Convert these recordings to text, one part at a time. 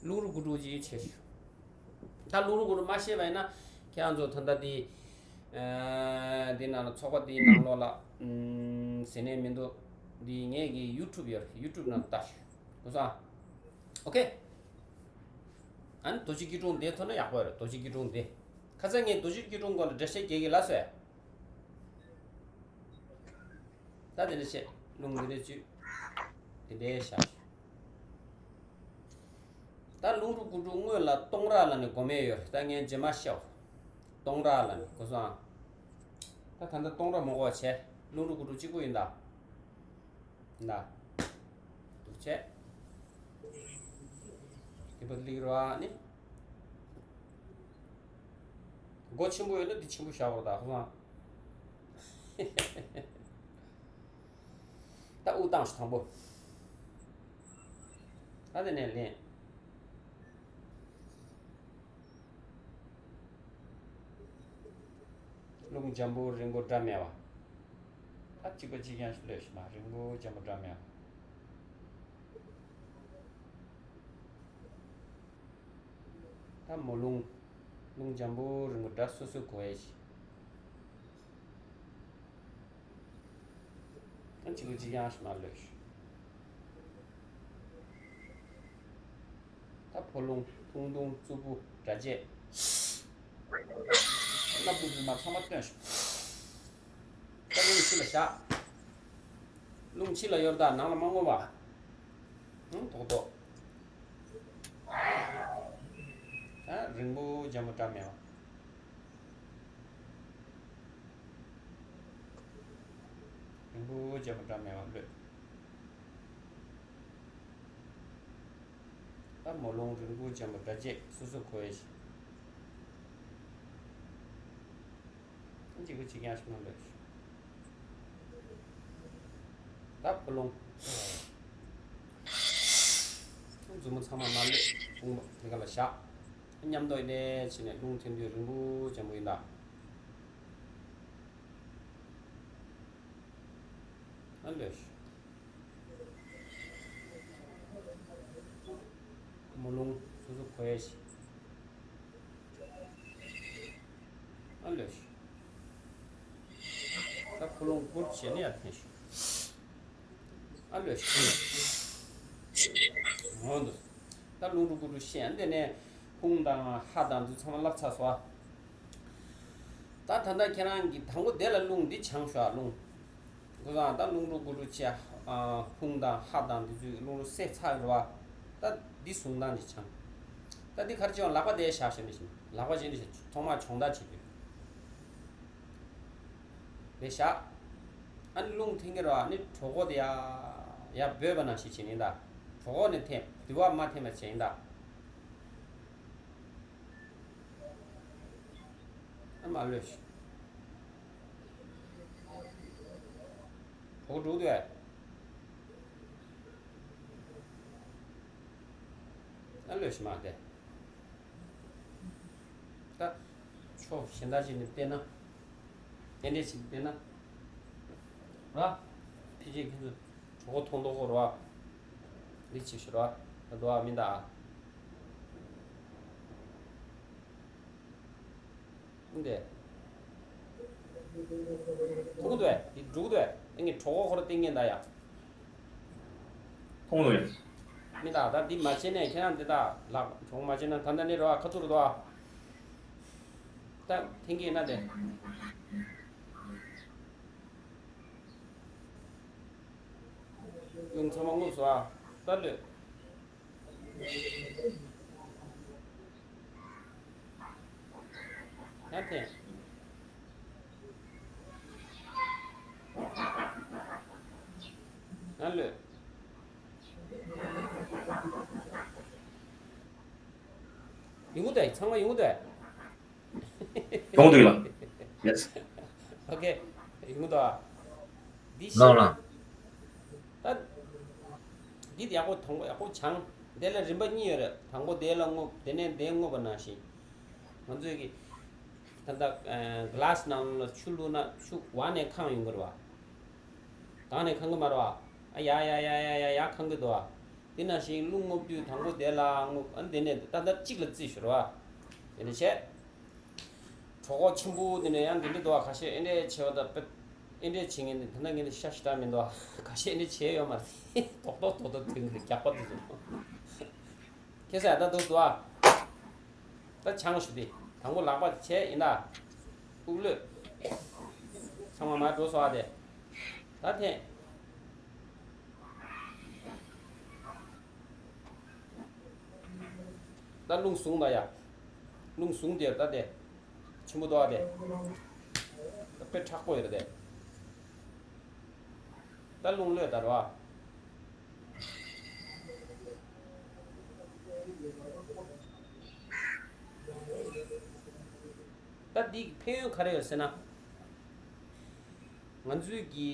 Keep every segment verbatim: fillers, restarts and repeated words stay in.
རླུང་རུ་དགུ་དྲུག་ཅིག་བྱས་ཤོག་ད་རླུང་རུ་དགུ་དྲུག་མ་ཤེས་པ་ཡིན་ན་ཁྱེད་རང་ཚོ་ད་ལྟ་འདི་འདི་ནང་ལ་ཚོགས་པ་འདིའི་ནང་ལོགས་ལ་ཟེར་ནས་མི་འདུག་འདི་ངས་ཀྱི་ཡུ་ཊུབ་ཡོད་རེད། ཡུ་ཊུབ་ནང་ལྟ་ཤོག་གོ་སོང་ཨ། ཨོ་ཁེ། ཨ་ནི་རྡོ་རྗེ་སྐྱིལ་ཀྲུང་དེ་ཐོན་ན་ཡག་པོ་རེད། རྡོ་རྗེ་སྐྱིལ་ཀྲུང་དེ། ཁ་སང་ངས་རྡོ་རྗེ་སྐྱིལ་ཀྲུང་སྐོར་ལ་འགྲེལ་བཤད་རྒྱག་གི་ལ་སོ་ཡ། ད་དེ་འདྲ་བྱས་རླུང་འདི་འདྲ་བཅུས། དེ་འདྲའི་བཞག་ད་རླུང་རུ་དགུ་དྲུག་སྔོན་ལ་སྟོང་ར་ལ་ནི་སྒོམ་ཡས་ཡོད། ད་ངས་རྗེས་མ་བཤད། སྟོང་ར་ལ་ནི་གོ་སོང་ཨ། ད་ད་ལྟ་སྟོང་ར་མ་གོ་བ་བྱས། རླུང་རུ་དགུ་དྲུག་གཅིག་པུ་ཡིན་ད། ན། འདུག་བྱས། དེ་པ་ལིག་ར་ནི། མགོ་ཆེན་པོ་ཡོད་ན་འདི་ཆེན་པོ་བཞག་རོགས་ད་ཧུ་མ། ད་དབུགས་བཏང་ཞིག་དང་པོ། ད་དེ་ནས་ལེན། རླུང་འཇམ་པོ་རིང་པོ་སྒྲ་མེད་པ། ད་གཅིག་པ་གཅིག་རྐྱང་ཞིག་ལོས་ཤིག་མ་རིང་པོ་འཇམ་པོ་སྒྲ་མེད་པ། ད་མོ་རླུང་། རླུང་འཇམ་པོ་རིང་པོ་སྒྲ་སོ་སོའི་གོ་ཡས་ཤིག་ད་གཅིག་པ་གཅིག་རྐྱང་ཞིག་མ་ལོས་ཤིག་ད་ཕོ་རླུང་ཐུང་ཐུང་རྩུབ་པོ་སྒྲ་བཅས། སྣབས་ཀྱི་རྫུན་མ་ཚང་མ་བཏོན་ཤོག་ད་རླུང་ཕྱི་ལ་བཞག་རླུང་ཕྱི་ལ་གཡོར་ད་ནང་ལ་མ་རྔུབ་པ། ཧུང་ཐོག་ཐོག་ད་རིང་པོ་འཇམ་པོ་སྒྲ་མེད་པ། རིང་པོ་འཇམ་པོ་སྒྲ་མེད་པ་ལོས། ད་མོ་རླུང་རིང་པོ་འཇམ་པོ་སྒྲ་བཅས་སོ་སོ་གོ་ཡས་ཤིག་གཅིག་པ་གཅིག་རྐྱང་ཞིག་མ་ལོས་ཤིག་ད་ཕོ་རླུང་། རྫུན་མ་ཚང་མ་མ་ལོས་དཔུང་པ་དེ་ག་ལ་བཞག་མཉམ་དུ་ཡིན་ནས་བྱས་ནས་རླུང་འཐེན་དུས་རིང་པོ་འཇམ་པོ་ཡིན་ད། ཨ་ལོས། མོ་རླུང་སོ་སོ་གོ་ཡས་ཤིག་ཨ་ལོས། ད་ཕོ་རླུང་སྐུར་བྱས་ནས་ཡར་འཐེན་ཤོག་ཨ་ལོས། འོ་འདུག་ད་རླུང་རུ་དགུ་རུ་ཤེས་ཨ། འདི་ནས་ཧུང་དང་ཧ་དང་འདི་ཚང་མ་བསླབ་ཚར་སོང་ཨ། ད་ད་ལྟ་ཁྱེད་རང་གི་དང་པོ་དེ་ལ་རླུང་འདི་སྦྱང་ཤོག་ཨ། རླུང་། ཁོ་རང་ད་རླུང་རུ་དགུ་རུ་ཆེ། ཧུང་དང་ཧ་དང་འདི་ཚོའི་རླུང་རུ་སེ་ཚ་རུ་བ། ད་འདི་ཟུང་དང་འདི་སྦྱང་། ད་འདི་གར་བྱེད་ལག་པ་དེ་བཞག་བཞག་ནས་བཞིན་ལག་པ་བྱེད་ནས་བཞིན་ཐོག་མ་སྦྱོང་བརྡར་བྱེད་དུས། དེ་བཞག་ཨ་ནི་རླུང་འཐེན་གྱི་ར་ཨ་ནི་གྲོད་ཁོག་དེ་ཡ་ཡ་འབོད་པ་ནང་བཞིན་བྱེད་ནི་ད། གྲོད་ཁོག་ནས་འཐེན་དུ་བ་མ་འཐེན་པ་བྱེད་ཡིན་ད། ཨ་མ་ལོས་ཤིག་གྲོད་ཁོག་འགྲོ་དུས། ཨ་ལོས་ཤིག་མ་དེ། ད། ཕྱོགས་གཞན་དག་ཅིག་ནས་བལྟས་ན། དེ་འདྲས་ཅིག་བལྟས་ན། ར། ཕལ་ཆེར་ཁྱེད་ཚོ་གྲོད་ཁོག་མཐོང་མདོག་ཁོ་ར། འདི་ཅིག་ཤོད་ར། ད་དུ་བ་མི་འདའ། འདི། ཐུག་འདུག་ཨེ། འདི་འགྲུག་འདུག་ཨེ། ངས་གྲོད་ཁོག་ཁོ་ར་བསྟན་ངེས་འདའ་ཡ། མཐོང་ལོས། མི་དག་ད་འདི་མ་བྱས་ནས་ཁྱེད་རང་འདི་དག་ལག་གྲོགས་མ་བྱས་ན་ད་ལྟ་ནས་རོ་ཨ་ཁ་ཐུར་དོ་ཨ། ད་ཐེངས་ཀྱི་ན་དེ། རླུང་ཚང་མ་རྔུབ་སོ་ཨ། ད་ལོས། ཡར་འཐེན། ཡར་ལོས། ཡོང་གི་འདུག་ཚང་མ་ཡོང་གི་འདུག་ཡོང་འདུག་ལགས། ཡེས། ཨོ་ཁེ། ཡོང་གི་འདུག་འདི་ལགས་ལགས། ད། འདི་ཡག་པོ་དང་པོ་ཡག་པོ་སྦྱང་། དེ་ལ་རིམ་པ་གཉིས་ཡོད་རེད། དང་པོ་དེ་ལ་རྔུབ། དེ་ནས་དེ་རྔུབ་པ་ནང་བཞིན། ང་ཚོས་ཀྱི། ད་ལྟ་ག་ལཱ་སི་ནང་ལ་ཆུ་བླུགས་ན་ཆུ་འོག་ནས་ཁེངས་ཡོང་གི་རེད་བ། སྒང་ནས་ཁེངས་གི་མ་རེད་བ། ཨ་ཡ་ཡ་ཡ་ཡ་ཡ་ཡ་ཁེངས་གི་འདུག་བ། དེ་ནང་བཞིན་རླུང་རྔུབ་དུས་དང་པོ་དེ་ལ་རྔུབ། ཨ་ནི་དེ་ནས་ཏན་ཏན་གཅིག་ལ་བརྩི་ཞུ་ར་བ། དེ་ནས་བྱས། གྲོད་ཁོག་ཆེན་པོ་དེ་ནས་ཡང་འདི་འདྲ་འདུག་བ། ཁ་ཤས་ཨེ་འདྲས་བྱས་པ་དང་། དཔེ་ཨེ་འདྲས་བྱེད་མཁན་དེ་ད་ལྟ་ངས་འདི་ཤ་ཞེ་དྲག་མི་འདུག་བ། ཁ་ཤས་ཨེ་འདྲས་བྱས་ཡོད་མ་རེད། རྡོག་རྡོག་རྡོག་རྡོག་དུས་འདིར་རྒྱག་པ་དེ་ཚོ། ཁྱེད་ས་ད་འདུག་འདུག་བ། ད་ཆང་ཞུ་དེ། དང་པོ་ལག་པ་བྱས་ཡིན་ད། དབུགས་གློད། ཚང་མ་མར་འགྲོ་སོང་བ་དེ། ད་འཐེན། ད་རླུང་བཟུང་ད་ཡ། རླུང་བཟུང་དེ་ད་དེ། ཆེན་པོ་འདུག་བ་དེ། ད་དཔེ་མཁྲེགས་པོ་ཡོད་རེད་དེ། ད་རླུང་གློད་ད་རེད་བ། ད་འདིའི་ཕན་ཡོན་ག་རེ་ཡོད་ཟེར་ན། ང་ཚོའི་གི་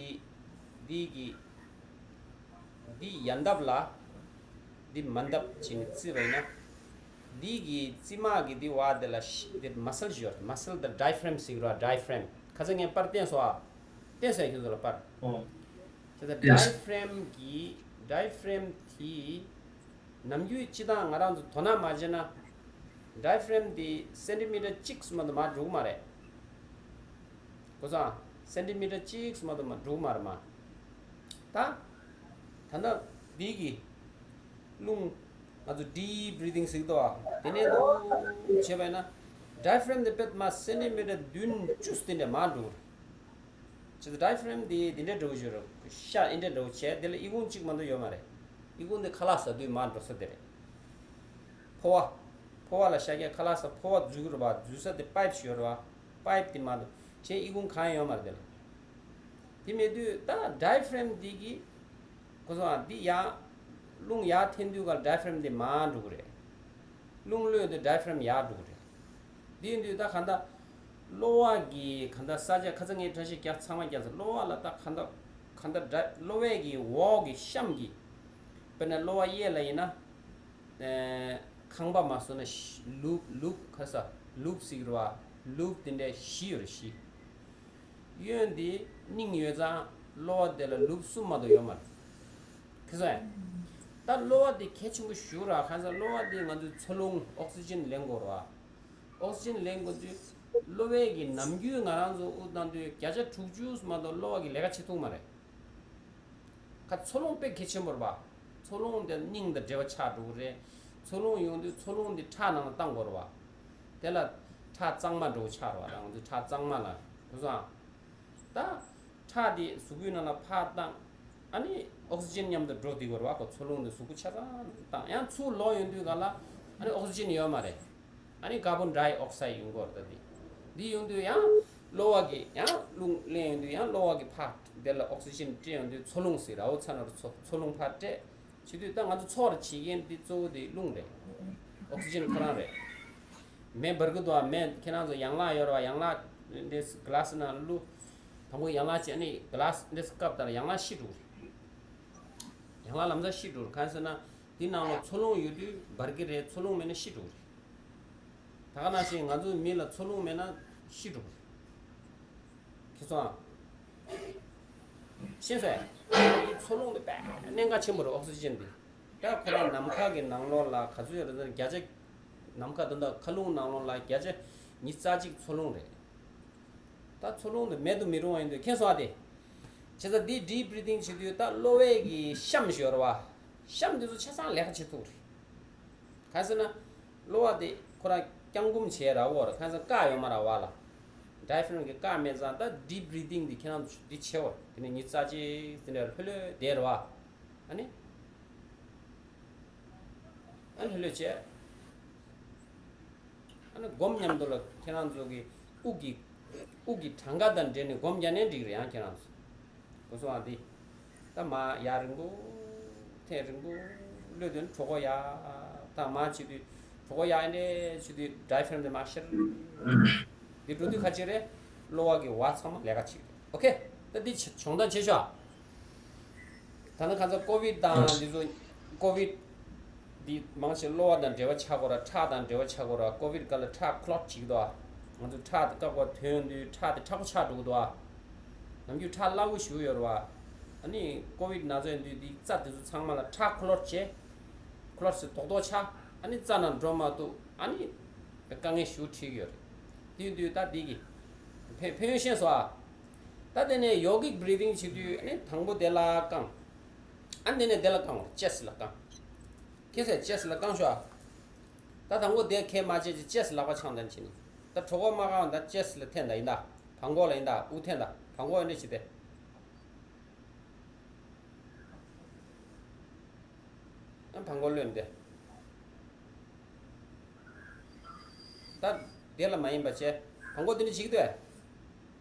འདིའི་གི་འདི་ཡལ་འདབ་ལ། འདི་མལ་འདབ་བྱས་ནས་བརྩིས་པ་ཡིན་ན། འདི་གི་རྩིབ་མ་གི་འདི་བ་དེ་ལ་ཤི་འདི་མ་སལ་ཞིག་ཡོད། མ་སལ་དང་ཌའི་ཕ་རེམ་ཟེར་གི་རེད་བ། ཌའི་ཕ་རེམ། ཁ་སང་ངས་པར་བསྟན་སོང་ཨ། བསྟན་སོང་ཡ་ཁྱོད་ཚོ་ལ་པར། ཨོ། དེ་ད་ཌའི་ཕ་རེམ་གི་ཌའི་ཕ་རེམ་དེ། ནམ་རྒྱུན་སྤྱིར་བཏང་ང་རང་ཚོ་དོ་སྣང་མ་བྱས་ན། ཌའི་ཕ་རེམ་དེ་སེན་ཊི་མི་ཊར་གཅིག་སུ་མ་གཏོགས་མར་འགྲོ་གི་མ་རེད། གོ་སོང་། སེན་ཊི་མི་ཊར་གཅིག་སུ་མ་གཏོགས་མར་འགྲོ་གི་མ་རེད་མ། ད། ད་ལྟ་འདི་གི་རླུང་ང་ཚོ་ཌིབ་བྷི་རི་དིང་ཟེར་གི་འདུག་བ། དེ་ནས་འདུག་བྱས་པ་ཡིན་ན། ཌའི་ཕ་རེམ་དེ་དཔེ་མ་སེན་ཊི་མི་ཊར་བདུན་བཅུ་དེ་འདྲ་མར་འགྲོ་གི་རེད། བྱས་ཙང་ཌའི་ཕ་རེམ་དེ་དེ་འདྲ་འདྲ་བོ་ཞིག་རེད། ཤ་ཨེ་འདྲ་འདྲ་བོ་བྱས། དེ་ལ་ཨི་ཁུང་གཅིག་མ་གཏོགས་ཡོད་མ་རེད། ཨི་ཁུང་དེ་ཁ་ལག་ཟ་དུས་མར་འགྲོ་ས་དེ་རེད། ཕོ་བ། ཕོ་བ་ལ་ཤ་རྒྱགས། ཁ་ལག་ཟ། ཕོ་བ་འཛུལ་གི་རེད་བ། འཛུལ་ས་དེ་པའིབ་ཞིག་ཡོད་རེད་བ། པའིབ་དེ་མར་འགྲོ། གཞན་ཨི་ཁུང་གང་ཡང་ཡོད་མ་རེད་དེ་ལ། དེ་མེད་དུས་ད་ཌའི་ཕ་རེམ་དེ་གི། གོ་སོང་ཨ། འདི་ཡར། རླུང་ཡར་འཐེན་དུས་ག་ལ་ཌའི་ཕ་རེམ་དེ་མར་འགྲོ་གི་རེད། རླུང་གློད་དུས་ཌའི་ཕ་རེམ་ཡར་འགྲོ་གི་རེད། འདི་ཡིན་དུས་ད་གང་ལྟར། གློ་བ་གི་གང་ལྟར་ས་ཆ། ཁ་སང་ངས་འགྲེལ་བཤད་རྒྱག་ཚང་མ་རྒྱག་ཚར། གློ་བ་ལ་ད་གང་ལྟར། གང་ལྟར་ཌའི་གློ་བའི་གི་འོག་གི་གཤམ་གྱི། དཔེར་ན་གློ་བ་གཡས་ལ་ཡིན་ན། ཨེ། ཁང་པ་མ་བཟོ་ན་ཤི་ལུག་ལུག་ཁ་ས་ལུག་ཟེར་གི་རེད་བ། ལུག་དེ་འདྲའི་བཞི་ཡོད་རེད། བཞི། གཡོན་དེ་སྙིང་ཡོད་ཙང་གློ་བ་དེ་ལ་ལུག་གསུམ་མ་གཏོགས་ཡོད་མ་རེད། ཁེ་སོང་ཨེ། ད་གློ་བ་དེ་གལ་ཆེན་པོ་ཞེ་དྲག་རེད། གང་ཟེར་གློ་བ་དེ་ང་ཚོའི་འཚོ་རླུང་ཨོག་སི་ཇན་ལེན་དགོས་རེད་བ། ཨོག་སི་ཇན་ལེན་དགོས་དུས་གློ་བའི་གི་ནམ་རྒྱུན་ང་རང་ཚོ་དབུགས་བཏང་དུས་བརྒྱ་ཆ་དྲུག་ཅུ་མ་གཏོགས་གློ་བ་གི་ལས་ཀ་བྱེད་ཐུབ་མ་རེད། ཁ། འཚོ་རླུང་དཔེ་གལ་ཆེན་པོ་རེད་བ། འཚོ་རླུང་དེ་སྙིང་དང་འབྲེལ་བ་ཆགས་འགྲོ་གི་རེད། འཚོ་རླུང་ཡོང་དུས་འཚོ་རླུང་འདི་ཁྲག་ནང་ལ་བཏང་དགོས་རེད་བ། དེ་ལ་ཁྲག་གཙང་མ་འགྲོ་ཆགས་རེད་བ། ང་ཚོའི་ཁྲག་གཙང་མ་ལ། གོ་སོང་ཨ། ད་ཁྲག་དེ་གཟུགས་པོའི་ནང་ལ་ཕར་བཏང་། ཨ་ནི་ཨོག་སི་ཇན་མཉམ་དུ་འགྲོ་བསྡད་དགོས་རེད་བ། ཁོ་འཚོ་རླུང་དེ་གཟུགས་པོ་ཆ་ཚང་བཏང་། ཡང་ཚུར་ལོག་ཡོང་དུས་ག་ལ་ཨ་ནི་ཨོག་སི་ཇན་ཡོད་མ་རེད། ཨ་ནི་ཀར་བོན་ཌའི་ཨོག་སའིཌ་ཡོང་གི་ཡོད་རེད། ད་འདི་འདི་ཡོང་དུས་ཡང་གློ་བ་གི་ཡང་རླུང་ལེན་ཡོང་དུས་ཡང་གློ་བ་གི་ཕར་དེ་ལ་ཨོག་སི་ཇན་སྤྲད་ཡོང་དུས་འཚོ་རླུང་ཟེར་ར་བོ་ཚ་ན་རུ་འཚོ་འཚོ་རླུང་ཕར་སྤྲད་བྱེད་དུས། ད་ང་ཚོ་ཚོར་བྱེད་མཁན་འདི་གཙོ་བོ་དེ་རླུང་རེད། ཨོག་སི་ཇན་ཁོ་རང་རེད། མེ་འབར་གི་འདུག་ཨ། མེ་ཁྱེད་རང་ཚོ་ཡན་ལག་ཡོད་རེད་བ། ཡན་ལག་འདི་གི་ལཱ་སི་ནང་བླུགས། དང་པོ་ཡན་ལག་བྱས་ནས་གི་ལཱ་སི་འདི་བཀབ་ད་ལ་ཡན་ལག་ཤི་འགྲོ་གི་རེད། ཡན་ལག་ལམ་སང་ཤི་འགྲོ་གི་རེད། གང་ཟེར་ན་འདི་ནང་ལ་འཚོ་རླུང་ཡོད་དུས་འབར་གི་རེད། འཚོ་རླུང་མེད་ན་ཤི་འགྲོ་གི་རེད། ད་ག་ནང་བཞིན་ང་ཚོའི་མི་ལ་འཚོ་རླུང་མེད་ན་ཤི་འགྲོ་གི་རེད། ཁེ་སོང་ཨ། ཤེས་སོང་ཨ། འཚོ་རླུང་དེ་དཔེ་གནད་འགག་ཆེན་པོ་རེད། ཨོག་སི་ཇན་དེ། ད་ཁོ་རང་ནམ་མཁའ་གི་ནང་ལོགས་ལ་ག་ཚོད་ཡོད་རེད་ཟེར་ན། བརྒྱ་ཆ། ནམ་མཁའ་དང་ད་མཁའ་རླུང་ནང་ལོགས་ལ་བརྒྱ་ཆ་ཉི་ཤུ་རྩ་གཅིག་འཚོ་རླུང་རེད། ད་འཚོ་རླུང་དེ་མེད་དུ་མི་རུང་བ་ཡིན་དུས། ཁེ་སོང་ཨ་དེ། བྱས་ཙང་འདི་ཌིབ་བྷི་རི་དིང་བྱེད་དུས་ད་གློ་བའི་གི་གཤམ་ཞིག་ཡོད་རེད་བ། གཤམ་དེ་ཚོ་ཆ་ཚང་ལས་ཀ་བྱེད་ཐུབ་རེད། གང་ཟེར་ན། གློ་བ་དེ་ཁོ་རང་བརྐྱང་བསྐུམ་བྱས་ར་བོ་ར། གང་ཟེར་བཀག་ཡོད་མ་ར་བ་ལ། ཌའི་ཕ་རེམ་གི་བཀག་མེད་ཙང་ད་ཌིབ་བྷི་རི་དིང་འདི་ཁྱེད་རང་ཚོ་འདི་བྱེད་འོ། དེ་ནས་ཉི་ཤུ་རྩ་གཅིག་དེ་འདྲ་ལྷོད་ལྷོད་བསྡད་ར་བ། ཨ་ནི། ཨ་ནི་ལྷོད་ལྷོད་བྱས། ཨ་ནི་སྒོམ་མཉམ་དུ་ལ་ཁྱེད་རང་ཚོ་གི་དབུགས་ཀྱི་དབུགས་ཀྱི་གྲངས་ཀ་དང་འབྲེལ་ནས་སྒོམ་རྒྱག་ནའི་འགྲིག་རེད། ཡང་ཁྱེད་རང་ཚོ། གོ་སོང་ཨ་འདི། ད་མར་ཡར་རིང་པོ། ཐེངས་རིང་པོ་གློད་དུས་གྲོད་ཁོག་ཡར་བཏང་། མར་བྱེད་དུས་གྲོད་ཁོག་ཡར་འདྲ་བྱེད་དུས་ཌའི་ཕ་རེམ་དེ་མར་ཤར། འདི་འགྲོ་དུས་ག་ཅི་རེད། གློ་བ་གི་བ་ཚང་མ་ལས་ཀ་བྱེད་ཀྱི་རེད། ཨོ་ཁེ། ད་འདི་ཆ་སྦྱོང་བརྡར་བྱེད་ཤོག་ཨ། ད་ནི་ཁ་སང་ཀོ་བིད་དང་འདི་ཚོ། ཀོ་བིད་འདི་མང་ཆེ་གློ་བ་དང་འབྲེལ་བ་ཆགས་ཀྱི་ཡོད་ར། ཁྲག་དང་འབྲེལ་བ་ཆགས་ཀྱི་ཡོད་ར། ཀོ་བིད་སྐབས་ལ་ཁྲག་ཁོ་ལོཊ་བྱེད་ཀྱི་འདུག་ཨ། ང་ཚོ་ཁྲག་དེ་བཀག་པ་ཐོན་དུས་ཁྲག་དེ་མཁྲེགས་པོ་ཆགས་འགྲོ་གི་འདུག་ཨ། ནམ་རྒྱུན་ཁྲག་སླ་བོ་ཞེ་པོ་ཡོད་ར་བ། ཨ་ནི་ཀོ་བིད་ན་ཚ་ཡོང་དུས་འདི་རྩ་དེ་ཚོ་ཚང་མ་ལ་ཁྲག་ཁོ་ལོཊ་བྱས། ཁོ་ལ་སི་རྡོག་རྡོག་ཆགས། ཨ་ནི་རྩ་ནང་འགྲོ་མ་ཐུབ། ཨ་ནི་དཀའ་ངལ་ཞེ་པོ་འཕྲད་ཀྱི་ཡོད་རེད། དེ་ཡིན་དུས་ད་འདི་གི་ཕན་ཕན་ཡོན་ཤེས་སོང་ཨ། ད་དེ་ནས་ཡོ་གིག་བྷི་རི་ཐིང་བྱེད་དུས། ཨ་ནི་དང་པོ་དེ་ལ་བསྐང་། ཨ་ནི་དེ་ནས་དེ་ལ་བསྐང་བ། ཅེ་སི་ལ་བསྐང་། ཁྱེད་ཚོས་ཅེ་སི་ལ་བསྐང་ཤོག་ཨ། ད་དང་པོ་དེ་ཁས་མ་བྱས་ཀྱི་ཅེ་སི་ལག་པ་འཆང་དང་བྱས་ནས། ད་གྲོད་ཁོག་མ་བསྐང་། ད་ཅེ་སི་ལ་འཐེན་ད་ཡིན་ད། བྲང་ཁོག་ལ་ཡིན་ད། དབུགས་འཐེན་ད། བྲང་ཁོག་ཡིན་འདྲ་བྱེད་དེ། ཨ་བྲང་ཁོག་གློད་དེ། ད་དེ་ལ་མ་ཡིན་པ་བྱས། བྲང་ཁོག་དེ་འདྲ་བྱེད་ཀྱི་འདུག་ཨེ།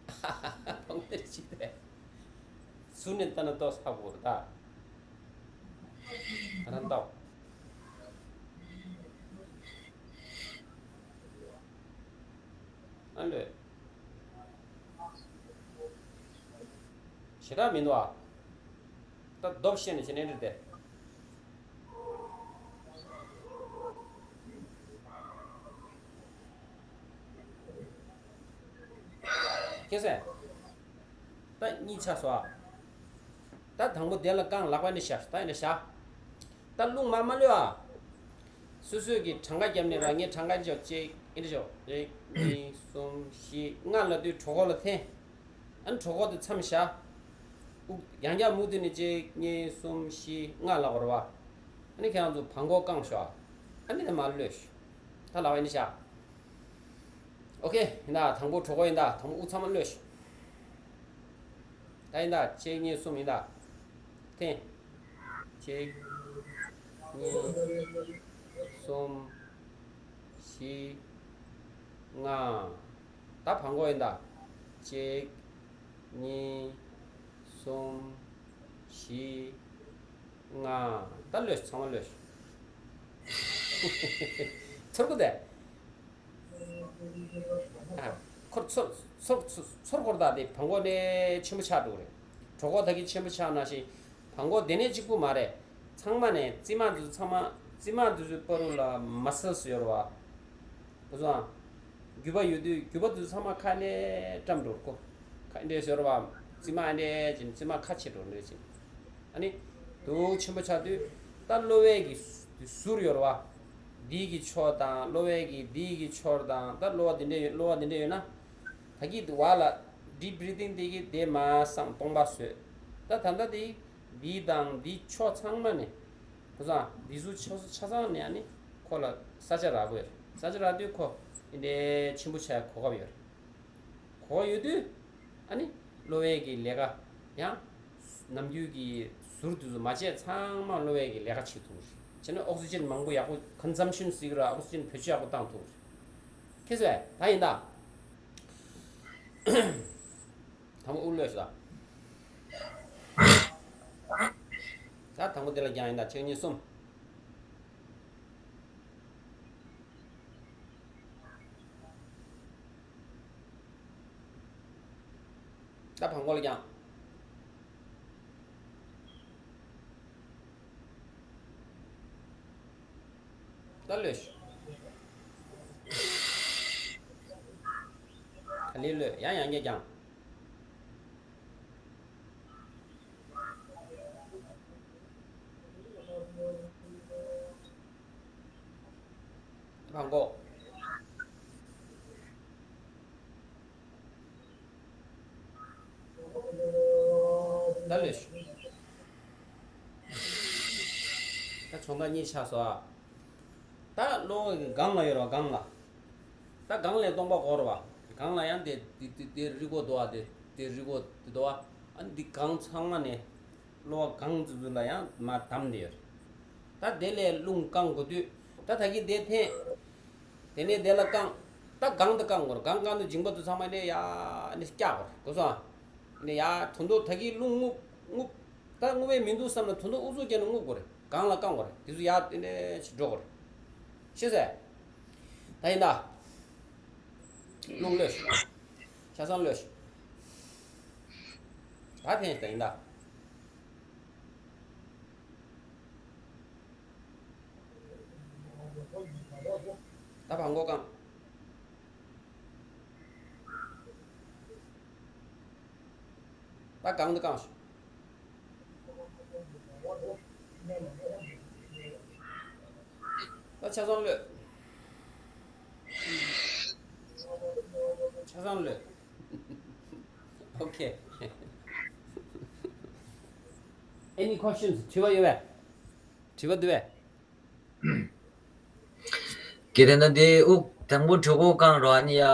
བྲང་ཁོག་དེ་འདྲ་བྱེད་ཀྱི་འདུག་ཨེ། ཟུར་ནས་ལྟ་ན་ཏོག་ཙམ་ཧ་གོ་རེད་ད། ང་རང་ལྟ། ཨ་ལོས། ཞེ་དྲག་མི་འདུག་ཨ། ད་རྡོབ་བཤད་ནས་བྱེད་ནས་རེད་དེ། ཁྱེད་ཚོས། ད་གཉིས་ཆགས་སོང་ཨ། ད་དང་པོ་དེ་ལ་བསྐང་། ལག་པ་འདི་བཞག་ད་འདི་བཞག་ད་རླུང་མར་མ་གློད་ཨ། སོ་སོས་ཀྱིས་གྲངས་ཀ་བརྒྱབ་ནས་ར། ངས་གྲངས་ཀ་འཇོག་གཅིག་འདི་འཇོག་གཅིག་གཉིས་གསུམ་བཞི་ལྔ་ལབ་དུས་གྲོད་ཁོག་ལ་འཐེན། ཨ་ནི་གྲོད་ཁོག་དེ་མཚམས་བཞག་དབུགས་ཡང་བསྐྱར་མུ་མཐུད་ནས་གཅིག་གཉིས་གསུམ་བཞི་ལྔ་ལབ་དགོས་རེད་བ། ཨ་ནི་ཁྱེད་རང་ཚོ་བྲང་ཁོག་བསྐང་ཤོག་ཨ། ཨ་ནི་དེ་མར་གློད་ཤོག་ད་ལག་པ་འདི་བཞག་ཨོ་ཁེ། ཡིན་ད། དང་པོ་གྲོད་ཁོག་ཡིན་ད། དང་པོ་དབུགས་ཚང་མ་གློད་ཤོག་ད་ཡིན་ད། གཅིག་གཉིས་གསུམ་ཡིན་ད། འཐེན། གཅིག་གཉིས། གསུམ། བཞི། ལྔ། ད་བྲང་ཁོག་ཡིན་ད། གཅིག་གཉིས། གསུམ། བཞི། ལྔ། ད་གློད། ཚང་མ་གློད། ཚོར་གི་འདུག་ཨ། ཁོ་ཚོར་ཚོར་ཚོར་ཚོར་གི་རེད་ད། དེ་བྲང་ཁོག་ནས་ཆེན་པོ་ཆགས་འགྲོ་གི་རེད། གྲོད་ཁོག་ད་གིན་ཆེན་པོ་ཆགས་ནང་བཞིན་བྲང་ཁོག་དེ་ནས་གཅིག་པུ་མ་རེད། ཚང་མ་ནས་རྩིབ་མ་འདི་ཚོ་ཚང་མ། རྩིབ་མ་འདི་ཚོའི་བར་དུ་ལ་མ་སལ་སི་ཡོད་རེད་བ། བུ་ཚོ། རྒྱུས་པ་ཡོད་དུས་རྒྱུས་པ་འདི་ཚོ་ཚང་མ་ཁ་ནས་བཀྲམ་འགྲོ་གོ། ཁ་འདྲེས་ཡོད་རེད་བ། རྩིབ་མ་འདྲེས་ཅིང་རྩིབ་མ་ཁ་ཕྱེ་འགྲོ་འདྲེས་ཅིང་། ཨ་ནི། དུ་ཆེན་པོ་ཆགས་དུས། ད་གློ་བའི་གི་ཟུར་ཡོད་རེད་བ། འདི་གི་ཕྱོགས་དང་གློ་བའི་གི་འདི་གི་ཕྱོགས་དང་། ད་གློ་བ་འདི་འདྲ་ཡོད། གློ་བ་འདི་འདྲ་ཡོད་ན། ད་གི་འདི་བ་ལ། ཌིབ་བྷི་རི་ཐིང་འདི་གི་དེ་མ་སང་སྟོང་པ་བཟོས། ད་ད་ལྟ་དེ། འདི་དང་འདི་ཕྱོགས་ཚང་མ་ནས། ཁོ་ཚང་འདི་ཟུར་ཆ་ཆ་ཚང་ནས། ཨ་ནི་ཁོ་ལ་ས་ཆ་རག་པོ་ཡོད། ས་ཆ་རག་དུས་ཁོ་འདི་འདྲའི་ཆེན་པོ་ཆགས་གོ་སྐབས་ཡོད་རེད། གོ་ཡོད་དུས། ཨ་ནི་གློ་བའི་གི་ལས་ཀ་ཡང་། ནམ་རྒྱུན་གྱི་ཟུར་དུ་མ་བྱས། ཚང་མ་གློ་བའི་གི་ལས་ཀ་བྱེད་ཐུབ་རེད། བྱས་ན་ཨོག་སི་ཅན་མང་པོ་ཡག་པོ། ཀོན་སམ་ཤན་ཟེར་གི་ར། ཨོག་སི་ཅན་བེད་སྤྱོད་ཡག་པོ་བཏང་ཐུབ་རེད། ཁྱེད་ཚོས་ད་ཡིན་ད། དང་པོ་དབུགས་གློད་ཤོག་ད། ད་དང་པོ་དེ་ལ་རྒྱང་ཡིན་ད། གཅིག་གཉིས་གསུམ། ད་བྲང་ཁོག་ལ་རྒྱང་། ད་གློད་ཤོག་ག་ལེར་གློད། ཡང་ཡང་བསྐྱར་རྒྱང་། བྲང་ཁོག་ད་གློད་ཤོག་ད་བྱུང་ད་གཉིས་ཆགས་སོང་ཨ། ད་གློ་བ་གི་སྒང་ལ་ཡོད་རེད་བ། སྒང་ལ། ད་སྒང་ལ་སྟོང་པ་གོ་རེད་བ། སྒང་ལ་ཡང་དེ་དེ་དེ་དེ་རི་མགོ་འདུག་བ། དེ་དེ་རི་མགོ་དེ་འདུག་བ། ཨ་ནི་འདི་སྒང་ཚང་མ་ནས། གློ་བ་སྒང་ཙི་ཙི་ལ་ཡང་མར་བསྡམས་བསྡད་ཡོད་རེད། ད་དེ་ལས་རླུང་བསྐང་དགོས་དུས། ད་ད་གིན་དེ་འཐེན། དེ་ནས་དེ་ལ་བསྐང་། ད་སྒང་དུ་བསྐང་དགོས་རེད། སྒང་བསྐང་དུས་མཇིང་པ་དེ་ཚང་མ་ནས་ཡར་ནས་བཀྱག་དགོས་རེད། གོ་སོང་ཨ། ནས་ཡར་དོན་དུ་ད་གིན་རླུང་རྔུབ་རྔུབ། ད་རྔུབ་པའི་མི་འདུག་བསམ་ན་དོན་དུ་ཨུ་ཚུགས་བརྒྱབ་ནས་རྔུབ་དགོས་རེད། སྒང་ལ་བསྐང་དགོས་རེད། དེ་ཚོ་ཡར་དེ་འདྲ་ཞིག་འགྲོ་དགོས་རེད། ཤེས་སོང་ཨ། ད་ཡིན་ད། རླུང་གློད་ཤོག་ཆ་ཚང་གློད་ཤོག་ད་འཐེན་ཤོག་ད་ཡིན་ད། ད་བྲང་ཁོག་བསྐང་། ད་སྒང་དུ་བསྐང་ཤོག་ད་བྲང་ཁོག་བསྐང་། ཆ་ཚང་ལོས། ཆ་ཚང་ལོས། ཨོ་ཁེ། Any questions? དྲི་བ་ཡོད་པས། དྲི་བ་འདུག་པས། ཀྱེ་དེ་ན་དེ་དབུགས་དང་པོ་གྲོད་ཁོག་བཀང་རོགས། ཨ་ནི་ཡ་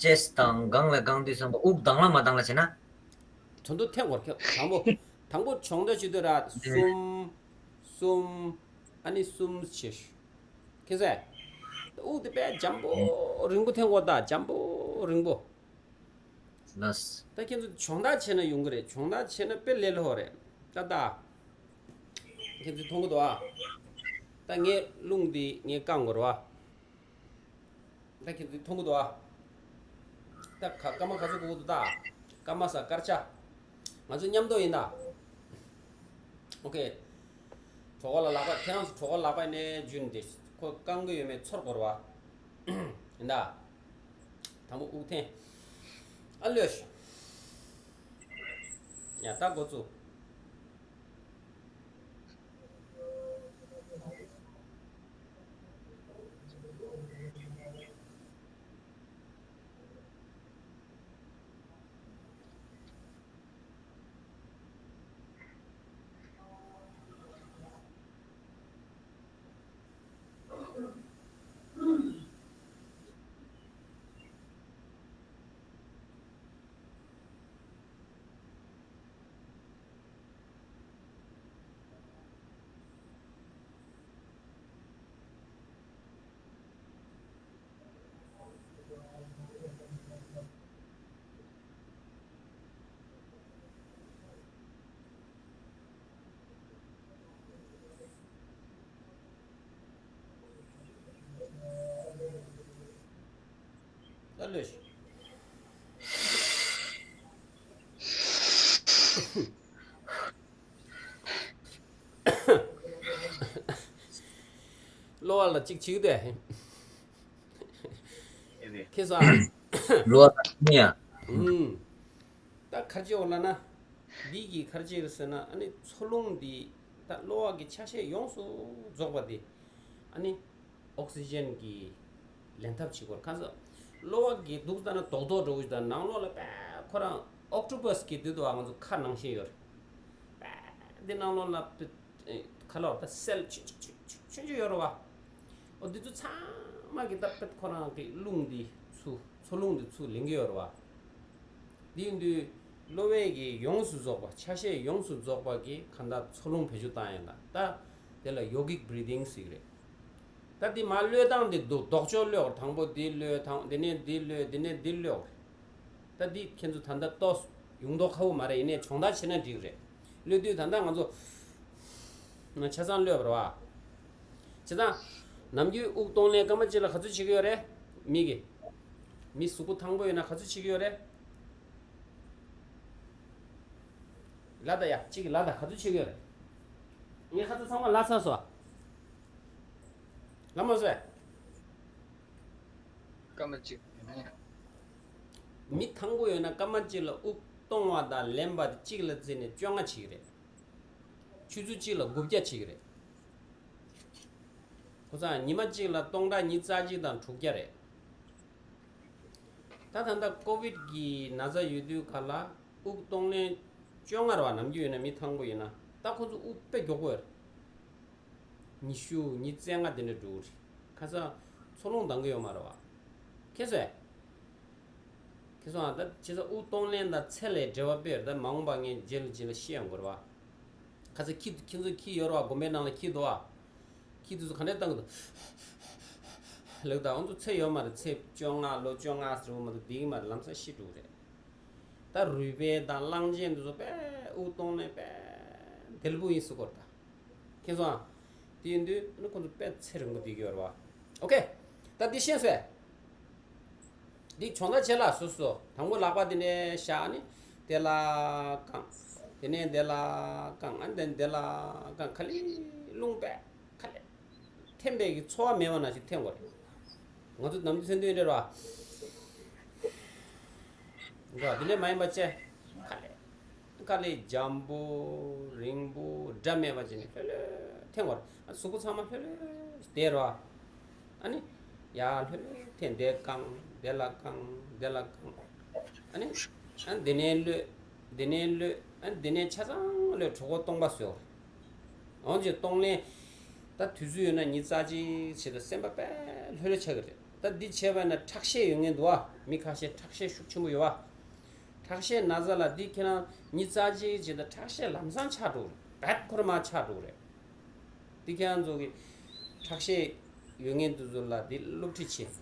ཅེས་དང་སྒང་ལ་བཀང་དུས་ཙམ་པ་དབུགས་ལྡང་ལ་མ་ལྡང་ལ་བྱེད་ན། དོན་དུ་འཐེན་དགོས་ཁྱོད་དང་པོ། དང་པོ་སྦྱོང་བརྡར་བྱེད་དུས་ར་གསུམ། གསུམ། ཨ་ནི་གསུམ་བྱེད་ཤོག་ཁྱེད་ཚོས། དབུགས་དེ་དཔེ་འཇམ་པོ་རིང་པོ་འཐེན་དགོས་ད། འཇམ་པོ་རིང་པོ། ལགས། ད་ཁྱེད་ཚོ་སྦྱོང་བརྡར་བྱས་ན་ཡོང་གི་རེད། སྦྱོང་བརྡར་བྱས་ན་དཔེ་ལས་སླ་བོ་རེད། ད་ད། ཁྱེད་ཚོས་མཐོང་གི་འདུག་ཨ། ད་ངས་རླུང་འདི་ངས་བཀང་དགོས་རེད་བ། ད་ཁྱེད་ཚོས་མཐོང་གི་འདུག་ཨ། ད་ག་སྐར་མ་ག་ཚོད་འགོར་གི་འདུག་ད། སྐར་མ་ས་སྐར་ཆ། ང་ཚོ་མཉམ་དུ་ཡིན་ད། ཨོ་ཁེ། གྲོད་ཁོག་ལ་ལག་པ་ཁྱེད་རང་ཚོ་གྲོད་ཁོག་ལག་པ་ནས་རྒྱུན་དེ། ཁོ་བཀང་གི་ཡོད་མེད་ཚོར་དགོས་རེད་བ། ཡིན་ད། དང་པོ་དབུགས་འཐེན། ཨ་ལོས། ཡ་ད་འགོ་བཙུགས། ད་ལོས། གློ་བ་ལ་གཅིག་བྱིའུ་དེ། ཁེ་ས། གློ་བ་ལ་ནི་ཡ། ཨུམ། ད་ཁར་ཅི་འོ་ལ་ན། འདི་གི་ཁར་ཅི་རེད་ཟེར་ན་ཨ་ནི་འཚོ་རླུང་འདི། ད་གློ་བ་གི་ཆ་ཤས་ཡོངས་སུ་རྫོགས་པ་འདི། ཨ་ནི། ཨོག་སི་ཇན་གྱི་ལེན་ཐབས་བྱེད་དགོས། ཁ་སང་གློ་བ་གི་འདུག་ལྟ་ན་རྡོག་རྡོག་འདྲ་བོ་ཞིག་དང་ནང་ལོགས་ལ་དཔེ་ཁོ་རང་ཨོག་ཊོ་པས་ཀྱི་འདུག་ཏུ་བ་ང་ཚོ་ཁ་ནང་བཞིན་ཡོད་རེད། དཔེ་འདི་ནང་ལོགས་ལ་དཔེ་ཁ་ལོག་ད་སེལ་ཆུང་ཆུང་ཆུང་ཆུང་ཆུང་ཡོད་རེད་བ། ཨོ་འདི་ཚོ་ཚང་མ་གི་ད་དཔེ་ཁོ་རང་གི་རླུང་འདི་ཚུ་འཚོ་རླུང་འདི་ཚུ་ལེན་གི་ཡོད་རེད་བ། འདི་ཡིན་དུས་གློ་བའི་གི་ཡོངས་སུ་རྫོགས་པ་ཆ་ཤས་ཡོངས་སུ་རྫོགས་པ་གི་གང་ལྟར་འཚོ་རླུང་བེད་སྤྱོད་བཏང་ཡ་ལ་ད་དེ་ལ་ཡོ་གིག་བྷི་རི་དིང་ཟེར་གི་རེད། ད་འདི་མ་གློད་སྟངས་འདི་འདུག་ལྡོག་ཕྱོགས་གློད། དང་པོ་འདི་གློད། དང་དེ་ནས་འདི་གློད། དེ་ནས་འདི་གློད། ད་འདི་ཁྱེད་ཚོ་ད་ལྟ་ཏོག་ཙམ་ཡོང་མདོག་ཁ་པོ་མ་རེད། ཡིན་ནའི་སྦྱོང་བརྡར་བྱེད་ན་འགྲིག་རེད། གློད་དུས་ད་ལྟ་ང་ཚོ་ཆ་ཚང་གློད་པ་རེད་བ། བྱས་ཙང་ནམ་རྒྱུན་དབུགས་གཏོང་ལེན་སྐར་མ་གཅིག་ལ་ག་ཚོད་བྱེད་ཀྱི་ཡོད་རེད། མི་གི། མི་གཟུགས་པོ་ཐང་པོ་ཡོད་ན་ག་ཚོད་བྱེད་ཀྱི་ཡོད་རེད། ལ་ད་ཡ་གཅིག་གི་ལ་ད་ག་ཚོད་བྱེད་ཀྱི་ཡོད་རེད། ངས་ཁ་ཚ་ཚང་མ་ལ་ཚ་སོ། ལ་མ་སོ། སྐར་མ་གཅིག་ཡོད་ན་ཡང་། མི་ཐང་པོ་ཡོད་ན་སྐར་མ་གཅིག་ལ་དབུགས་གཏོང་བ་དང་ལེན་པ་དེ་གཅིག་ལ་བརྩིས་ནས་བཅོ་ལྔ་བྱེད་ཀྱི་རེད། ཆུ་ཚོད་གཅིག་ལ་དགུ་བརྒྱ་བྱེད་ཀྱི་རེད། ཁོ་ཚང་ཉི་མ་གཅིག་ལ་སྟོང་ཕྲག་ཉི་ཤུ་རྩ་གཅིག་དང་དྲུག་བརྒྱ་རེད། ད་ད་ལྟ་ཀོ་བིད་ཀྱི་ན་ཚ་ཡོད་དུས་ག་ལ་དབུགས་གཏོང་ལེན་བཅོ་ལྔ་རེད་བ། ནམ་རྒྱུན་ཡོད་ན་མི་ཐང་པོ་ཡིན་ན་ད་ཁོ་ཚོ་དབུགས་དཔེ་མགྱོགས་པོ་ཡོད་རེད། ཉི་ཤུ་ཉི་ཤུ་རྩ་ལྔ་དེ་འདྲ་འགྲོ་གི་རེད། ཁ་སང་འཚོ་རླུང་ལྡང་གི་ཡོད་མ་རེད་བ། ཁྱེད་ཚོས། ཁྱེད་ཚོ་ཨ་ད་ཁྱེད་ཚོ་དབུགས་གཏོང་ལེན་དང་ཚད་ལས་འབྲེལ་བ་དཔེ་ཡོད་རེད། ད་མ་འོངས་པ་ངས་རྗེས་ལ་རྗེས་ལ་བཤད་ཡོང་གི་རེད་བ། ཁ་ཚ་ཁྱི་ཁྱེད་ཚོ་ཁྱི་ཡོད་རེད་བ། དགོན་པའི་ནང་ལ་ཁྱི་འདུག་བ། ཁྱི་དེ་ཚོ་ག་འདྲས་བཏང་གི་འདུག་ལགས། ད་ང་ཚོ་ཚེ་ཡོད་མ་རེད། ཚེ་བཅོ་ལྔ་ལོ་བཅོ་ལྔ་ཟེར་བ་མ་གཏོགས་བསྡད་ཀྱི་མ་རེད། ལམ་སང་ཤི་འགྲོ་གི་རེད། ད་རུས་སྦལ་དང་གླང་ཆེན་དེ་ཚོ་དཔེ་དབུགས་གཏོང་ལེན་དཔེ་དལ་པོ་ཡིན་ཟེར་གོ་རེད་ད། མཁྱེན་སོང་ཨ། དེ་ཡིན་དུས་ནི་ཁོང་ཚོ་དཔེ་ཚེ་རིང་པོ་བསྡད་ཀྱི་ཡོད་རེད་བ། ཨོ་ཁེ། ད་འདི་ཤེས་སོང་ཨ། འདི་སྦྱོང་བརྡར་བྱེད་ལ་སོ་སོ། དང་པོ་ལག་པ་འདི་ནས་བཞག་ནི་དེ་ལ་བཀང་། དེ་ནས་དེ་ལ་བཀང་། ཨ་ནི་དེ་ནས་དེ་ལ་བཀང་། ག་ལེར་རླུང་པས་ག་ལེར་འཐེན་པའི་གི་ཚོར་བ་མེད་པ་ནང་བཞིན་འཐེན་དགོས་རེད། ང་ཚོ་ནམ་རྒྱུན་འཐེན་དུས་འདྲ་ར། འགྲོ་བ་འདི་ལས་མ་ཡིན་པ་བྱས། ག་ལེར། ག་ལེར་འཇམ་པོ་རིང་པོ་སྒྲ་མེད་པ་བྱས་ནས་ལྷོད་ལྷོད་འཐེན་དགོས་རེད། ཨ་གཟུགས་པོ་ཚང་མ་ལྷོད་ལྷོད་བསྡད་ར། ཨ་ནི་ཡར་ལྷོད་ལྷོད་དེ་འདིར་བཀང་། འདི་ལ་བཀང་། འདི་ལ་བཀང་། ཨ་ནི་ཨ་འདི་ནས་གློད། འདི་ནས་གློད། ཨ་འདི་ནས་ཆ་ཚང་གློད། གྲོད་ཁོག་སྟོང་པ་བཟོས། འོན་ཀྱང་གཏོང་ལེན་ད་དུས་ཚོད་ཡོད་ན་ཉི་ཤུ་རྩ་གཅིག་བྱེད་དུས་སེམས་པ་དཔེ་ལྷོད་ལྷོད་ཆགས་ཀྱི་རེད། ད་འདི་བྱས་པ་ན་ཁྲག་ཤེད་ཡོད་མཁན་འདུག་བ། མི་ཁ་ཤས་ཁྲག་ཤེད་ཤུགས་ཆེན་པོ་ཡོད་བ། ཁྲག་ཤེད་ན་ཚ་ལ་འདི་ཁྱེད་རང་ཉི་ཤུ་རྩ་གཅིག་བྱེད་དུས་ཁྲག་ཤེད་ལམ་སང་ཆག་འགྲོ་གི་རེད། རྦད་ཁོ་རང་མར་ཆག་འགྲོ་གི་རེད། འདི་ཁྱེད་རང་ཚོ་གི་ཁྲག་ཤེད་ཡོད་མཁན་དེ་ཚོ་ལ་འདི་སློབ་ཁྲིད་བྱེད།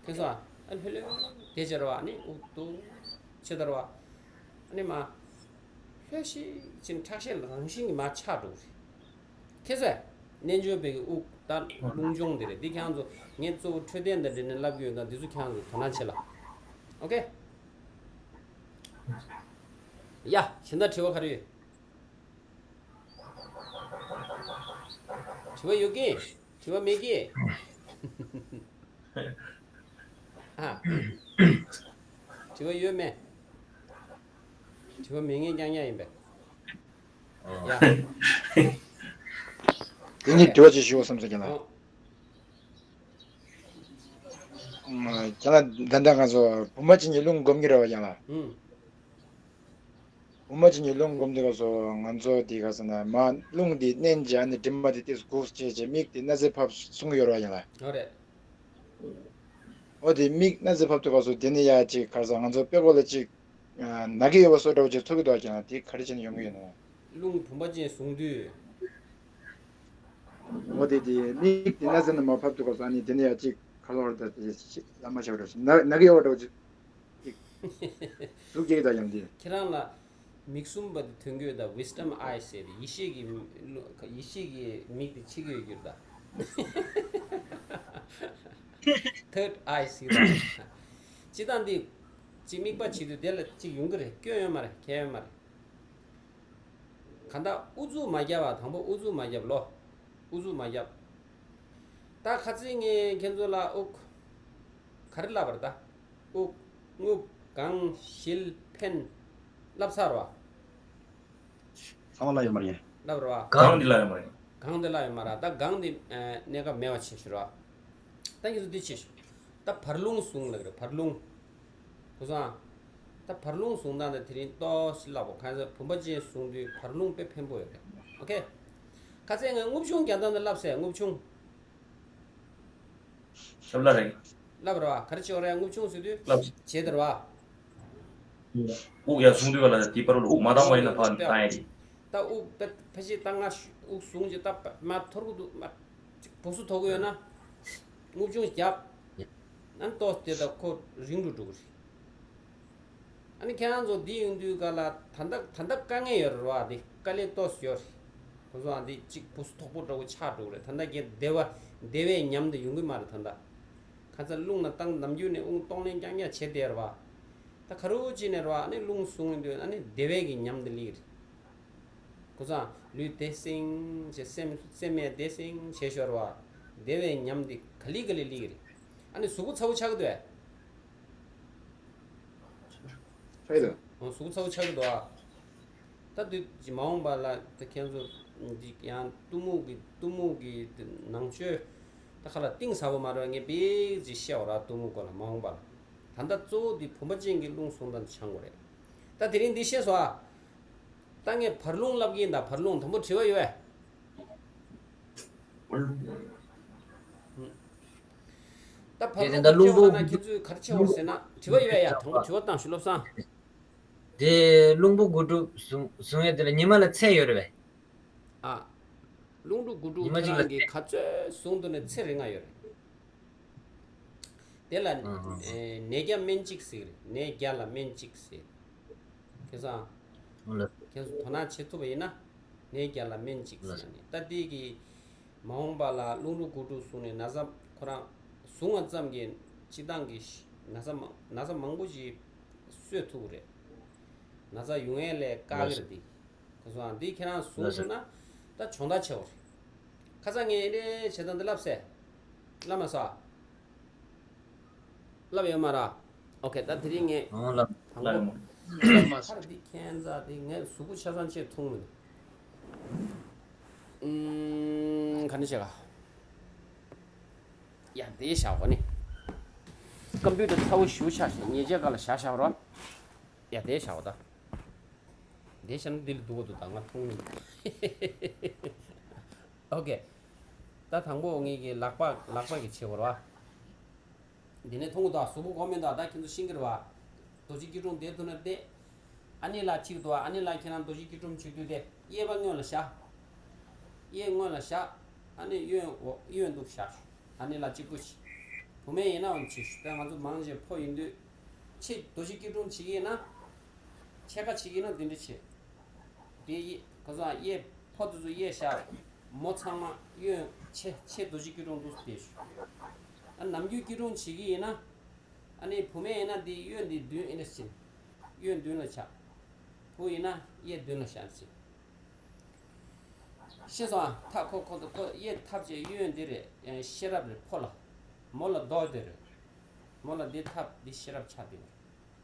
ཁྱེད་ཚོ་ཨ་ལྷོད་ལྷོད་དེ་བྱེད་རོགས། ཨ་ནི་དབུགས་ཏོག་ཙམ་ཆེ་བསྡད་རོགས། ཨ་ནི་མར་ལྷོད་ཤིག་ཅིག་ཁྲག་ཤེད་རང་བཞིན་གྱིས་མར་ཆག་འགྲོ་གི་རེད། ཁྱེད་ཚོས་རྣལ་འབྱོར་པའི་གི་དབུགས་དང་རླུང་སྦྱོང་དེ་རེད། འདི་ཁྱེད་རང་ཚོ་ངས་གཙོ་བོ་འཕྲོད་བསྟེན་དང་འབྲེལ་ནས་ལབ་ཀྱི་ཡོད་ཙང་འདི་ཚོ་ཁྱེད་རང་ཚོ་དོ་སྣང་བྱེད་ལ། ཨོ་ཁེ། ཡ། གཞན་དག་དྲི་བ་ག་རེ་ཡོད། དྲི་བ་ཡོད་ཀི། དྲི་བ་མེད་ཀི། ཨ། དྲི་བ་ཡོད་མེད། དྲི་བ་མེད་མཁན་རྐྱང་རྐྱང་ཡིན་པས། ཡ། དེ་ནི་དྲི་བ་ཅིག་ཞུ་བསམ་སོང་ཁྱེད་ལ། ཨོ། ཁྱེད་ལ་ད་ལྟ་ང་ཚོ་བུམ་པ་ཅན་གྱི་རླུང་སྒོམ་གྱི་རེད་བ་ཁྱེད་ལ། ཨུམ། བུམ་པ་ཅན་གྱི་རླུང་སྒོམ་དུས་སྐབས་སུ་ང་ཚོ་དེ་ག་ཟེར་ན་མར་རླུང་དེ་མནན་བྱས། ཨ་ནི་གྲིབ་མ་དེ་ཏོག་ཙམ་འགུགས་བྱས་བྱས། མིག་དེ་གནག་རྫས་ཕབ་གསུང་གི་ཡོད་རེད་བ་ཁྱེད་ལ། ཨོ་རེད། ཨོ་དེ་མིག་གནག་རྫས་ཕབ་དུས་སྐབས་སུ་དེ་ནི་ཡ་ཅིག་ག་ཟེར་ང་ཚོ་དཔྲལ་མགོ་ལ་ཅིག་ན་གི་ཡོད་པ་བཟོ་འདྲ་བོ་ཅིག་ཚོར་གྱི་འདུག་ཁྱེད་ལ། དེ་ག་རེ་བྱས་ནས་ཡོང་གི་ཡོད་ནོ། རླུང་བུམ་པ་ཅན་བཟུང་དུས། ཨོ་དེ་དེ་མིག་དེ་གནག་རྫས་ནང་མར་ཕབ་དུས་སྐབས་སུ་ཨ་ནི་དེ་ནི་ཡ་ཅིག་ག་ལོར་ད་དེ་ཅིག་ལ་མ་ཆགས་འདྲ་ཞིག་ན་ན་གི་ཡོད་པ་འདྲ་བོ་ཅིག་ཅིག་ཟུག་སྐྱེ་གི་འདུག་ཡང་དེ། ཁྱེད་རང་ལ་མིག་གསུམ་པ་དེ་ཐོན་གྱི་ཡོད་ད། wisdom eyes ཟེར་ཏེ་ཡེ་ཤེས་ཀྱི་ཡེ་ཤེས་ཀྱི་མིག་དེ་ཕྱེ་གི་ཡོད་རྒྱུ་རེད་ད། third eyes ཟེར་ད། སྤྱིར་བཏང་འདི་གཅིག་དམིགས་པ་བྱེད་དུས་དེ་ལ་གཅིག་ཡོང་གི་རེད། སྐྱོན་ཡོད་མ་རེད། ཁྱད་ཡོད་མ་རེད། གང་ལྟར་ཨུ་ཚུགས་མ་རྒྱབ་པ། དང་པོ་ཨུ་ཚུགས་མ་རྒྱབ་ལོ། ཨུ་ཚུགས་མ་རྒྱབ། ད་ཁ་སང་ངས་ཁྱེད་ཚོ་ལ་དབུགས་ག་རེ་ལབ་པ་རེད་ད། དབུགས་རྔུབ། དགང་། བཞིལ། འཕེན། ལབ་ཚར་བ། ཚང་མ་ལབ་ཡོད་མ་རེད། ལབ་རེད་བ། གང་འདི་ལབ་ཡོད་མ་རེད། གང་འདི་ལབ་ཡོད་མ་རེད། ད་གང་འདི་ཨ་གནས་སྐབས་མེད་པ་བྱེད་ཤོར་བ། ད་ཁྱེད་ཚོ་འདི་བྱེད་ཤོག་ད་བར་རླུང་བཟུང་ལབ་རེད། བར་རླུང་། གོ་སོང་ཨ། ད་བར་རླུང་བཟུང་སྟངས་དེ་དེ་རིང་ཏོག་ཙམ་ལབ་གོ། གང་ཟེར་བུམ་པ་ཅན་བཟུང་དུས་བར་རླུང་དཔེ་ཕན་པོ་ཡོད་རེད། ཨོ་ཁེ། ཁ་སང་ངས་རྔུབ་ཆུང་རྒྱག་སྟངས་དེ་ལབ་ཟེར། རྔུབ་ཆུང་། ལབ་ལ་རེད། ལབ་རེད་བ། ག་རེ་བྱེད་དགོས་རེད། རྔུབ་ཆུང་ཟེར་དུས་ལབ། བྱེད་དེ་རེད་བ། དབུགས་ཡར་བཟུང་དུས་ག་ལ་དེའི་བར་དུ་དབུགས་མ་བཏང་བ་ཡིན་ན་ཕར་བཏང་ཡ་རེད། ད་དབུགས་ཕ་ཕ་ཞིག་བཏང་ང་། དབུགས་བཟུང་རྗེས་ད་མར་འཐོར་གི་འདུག་མར་ཅིག་སྦུབས་སུ་ཐོགས་ཀྱི་ཡོད་ན། རྔུབ་ཆུང་རྒྱབ། ཨ་ནི་ཏོག་ཙམ་དེ་ད་ཁོ་རིང་རུ་འགྲོ་གི་རེད། ཨ་ནི་ཁྱེད་རང་ཚོ་འདི་ཡོང་དུས་ག་ལ་ད་ལྟ་ད་ལྟ་དཀའ་ངལ་ཡོད་རེད་བ། འདི་དཀའ་ལས་ཏོག་ཙམ་ཡོད་རེད། ཁོ་ཚོ་ཨ་འདི་གཅིག་སྦུབས་སུ་ཐོགས་པོ་འདྲ་བོ་ཆགས་འགྲོ་གི་རེད། ད་ལྟ་ཁྱེད་བདེ་བ་བདེ་བའི་ཉམས་དེ་ཡོང་གི་མ་རེད་ད་ལྟ། ཁ་ཚ་རླུང་ལ་བཏང་ནམ་རྒྱུན་ནས་དབུགས་གཏོང་ལེན་རྐྱང་རྐྱང་བྱེད་བསྡད་རེད་བ། ད་ག་རུ་ཅི་ནས་རེད་བ། ཨ་ནི་རླུང་བཟུང་དུས་ཨ་ནི་བདེ་བའི་གི་ཉམས་དེ་སླེབས་ཀྱི་རེད། ཁོ་ཚོ་ལུས་བདེ་སིང་བྱས། སེམས་སེམས་ཡང་བདེ་སིང་བྱས་ཤོར་བ། བདེ་བའི་ཉམས་འདི་ག་ལེ་ག་ལེ་སླེབས་ཀྱི་རེད། ཨ་ནི་གཟུགས་པོ་ཚ་བོ་ཆགས་ཀྱི་འདུག་ཨེ། ཆགས་ཀྱི་འདུག་ཨོ། གཟུགས་པོ་ཚ་བོ་ཆགས་ཀྱི་འདུག་ཨ། ད་དུས་ཀྱི་མ་འོངས་པ་ལ་ད་ཁྱེད་ཚོ་འདི་ཡང་གཏི་མུག་གི་གཏི་མུག་གི་ནང་ཆོས་ད་ཁ་ལ་གཏིང་ཟབ་པོ་མ་རེད། ངས་དཔེ་ཅིག་བཤད་པ་ར། གཏི་མུག་སྐོར་ལ་མ་འོངས་པ་ལ། ད་ལྟ་གཙོ་བོ་འདི་བུམ་པ་ཅན་གྱི་རླུང་བཟུང་སྟངས་འདི་སྦྱང་དགོས་རེད། ད་དེ་རིང་འདི་ཤེས་སོང་ཨ། ད་ངས་བར་རླུང་ལབ་ཀྱི་ཡིན་ད། བར་རླུང་དང་པོ་དྲི་བ་ཡོད་པས། ད་བར་རླུང་དེ་ད་རླུང་བུ་ལབ་ན་ཁྱེད་ཚོས་ག་རེ་བྱེད་དགོས་ཟེར་ན། དྲི་བ་ཡོད་པས་ཡ། དང་པོ་དྲི་བ་བཏང་ཞུ་ལབ་སང་། དེ་རླུང་བུ་དགུ་ཕྲུགས་བཟུང་བཟུང་ཡས་དེ་ལ་ཉི་མ་ལ་ཚད་ཡོད་རེད་པས། ཨ། རླུང་ཕྲུག་དགུ་ཕྲུག་ཉི་མ་གཅིག་ལ་ཁྱེད་རང་གིས་ག་ཚོད་བཟུང་འདུག་ནས་ཚེ་རིང་ང་ཡོད་རེད། དེ་ལ་ཨ་ཨ་ཨ། ཨེ་ནད་བརྒྱ་སྨན་གཅིག་ཟེར་གི་རེད། ནད་བརྒྱ་ལ་སྨན་གཅིག་ཟེར། ཁྱེད་ཚོ་ཨ་ལ། ཁྱེད་ཚོ་དོ་སྣང་བྱེད་ཐུབ་པ་ཡིན་ན། ནད་བརྒྱ་ལ་སྨན་གཅིག་ཟེར་ནས་ད་ལྟའི་གི་མ་འོངས་པ་ལ་རླུང་ཕྲུག་དགུ་ཕྲུག་བཟུང་ནས་ན་ཚ་ཁོ་རང་བཟུང་བ་ཙམ་གྱིས་སྤྱི་བཏང་གི་ན་ཚ་མང་ན་ཚ་མང་པོ་ཞིག་གསོ་ཐུབ་ཀྱི་རེད། ན་ཚ་ཡོང་ཡས་ལས་བཀག་གི་རེད་དེ། ཁོ་ཚོའང་འདི་ཁྱེད་རང་བཟུང་ཐུབ་ན་ད་སྦྱོང་བརྡར་ཆེ་བ་རེད། ཁ་སང་ངས་ཨེ་འདྲའི་བྱེད་སྟངས་འདི་ལབ་སེ། ལབ་མ་སོང་། ལབ་ཡོད་མ་རེད། ཨོ་ཁེ། ད་དེ་རིང་ངས་ཨོ་ལབ་དང་པོ་ལབ་ཡོད་མ་རེད། ཁར་འདི་ཁྱད་མཚར་འདི་ངས་གཟུགས་པོ་ཆ་ཚང་ཅིག་འཐུང་མི་འདུག་ཨུམ། ག་འདྲ་བྱེད་ག་ཡ་དེ་བཞག་གོ་ནི། ཀམ་པུ་ཊར་ཚ་བོ་ཞུ་ཆ་ཞིག་ཉེས་ཆད་ག་ལ་བཞག་བཞག་རོ། ཡ་དེ་བཞག་གོ་ད། དེ་བཞག་ན་འདི་ལ་འདུག་གོ་འདུག་ད་ང་མཐོང་མི་འདུག་ཨོ་ཀེ། ད་དང་པོ་ངེད་ཀྱི་ལག་པ་ལག་པ་གི་ཆེ་བོ་ར། འདི་ནས་མཐོང་གོ་ད་གཟུགས་པོ་གོ་མེད་ད་ད་ཁྱེད་ཚོ་ཤེས་ཀྱི་རེད་བ། རྡོ་རྗེ་སྐྱིལ་ཀྲུང་བསྡད་ཐུབ་ན་བསྡད། ཨ་ནི་ལ་གཅིག་འདུག་ཨ་ནི་ལ་ཁྱེད་རང་རྡོ་རྗེ་སྐྱིལ་ཀྲུང་བྱེད་དུས་དེ་གཡས་པ་སྔོན་ལ་བཞག་གཡས་སྔོན་ལ་བཞག་ཨ་ནི་གཡོན་འོག་གཡོན་འདུག་བཞག་ཨ་ནི་ལ་གཅིག་པུ་བྱེད། བུད་མེད་ཡིན་ན་འོང་བྱེད་ད་ང་ཚོ་མང་ཆེ་ཕོ་ཡིན་དུས། ཆེ་རྡོ་རྗེ་སྐྱིལ་ཀྲུང་བྱེད་ཀྱི་ཡིན་ན། ཕྱེད་ཀ་བྱེད་ཀྱི་ཡིན་ན་འདི་འདྲ་བྱེད། དེ་གཡས་ག་ཚོད་གཡས་ཕོ་དེ་ཚོ་གཡས་བཞག་མོ་ཚང་མ་གཡོན་ཆེ་ཆེ་རྡོ་རྗེ་སྐྱིལ་ཀྲུང་འདུག་བསྡད་ཞུ། ཨ་ནམ་རྒྱུན་སྐྱིལ་ཀྲུང་བྱེད་ཀྱི་ཡིན་ན། ཨ་ནི་བུད་མེད་ཡིན་ན་འདི་གཡོན་འདི་མདུན་ཨེ་འདྲ་ཕྱིན། གཡོན་མདུན་ལ་ཆགས། བུ་ཡིན་ན་གཡས་མདུན་ལ་བཞག་ཕྱིན། ཤེས་སོང་ཨ། ཐབས་ཁོ་ཁོ་ཁོ་གཡས་ཐབས་ཅེས་གཡོན་འདི་རེད་ཡང་ཤེས་རབ་རེད་ཕོ་ལ། མོ་ལ་རྡོ་དེ་རེད། མོ་ལ་འདི་ཐབས་འདི་ཤེས་རབ་ཆགས་འདི་རེད།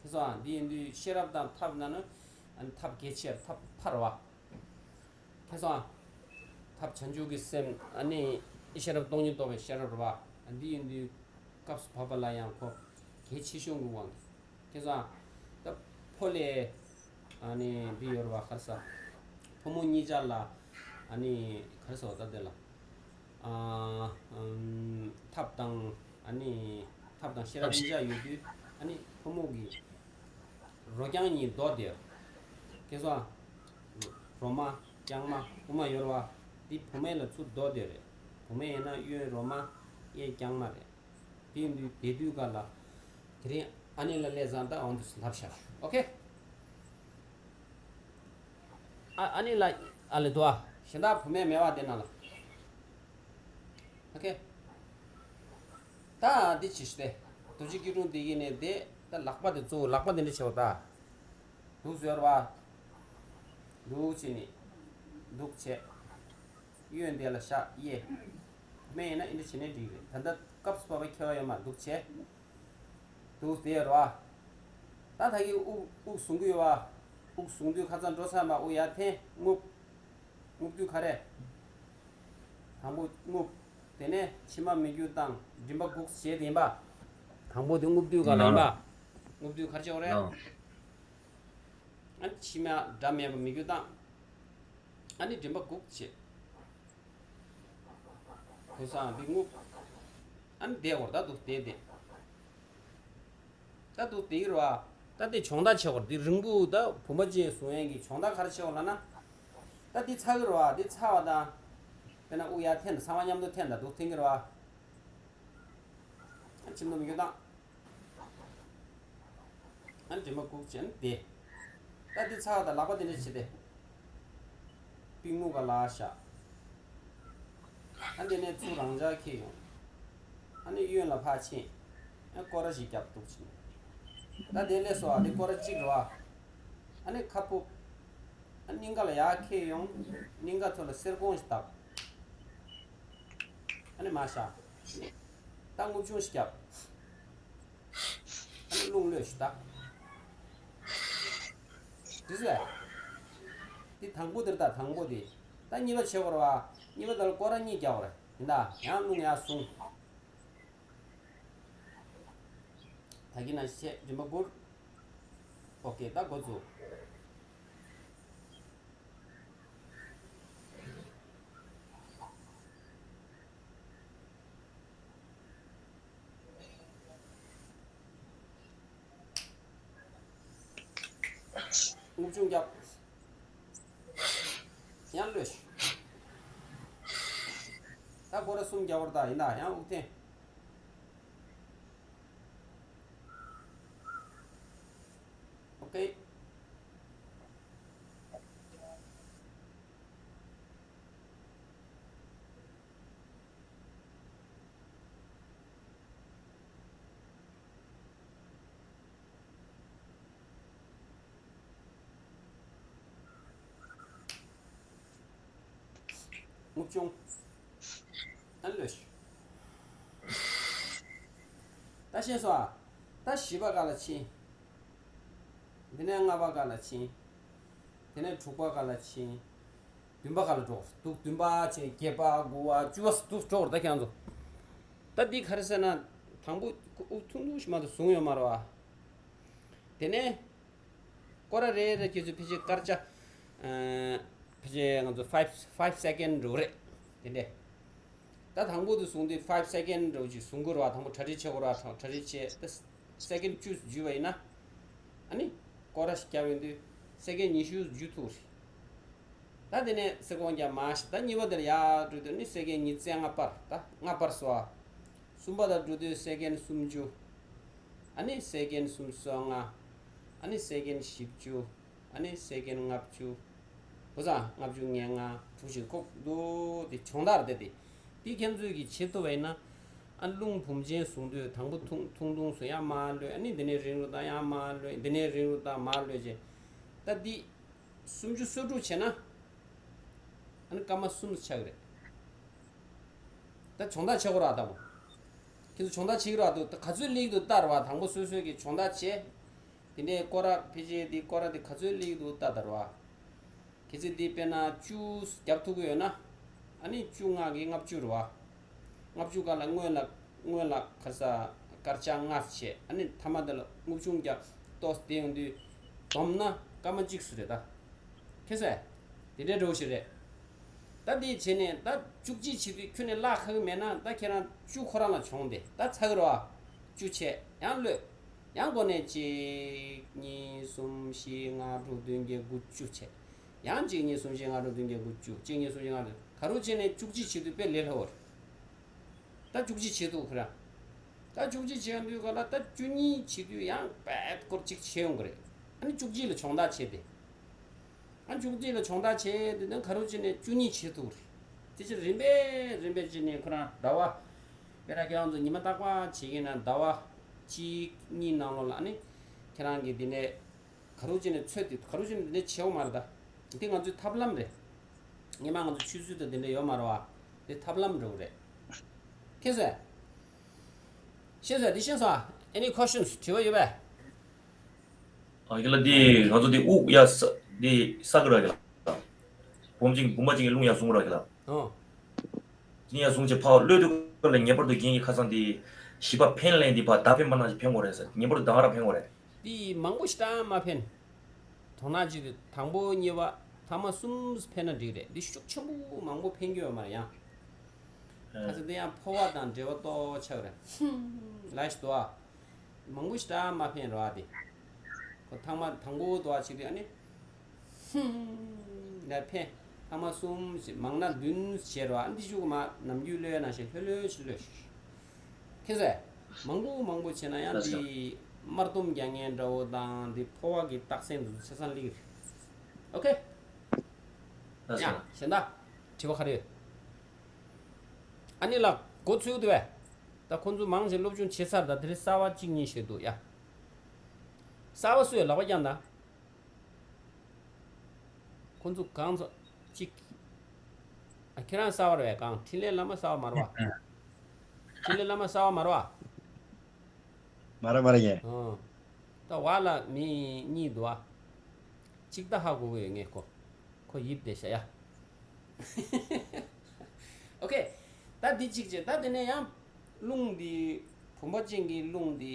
ཤེས་སོང་ཨ། འདི་ཡིན་དུས་ཤེས་རབ་དང་ཐབས་ན་ནི་ཨ་ནི་ཐབས་གལ་ཆེར་ཐབས་ཕར་བ། ཁྱེད་ཚོ། ཐབས་བྱང་ཆུབ་ཀྱི་སེམས་ཨ་ནི་ཤེས་རབ་སྟོང་ཉིད་རྟོགས་པའི་ཤེས་རབ་རེད་བ། འདི་ཡིན་དུས་སྐབས་སུ་བབ་པ་ལ་ཡང་ཁོ་གལ་ཆེ་ཤོས་ཀྱི་དབང་གིས། ཁྱེད་ཚོ། ད་ཕོ་ལས་ཨ་ནི་འདི་ཡོད་རེད་བ་ག་རེ་ཟ། ཕོ་མོ་གཉིས་ཆར་ལ་ཨ་ནི་ག་རེ་ཟ་བ་ད་དེ་ལ། ཨ་ཨམ་ཐབས་དང་ཨ་ནི་ཐབས་དང་ཤེས་རབ་གཉིས་ཆར་ཡོད་དུས་ཨ་ནི་ཕོ་མོ་གི་རོ་རྐྱང་གཉིས་རྡོ་དེ། ཁྱེད་ཚོ། རོ་མ་རྐྱང་མ་དབུ་མ་ཡོད་རེད་བ། འདི་བུད་མེད་ལ་ཚུར་རྡོ་དེ་རེད། བུད་མེད་ཡིན་ན་གཡོན་རོ་མ་གཡས་རྐྱང་མ་རེད། དེ་ཡིན་དུས་དེ་དུས་ག་ལ། དེ་རིང་ཨ་ནི་ལ་སླེབས་ཙང་ད་འོང་དུས་ལབ་བཞག་ཞུ་ཨོ་ཁེ། ཨ་ཨ་ནི་ལ་ཨ་ལེ་དུ་ཨ་གཞན་དག་བུད་མེད་མེད་བ་དེ་ན་ལ། ཨོ་ཁེ། ད་འདི་ཅི་ཞིག་སྟེ། རྡོ་རྗེ་སྐྱིལ་ཀྲུང་དེ་གི་ནས་དེ་ད་ལག་པ་དེ་གཙོ་བོ་ལག་པ་དེ་འདྲ་བྱེད་བ་ད། འདུག་ཟེར་བ། འདུག་བྱས་ནས། འདུག་བྱས། གཡོན་དེ་ལ་བཞག་གཡས། མེད་ཡིན་ན་ཨིན་དྲ་བྱེད་ནས་འགྲིག་རེད་ད་ལྟ་སྐབས་སུ་བབ་པའི་ཁྱད་པར་ཡོད་མ་འདུག་བྱས། འདུག་དེ་རོ་ཨ། ད་ད་གི་དབུགས་དབུགས་བཟུང་གི་ཡོད་བ། དབུགས་བཟུང་དུས་ཁ་ཚ་འགྲོ་ཚར་མ་དབུགས་ཡར་འཐེན་རྔུབ། རྔུབ་དུས་ག་རེ། དང་པོ་རྔུབ། དེ་ནས་མཆིལ་མ་མི་རྒྱུ་བཏང་མགྲིན་པ་སྒུག་བྱས་དེ་ཡིན་པ། དང་པོ་དེ་རྔུབ་དུས་ག་ལ་ཡིན་པ། རྔུབ་དུས་ག་རེ་བྱེད་དགོས་རེད། ཨ་མཆིལ་མ་འདྲ་མེད་པ་མི་རྒྱུ་བཏང་། ཨ་ནི་མགྲིན་པ་སྒུག་བྱས། དེང་སང་འདི་རྔུབ། ཨ་ནི་བསྡད་དགོས་རེད་ད་འདུག་བསྡད་བསྡད། ད་འདུག་བསྡད་ཀྱི་རེད་བ། ད་འདི་སྦྱོང་བརྡར་བྱེད་དགོས་རེད་འདི་རིང་པོ་ད་བུམ་པ་ཅན་བཟུང་ཡས་ཀྱི་སྦྱོང་བརྡར་ག་རེ་བྱེད་དགོས་ལབ་ན། ད་འདི་ཚ་གི་རེད་བ་འདི་ཚ་བ་དང་། དཔེར་ན་དབུགས་ཡར་འཐེན་དང་ཚང་མ་མཉམ་དུ་འཐེན་དང་འདུག་འཐེན་གྱི་རེད་བ། ཨ་མཆིལ་མ་མི་རྒྱུ་བཏང་། ཨ་མགྲིན་པ་སྒུག་བྱས་ནས་བསྡད། ད་འདི་ཚ་བ་དང་ལག་པ་འདི་འདྲ་བྱས་ཏེ། པུས་མོ་ག་ལ་བཞག་ཨ་འདི་ནས་ཚུར་རང་འཇགས་འཁྱེར་ཡོང་། ཨ་ནི་གཡོན་ལ་ཕར་ཕྱིན། ཨ་སྐོར་ར་ཞིག་རྒྱབ་འདུག་ཕྱིན། ད་དེ་ལས་སོ་ཨ་འདི་སྐོར་ར་གཅིག་རེད་བ། ཨ་ནི་ཁ་སྤུབ། ཨ་སྙིང་ག་ལ་ཡར་འཁྱེར་ཡོང་། སྙིང་ག་ཐོག་ལ་གསེར་ཀོང་ཞིག་བཏབ། ཨ་ནི་མར་བཞག་ད་རྔུབ་ཆུང་ཞིག་བརྒྱབ། ཨ་ནི་རླུང་གློད་ཞིག་ད། དེ་ཟེར། འདི་དང་པོ་འདིར་ད་དང་པོ་དེ། ད་གཉིས་པ་བྱེད་དགོས་རེད་བ། གཉིས་པ་ད་ལ་སྐོར་ར་གཉིས་རྒྱག་དགོས་རེད། ཡིན་ད་ཡང་རླུང་ཡར་བཟུང་། ད་གིན་ན་བྱས་མགྲིན་པ་སྒུར། ཨོ་ཀེ་ད་འགོ་བཙུགས། རྔུབ་ཆུང་རྒྱབ། ཡང་གློད། ད་སྐོར་ར་གསུམ་རྒྱག་དགོས་རེད་ད་ཡིན་ད་ཡང་དབུགས་འཐེན། ཨོ་ཀེ། རྔུབ་ཆུང་། ཨ་ལོས། ད་ཤེས་སོང་ཨ། ད་བཞི་པ་ག་ལ་ཕྱིན། དེ་ནས་ལྔ་པ་ག་ལ་ཕྱིན། དེ་ནས་དྲུག་པ་ག་ལ་ཕྱིན། བདུན་པ་ག་ལ་འགྲོ། འདུག་བདུན་པ་ཕྱིན་བརྒྱད་པ་དགུ་པ་བཅུ་པ་འདུག་འགྲོ་བར་ད་ཁྱེད་ཚོ། ད་ ད་འདི་ག་རེ་ཟེར་ན། དང་པོ་དབུགས་ཐུང་ཐུང་ཞིག་མ་གཏོགས་བཟུང་ཡོད་མ་རེད་བ། དེ་ནས་སྐོར་ར་རེ་རེ་ཁྱེད་ཚོས་ཕལ་ཆེར་སྐར་ཆ། ཨ། ཕལ་ཆེར་ང་ཚོ་five five second འགྲོ་གི་རེད། དེ་འདྲས། ད་དང་པོ་དེ་བཟུང་དུས་five second འགྲོ་ཅིག་བཟུང་དགོས་རེད་བ། དང་པོ་གྲ་སྒྲིག་བྱེད་དགོས་རེད་བ། གྲ་སྒྲིག་བྱས་ད་second བཅུ་འཇུས་པ་ཡིན་ན། ཨ་ནི་སྐོར་ར་ཞིག་བརྒྱབ་ཡོང་དུས་second ཉི་ཤུ་འཇུ་ཐུབ་རེད། ད་དེ་ནས་སེ་ཀོན་རྒྱབ་མ་ཞིག་ད་གཉིས་པ་དེར་ཡར་འགྲོ་དུས་ནི་སེ་ཀན་ཉི་ཤུ་རྩ་ལྔ་པར། ད་ལྔ་པར་སོ། གསུམ་པ་དེར་འགྲོ་དུས་སེ་ཀན་སུམ་ཅུ། ཨ་ནི་སེ་ཀན་སུམ་ཅུ་སོ་ལྔ། ཨ་ནི་སེ་ཀན་བཞི་བཅུ། ཨ་ནི་སེ་ཀན་ལྔ་བཅུ། བུ་ཚ་ལྔ་བཅུ་ང་ལྔ་དྲུག་ཅུ་ཁོག་འདུག་དེ་སྦྱོང་བརྡར་དེ་དེ། དེ་ཁྱེད་ཚོས་ཀྱིས་བྱེད་ཐུབ་པ་ཡིན་ན། ཨ། རླུང་བུམ་ཅན་བཟུང་དུས་དང་པོ་ཐུང་ཐུང་ཐུང་སུ་ཡར་མར་གློད། ཨ་ནི་དེ་ནས་རིང་རུ་དང་ཡར་མར་གློད། དེ་ནས་རིང་རུ་དང་མར་གློད་བྱས། ད་འདི་སུམ་ཅུ་སོ་དྲུག་བྱས་ན། ཨ་ནི་སྐར་མ་གསུམ་ཆགས་ཀྱི་རེད། ད་སྦྱོང་བརྡར་བྱེད་དགོས་ར་ལྟ་བུ། ཁྱེད་ཚོ་སྦྱོང་བརྡར་བྱེད་ཀྱི་ར་འདུག་ད་ག་ཚོད་སླེབས་འདུག་ལྟ་ར་བ། དང་པོ་སོ་སོས་ཀྱི་སྦྱོང་བརྡར་བྱས། དེ་འདྲའི་སྐོར་ར་ཕལ་ཆེར་འདི་སྐོར་ར་འདི་ག་ཚོད་སླེབས་འདུག་ལྟ་ད་ར་བ། གལ་སྲིད་འདི་དཔེར་ན་བཅུ་བརྒྱབ་ཐུབ་ཀྱི་ཡོད་ན། ཨ་ནི་བཅུ་ལྔ་གིས་ལྔ་བཅུ་རེད་བ། ལྔ་བཅུ་ག་ལ་སྔོན་ལ་སྔོན་ལ་ག་ས་སྐར་ཆ་ལྔ་བྱས། ཨ་ནི་མཐའ་མ་འདི་ལ་དབུགས་ཆུང་རྒྱག་ཏོག་ཙམ་བསྡད་ཡོང་དུས་བསྡོམས་ན་སྐར་མ་གཅིག་སུ་རེད་ད། ཁེ་སེ། དེ་འདྲའི་འགྲོ་ཞིག་རེད། ད་དེ་བྱས་ནས་ད་བཅུ་གཅིག་བྱེད་དུས་ཁྱོན་ནས་བརླག་ཁག་མེད་ན། ད་ཁྱེད་རང་བཅུ་ཁོ་རང་ལ་སྦྱོང་དེ་ད་ཚར་གི་རེད་བ། བཅུ་བྱས་ཡང་གློད། ཡང་འགོ་ནས་གཅིག་གཉིས་གསུམ་བཞི་ལྔ་དྲུག་བདུན་བརྒྱད་དགུ་བཅུ་བྱས། ཡང་གཅིག་གཉིས་གསུམ་བཞི་ལྔ་དྲུག་བདུན་བརྒྱད་དགུ་བཅུ། གཅིག་གཉིས་གསུམ་བཞི་ལྔ་དྲུག་ག་རུ་བྱས་ནས་བཅུ་གཅིག་བྱེད་དུས་དཔེ་ལས་སླ་བོ་རེད། ད་བཅུ་གཅིག་བྱེད་དུས་ཁོ་རང་། ད་བཅུ་གཅིག་བྱེད་དུས་ག་ལ་ད་བཅུ་གཉིས་བྱེད་དུས་ཡང་དཔེ་སྐོར་གཅིག་བྱེད་ཡོང་གི་རེད། ཨ་ནི་བཅུ་གཅིག་ལ་སྦྱོང་བརྡར་བྱས་ཏེ། ཨ། བཅུ་གཅིག་ལ་སྦྱོང་བརྡར་བྱས་དུས་ནི་ག་རུ་བྱས་ནས་བཅུ་གཉིས་བྱེད་ཐུབ་རེད། དེ་ཕྱིར་རིམ་པས་རིམ་པས་བྱས་ནས་ཁོ་རང་ཟླ་བ། དཔེར་ན་ཁྱེད་རང་ཚོ་ཉི་མ་རྟག་པར་བྱེད་ཀྱི་ན་ཟླ་བ་གཅིག་གཉིས་ནང་ལོགས་ལ་ཨ་ནི་ཁྱེད་རང་གིས་འདི་ནས་ག་རུ་བྱས་ནས་ཚོད་དེ་ག་རུ་བྱས་ནས་འདི་ནས་བྱེད་འོང་མ་རེད་ད། འདི་ང་ཚོའི་ཐབས་ལམ་རེད། སྔོན་མ་ང་ཚོ་ཆུ་ཚོད་དང་འདི་འདྲ་ཡོད་མ་རེད་བ། འདི་ཐབས་ལམ་འདྲ་བོ་རེད། ཁྱེད་ཚོས། ཤེས་སོང་། འདི་ཤེས་སོང་། Any questions? དྲི་བ་ཡོད་པས། ཨ། ཡ་ལ་འདི་ང་ཚོ་འདི་དབུགས་ཡ་ས་འདི་ས་གི་ར་གི་ལ། བུམ་ཅིང་བུམ་པ་ཅིང་གི་རླུང་ཡ་བཟུང་ར་གི་ལ། ཨོ། ཅིང་ཡ་བཟུང་བྱས་ཕར་གློད་དུས་སྐབས་ལ་ངེས་པར་དུ་རྒན་གྱི་ཁ་སང་འདི་བཞི་པ་འཕེན་ལེན་འདི་ཕར་ད་འཕེན་པ་ནང་བཞིན་འཕེན་དགོས་རེད་ཟེར། ངེས་པར་དུ་ད་ག་ར་འཕེན་དགོས་རེད། འདི་མང་པོ་ཞེ་དྲག་མ་འཕེན། དོ་སྣང་བྱེད་དུས་དང་པོ་གཉིས་པ་ཐ་མ་གསུམ་འཕེན་ན་འགྲིག་རེད། འདི་ཤུགས་ཆེན་པོ་མང་པོ་འཕེན་རྒྱུ་ཡོད་མ་རེད་ཡང་། ཁ་ཚ་འདི་ཡང་ཕོ་བ་དང་འབྲེལ་བ་ཏོག་ཆགས་རེད། ཧུམ། ལ་ཞིག་དོ་ཨ། མང་པོ་ཞེ་དྲག་མ་འཕེན་རོགས་ཨ་དེ། ཁོ་ཐང་མ་དང་པོ་དོ་ཨ་བྱེད་དུས་ཨ་ནི། ཧུམ། ལ་འཕེན། ཐ་མ་གསུམ་ཞིག་མང་ན་བདུན་བྱེད་རོགས་ཨ། འདི་ཤུགས་མ་ནམ་རྒྱུན་གློད་ན་ཞིག་ལྷོད་ལྷོད་ཞིག་གློད། ཁྱེད་ཚོས། མང་པོ་མང་པོ་བྱས་ན་ཡང་ལགས་སོ། འདི་དམར་ལྡུམ་རྒྱག་མཁན་འདྲ་བོ་དང་འདི་ཕོ་བ་གི་རྟགས་མཚན་འདི་ཚོ་ཆ་ཚང་སླེབས་ཀྱི་རེད། ཨོ་ཁེ། ལགས་སོ། ཡ་གཞན་དག་དྲི་བ་ག་རེ་ཡོད། ཨ་ནི་ལགས་འགོ་ཚུགས་འདུག་བས། ད་ཁོང་ཚོ་མང་ཆེ་སློབ་སྦྱོང་བྱེད་ཚར། ད་དེ་རིང་གསར་བ་གཅིག་གཉིས་ཤིག་འདུག་ཡ། གསར་བ་སུ་ཡོད་ལག་པ་བརྐྱངས་དང་། ཁོང་ཚོ་གང་ཚོ་གཅིག་ཨ། ཁྱེད་རང་གསར་བ་རེད་པས། གང་འཕྲིན་ལས་བླ་མ་གསར་བ་མ་རེད་པ། འཕྲིན་ལས་བླ་མ་གསར་བ་མ་རེད་པ། མ་རེད་མ་རེད་ཡེ། ཨོ། ད་བ་ལ་མི་གཉིས་འདུག་ཨ། གཅིག་ད་ཧ་གོ་གི་ཡོད་ངས་ཁོ། ཁོ་ཡིབ་བསྡད་ཤག་ཡ། ཨོ་ཁེ། ད་འདི་གཅིག་བྱས། ད་དེ་ནས་ཡང་རླུང་འདི་བུམ་པ་ཅན་གྱི་རླུང་འདི་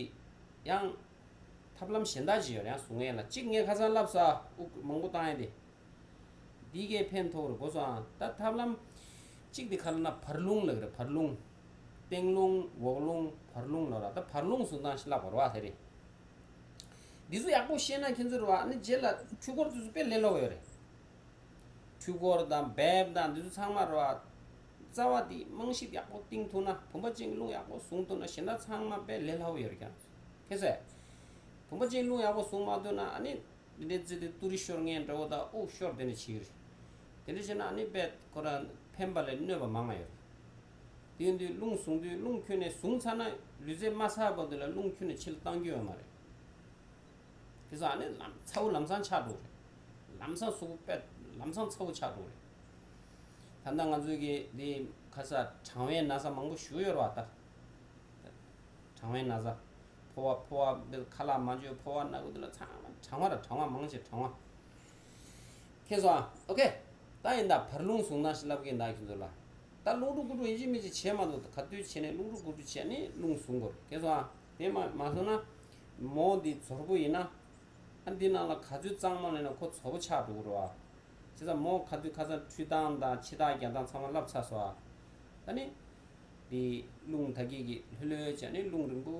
ཡང་། ཐབས་ལམ་གཞན་དག་ཅིག་ཡོད་རེད་ཡང་གཟུགས་ངན་ལ། གཅིག་ངས་ཁ་སང་ལབ་ས། དབུགས་མང་པོ་བཏང་ཡ་དེ། འདི་གས་ཕན་ཐོགས་རེད་གོ་སོང་ཨ། ད་ཐབས་ལམ་གཅིག་དེ་ག་ལ་ན་བར་རླུང་ལབ་རེད། བར་རླུང་། སྟེང་རླུང་། འོག་རླུང་། བར་རླུང་ལབ་ར། ད་བར་རླུང་གཟུགས་སྟངས་ཤིག་ལབ་པ་རེད་བ་དེ་རེད། འདི་ཚོ་ཡག་པོ་ཤེས་ན་ཁྱེད་ཚོ་རེད་བ། ཨ་ནི་རྗེས་ལ་འཕྲུལ་འཁོར་དེ་ཚོ་དཔེ་ལས་སླ་བོ་ཡོད་རེད། འཕྲུལ་འཁོར་དང་བེབ་དང་འདི་ཚོ་ཚང་མ་རེད་བ། རྩ་བ་འདི་རྨང་གཞི་ཡག་པོ་བཏིང་ཐུབ་ན། བུམ་པ་ཅན་རླུང་ཡག་པོ་བཟུང་ཐུབ་ན་གཞན་དག་ཚང་མ་དཔེ་ལས་སླ་བོ་ཡོད་རེད་ཀྱང་། ཁྱེད་ཚོས། བུམ་པ་ཅན་རླུང་ཡག་པོ་བཟུང་མ་ཐུབ་ན་ཨ་ནི། འདི་འདྲའི་རྩི་དེ་ཏུ་རི་ཤོར་མཁན་འདྲ་བོ་དང་དབུགས་ཤོར་དེ་འདྲ་བྱེད་ཀྱི་རེད། དེ་འདྲ་བྱས་ན་ཨ་ནི་དཔེ་ཁོ་རང་ཕན་པ་ལས་གནོད་པ་མང་ང་ཡོད་རེད། དེ་ཡིན་དུས་རླུང་བཟུང་དུས་རླུང་ཁྱོན་ནས་བཟུང་ཚར་ན་ལུས་རྩལ་མ་ཚར་བར་དུ་ལ་རླུང་ཁྱོན་ནས་ཕྱི་ལ་བཏང་རྒྱུ་ཡོད་མ་རེད། དེ་ཚོ་ཨ་ནི་ལམ་ཚ་བོ་ལམ་སང་ཆགས་འགྲོ་རེད། ལམ་སང་གཟུགས་པོ་དཔེ་ལམ་སང་ཚ་བོ་ཆགས་འགྲོ་རེད། ད་ལྟ་ང་ཚོའི་གི་འདི་ཁ་ས་གྲང་བའི་ན་ཚ་མང་པོ་ཞུ་ཡོད་རེད་བ་ད། གྲང་བའི་ན་ཚ། ཕོ་བ་ཕོ་བ་འདི་ཁ་ལག་མ་འཇུ་ཕོ་བ་ན་གི་འདི་ལ་ཚང་མ་གྲང་བ་ར་གྲང་བ་མང་ཆེ་གྲང་བ། ཁྱེད་ཚོ་ཨ། ཨོ་ཁེ། ད་ཡིན་ད་བར་རླུང་བཟུང་སྟངས་ཤིག་ལབ་གི་ཡིན་ད་ཁྱེད་ཚོ་ལ། ད་རླུང་འགྲོ་རྒོད་འགྲོ་ཡིན་གཅིག་མིན་གཅིག་བྱེད་མ་ཐུབ། ག་དུས་བྱས་ནས་རླུང་འགྲོ་རྒོད་འགྲོ་བྱས་ནས་རླུང་བཟུང་དགོས་རེད། གལ་སོང་ཨ། དེ་མ་མ་སོང་ན། མོ་འདི་ཛོར་པོ་ཡིན་ན། ཨ་འདི་ནང་ལ་ག་ཚོད་གཙང་མ་ལེན་ན་ཁོ་ཛོར་པོ་ཆགས་འགྲོ་གི་རེད་བ། བྱས་ཙང་མོ་ག་དུས་ཁ་སང་འཁྲུད་སྟངས་དང་ཕྱི་ཐག་རྒྱག་སྟངས་ཚང་མ་བསླབ་ཚར་སོང་ཨ། ད་ནི། འདི་རླུང་ད་གིན་གྱི་ལྷོད་ལྷོད་བྱས་ནས་རླུང་རིང་པོ་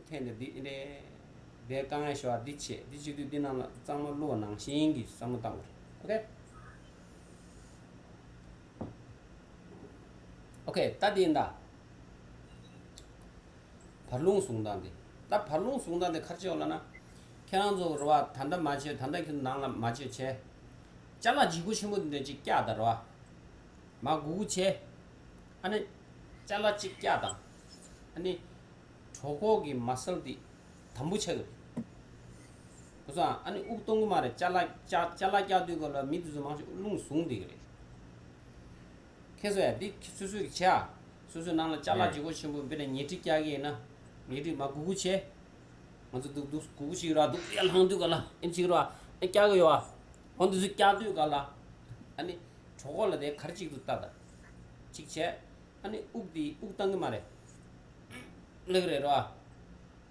འཐེན་ནས་འདི་ཨེ་འདྲས་བསྡད། དཀའ་ངལ་ཤོར་བ་འདི་བྱས། འདི་བྱེད་དུས་འདི་ནང་ལ་གཙང་མ་བླུགས་པ་ནང་བཞིན་གྱི་བསམ་བློ་བཏང་དགོས་རེད། ཨོ་ཁེ། ཨོ་ཁེ། ད་འདི་ཡིན་ད། བར་རླུང་བཟུང་སྟངས་འདི། ད་བར་རླུང་བཟུང་སྟངས་འདི་ག་རེ་བྱེད་དགོས་ལབ་ན། ཁྱེད་རང་ཚོ་རེད་བ། ད་ལྟ་མ་བྱེད། ད་ལྟ་ཁྱེད་ཚོ་ནང་ལ་མ་བྱེད་བྱས། ཅ་ལག་ལྗིད་ཁོག་ཆེན་པོ་འདི་འདྲ་ཅིག་བཀྱགས་དང་རེད་བ། མར་སྒུར་སྒུར་བྱས། ཨ་ནི་ཅ་ལག་ཅིག་བཀྱགས་དང་། ཨ་ནི་གྲོད་ཁོག་གི་མ་སལ་འདི་དམ་པོ་ཆགས་ཀྱི་རེད། གོ་སོང་ཨ། ཨ་ནི་དབུགས་གཏོང་གི་མ་རེད། ཅ་ལག་ཅ་ཅ་ལག་བཀྱགས་དུས་སྐབས་ལ་མི་དེ་ཚོ་མང་ཆེ་རླུང་བཟུང་བསྡད་ཀྱི་རེད། ཁྱེད་ཚོ་ཡ་འདི་སོ་སོས་ཀྱི་བྱས་ཨ། སོ་སོའི་ནང་ལ་ཅ་ལག་ལྗིད་ཁོག་ཆེན་པོ་དཔེར་ན་ཉལ་ཁྲི་བཀྱག་གི་ཡིན་ན། ཉལ་ཁྲི་མར་སྒུར་སྒུར་བྱས། ང་ཚོ་འདུག་འདུག་སྒུར་སྒུར་བྱེད་ཀྱི་རེད་བ། འདུག་ཡར་ལངས་དུས་སྐབས་ལ་ཨེ་བྱེད་ཀྱི་རེད་བ། ཨེ་བཀྱག་གི་ཡོད་བ། འོ་འདི་ཚོ་བཀྱག་དུས་སྐབས་ལ། ཨ་ནི་གྲོད་ཁོག་ལ་དེ་ག་རེ་གཅིག་ཏུ་ལྟ་ད། གཅིག་བྱས། ཨ་ནི་དབུགས་དེ་དབུགས་བཏང་གི་མ་རེད། ལེགས་རེད་རོ།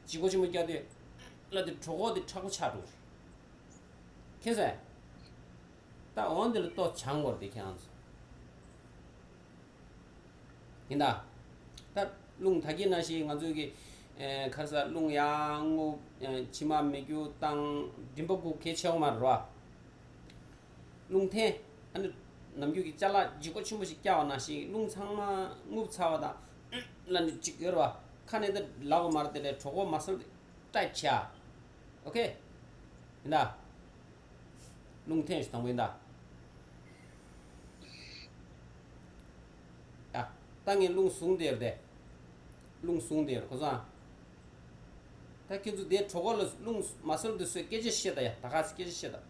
ལྗིད་ཁོག་ཆེན་པོ་བཀྱག་དུས་ལ་དེ་གྲོད་ཁོག་དེ་མཁྲེགས་པོ་ཆགས་འགྲོ་གི་རེད། ཁྱེད་ཚོས། ད་འོ་འདི་ལ་ལྟོ་བྱང་དགོས་རེད་དེ་ཁྱེད་རང་ཚོ། ཡིན་ད། ད་རླུང་ད་གིན་ནང་བཞིན་ང་ཚོས་ཀྱི། ཨེ་ཁར་ས་རླུང་ཡར་རྔུབ། ཨེ་མཆིལ་མ་མེ་སྒྱུར་བཏང་། མགྲིན་པ་སྒུར། གལ་ཆེ་བ་མ་རེད་རོ། རླུང་འཐེན། ཨ་ནི་ནམ་རྒྱུན་གྱི་ཅ་ལག་ལྗིད་ཁོག་ཆེན་པོ་ཞིག་བཀྱགས་པ་ནང་བཞིན་རླུང་ཚང་མ་རྔུབ་ཚར་བ་དང་། ལ་ནི་གཅིག་ཡོད་རེད་བ། ཁ་ནས་ད་ལབ་དགོས་མ་རེད། དེ་ལས་གྲོད་ཁོག་མ་སལ་ཏའིཊ་བྱས། ཨོ་ཁེ། ཡིན་ད། རླུང་འཐེན་ཞིག་དང་པོ་ཡིན་ད། ཡ། ད་ངས་རླུང་བཟུང་བསྡད་ཡོད་དེ། རླུང་བཟུང་བསྡད་ཡོད། གོ་སོང་ཨ། ད་ཁྱེད་ཚོ་དེ་གྲོད་ཁོག་ལ་རླུང་མ་སལ་དུས་ཚོད་སྐད་ཆ་བཤད་ད་ཡ། ད་ག་ཚོད་སྐད་ཆ་བཤད་ད།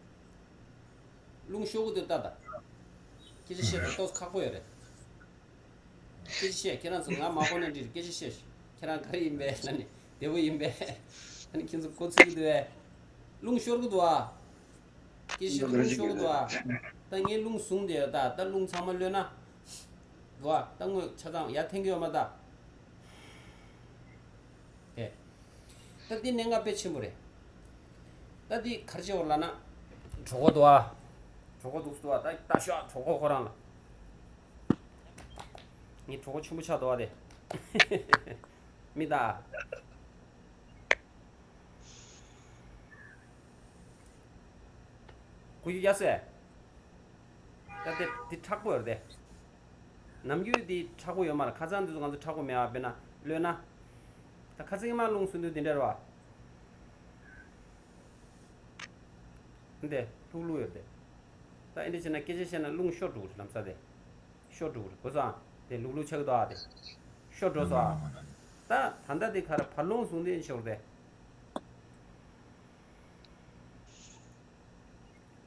རླུང་ཤོར་གི་འདུག་ལྟ་ད། སྐད་ཆ་བཤད་ད་ཏོག་ཙམ་ཁག་པོ་ཡོད་རེད། སྐད་ཆ་བཤད། ཁྱེད་རང་ཚོ་ང་མ་གོ་ནས་འདྲི། སྐད་ཆ་བཤད། ཁྱེད་རང་ག་རེ་ཡིན་པས་ལབ་ནས། བདེ་པོ་ཡིན་པས། ཨ་ནི་ཁྱེད་ཚོ་གོ་ཚོད་ཀྱི་འདུག་བས། རླུང་ཤོར་གི་འདུག་ཨ། སྐད་ཆ་བཤད། རླུང་ཤོར་གི་འདུག་ཨ། ད་ངས་རླུང་བཟུང་བསྡད་ཡོད་ད། ད་རླུང་ཚང་མ་གློད་ན། འདུག་ཨ། ད་དངོས་ཆ་ཚང་ཡར་འཐེན་གི་ཡོད་མ་ད། ཨེ། ད་འདི་གནད་འགག་དཔེ་ཆེན་པོ་རེད། ད་འདི་ག་རེ་བྱེད་དགོས་ལབ་ན། གྲོད་ཁོག་འདུག་ཨ། གྲོད་ཁོག་འདུག་འདུག་ཨ། ད་ལྟ་ཤོག་ཨ། གྲོད་ཁོག་ཁོ་རང་ལ། ངའི་གྲོད་ཁོག་ཆེན་པོ་ཆགས་འདུག་ཨ་དེ། མི་ད། གོ་རྒྱུ་རྒྱག་སེ། ད་དེ་དེ་མཁྲེགས་པོ་ཡོད་རེད་དེ། ནམ་རྒྱུན་དེ་མཁྲེགས་པོ་ཡོད་མ་རེད། ཁ་སང་དེ་ཚོ་ང་ཚོ་མཁྲེགས་པོ་མེད་པ། དཔེར་ན་གློད་ན། ད་ཁ་སང་ཉི་མ་རླུང་བཟུང་དུས་དེ་འདྲ་རེད་བ། འདི་ལྷུག་ལྷུག་ཡོད་རེད་དེ། ད་ཨེ་འདྲ་བྱས་ན་སྐད་ཆ་བཤད་ན་རླུང་ཤོར་འགྲོ་གི་རེད། ལམ་སང་དེ་ཤོར་འགྲོ་གི་རེད། གོ་སོང་ཨ། དེ་ལྷུག་ལྷུག་ཆགས་ཀྱི་འདུག་ཨ། དེ་ཤོར་འགྲོ་སོང་ཨ། ད་ད་ལྟ་དེ་ག་རེ་བར་རླུང་བཟུང་དེ་ཤོར་དེ།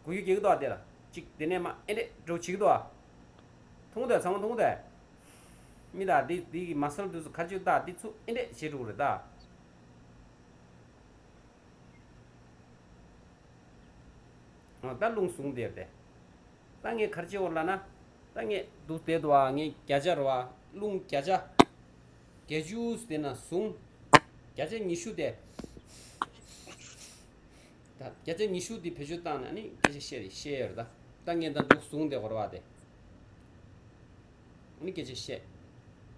གོ་རྒྱུ་རྒྱག་གི་འདུག་ཨ། དེ་ལ་གཅིག་དེ་ནས་མར་ཨེ་འདྲས་འགྲོ་བྱེད་ཀྱི་འདུག་ཨ། མཐོང་གི་འདུག་ཨ། ཚང་མ་མཐོང་གི་འདུག་ཨ། མི་ལ་འདི་འདི་གི་མ་སལ་དུས་སུ་ག་རེ་བྱེད་ཀྱི་འདུག་ཨ། འདི་ཚོ་ཨེ་འདྲས་བྱེད་འགྲོ་གི་རེད་ད། ཨ། ད་རླུང་བཟུང་བསྡད་དེ། ད་ངས་ག་རེ་བྱེད་དགོས་ལབ་ན། ད་ངས་འདུག་བསྡད་འདུག་ཨ། ངས་བརྒྱ་ཆ་རེད་བ། རླུང་བརྒྱ་ཆ། བརྒྱད་ཅུ་དེ་ན་བཟུང་། བརྒྱ་ཆ་ཉི་ཤུ་དེ། ད་བརྒྱ་ཆ་ཉི་ཤུ་དེ་བེད་སྤྱོད་བཏང་ནས་ནི་སྐད་ཆ་བཤད་རེད། བཤད་ཡོད་རེད་ད། ད་ངས་ད་འདུག་བཟུང་བསྡད་དགོས་རེད་བ་དེ། ནི་སྐད་ཆ་བཤད།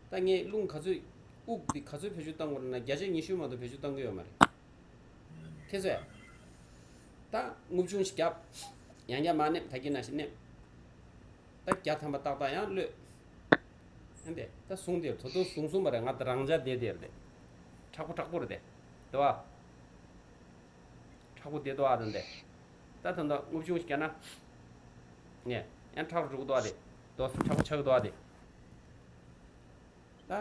ད་ངས་རླུང་ག་ཚོད། དབུགས་འདི་ག་ཚོད་བེད་སྤྱོད་བཏང་དགོས་རེད་ན། བརྒྱ་ཆ་ཉི་ཤུ་མ་གཏོགས་བེད་སྤྱོད་བཏང་གི་ཡོད་མ་རེད། ཁྱེད་ཚོས། ད་རྔུབ་ཆུང་ཞིག་བརྒྱབ། ཡང་བསྐྱར་མར་མནན། ད་གིན་ནང་བཞིན་མནན། ད་བརྒྱ་ཐམ་པ་ཏག་ཏག་ཡང་གློད། ཨ་འདི་ད་བཟུང་དེ་ད་དུང་བཟུང་སོང་བ་རེད། ང་ད་རང་འཇགས་བསྡད་དེ་རེད། མཁྲེགས་པོ་མཁྲེགས་པོ་རེད་དེ། དེ་བ། མཁྲེགས་པོ་བསྡད་འདུག་ཨ། ད་འདི། ད་ད་ད་རྔུབ་ཆུང་ཞིག་བརྒྱབ་ན། ནས་ཡང་མཁྲེགས་པོ་འགྲོ་གི་འདུག་ཨ། དེ་ཏོག་ཙམ་མཁྲེགས་པོ་ཆགས་ཀྱི་འདུག་ཨ། དེ། ད་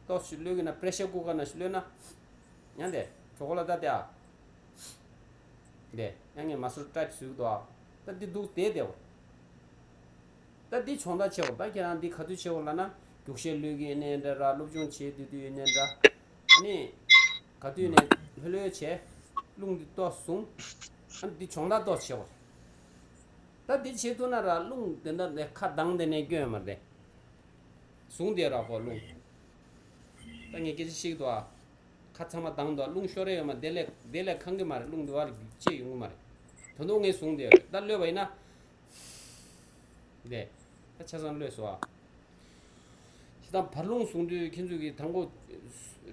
ཏོག་ཙམ་གློད་ཀྱི་ན། པེ་རེ་ཤར་ཀུ་ཀར་ནང་གློད་ན། ཡང་དེ་གྲོད་ཁོག་ལ་ད་དེ་ཨ། དེ་ཡང་ངས་མ་སོར་ཏའིཊ་བཟོས་ཀྱི་འདུག་ཨ། ད་འདི་འདུག་བསྡད་བསྡད་པ། ད་འདི་སྦྱོང་བརྡར་བྱེད་དགོས། ད་ཁྱེད་རང་འདི་ག་དུས་བྱེད་དགོས་ལབ་ན། རྒྱུག་ཤད་གློད་ཀྱི་ཡིན་ནའི་འདྲ་ར། སློབ་སྦྱོང་བྱེད་སྡོད་དུས་ཡིན་ནའི་འདྲ། ཨ་ནི་ག་དུས་ནས་ལྷོད་ལྷོད་བྱས། རླུང་འདི་ཏོག་ཙམ་བཟུང་། ཨ་ནི་འདི་སྦྱོང་བརྡར་ཏོག་ཙམ་བྱེད་དགོས། ད་འདི་བྱེད་ཐུབ་ན་ར་རླུང་དེ་འདྲ་ནས་ཁ་གདངས་དེ་ནས་སྐྱོན་ཡོད་མ་རེད། བཟུང་བསྡད་ར་ཁོ་རླུང་། ད་ངས་སྐད་ཆ་བཤད་ཀྱི་འདུག་ཨ། ཁ་ཚང་མ་དྭངས་འདུག་ཨ། རླུང་ཤོར་རེ་ཡོད་མ་དེ་ལས་དེ་ལས་ཁེངས་གི་མ་རེད། རླུང་འདི་བར་བཅད་ཡོང་གི་མ་རེད། དོན་དུ་ངས་བཟུང་བསྡད་རེད། ད་གློད་པ་ཡིན་ན། དེ། ད་ཆ་ཚང་གློད་སོང་ཨ། ཞེ་དྲག་བར་རླུང་བཟུང་དུས་ཁྱེད་ཚོས་ཀྱི་དང་པོ།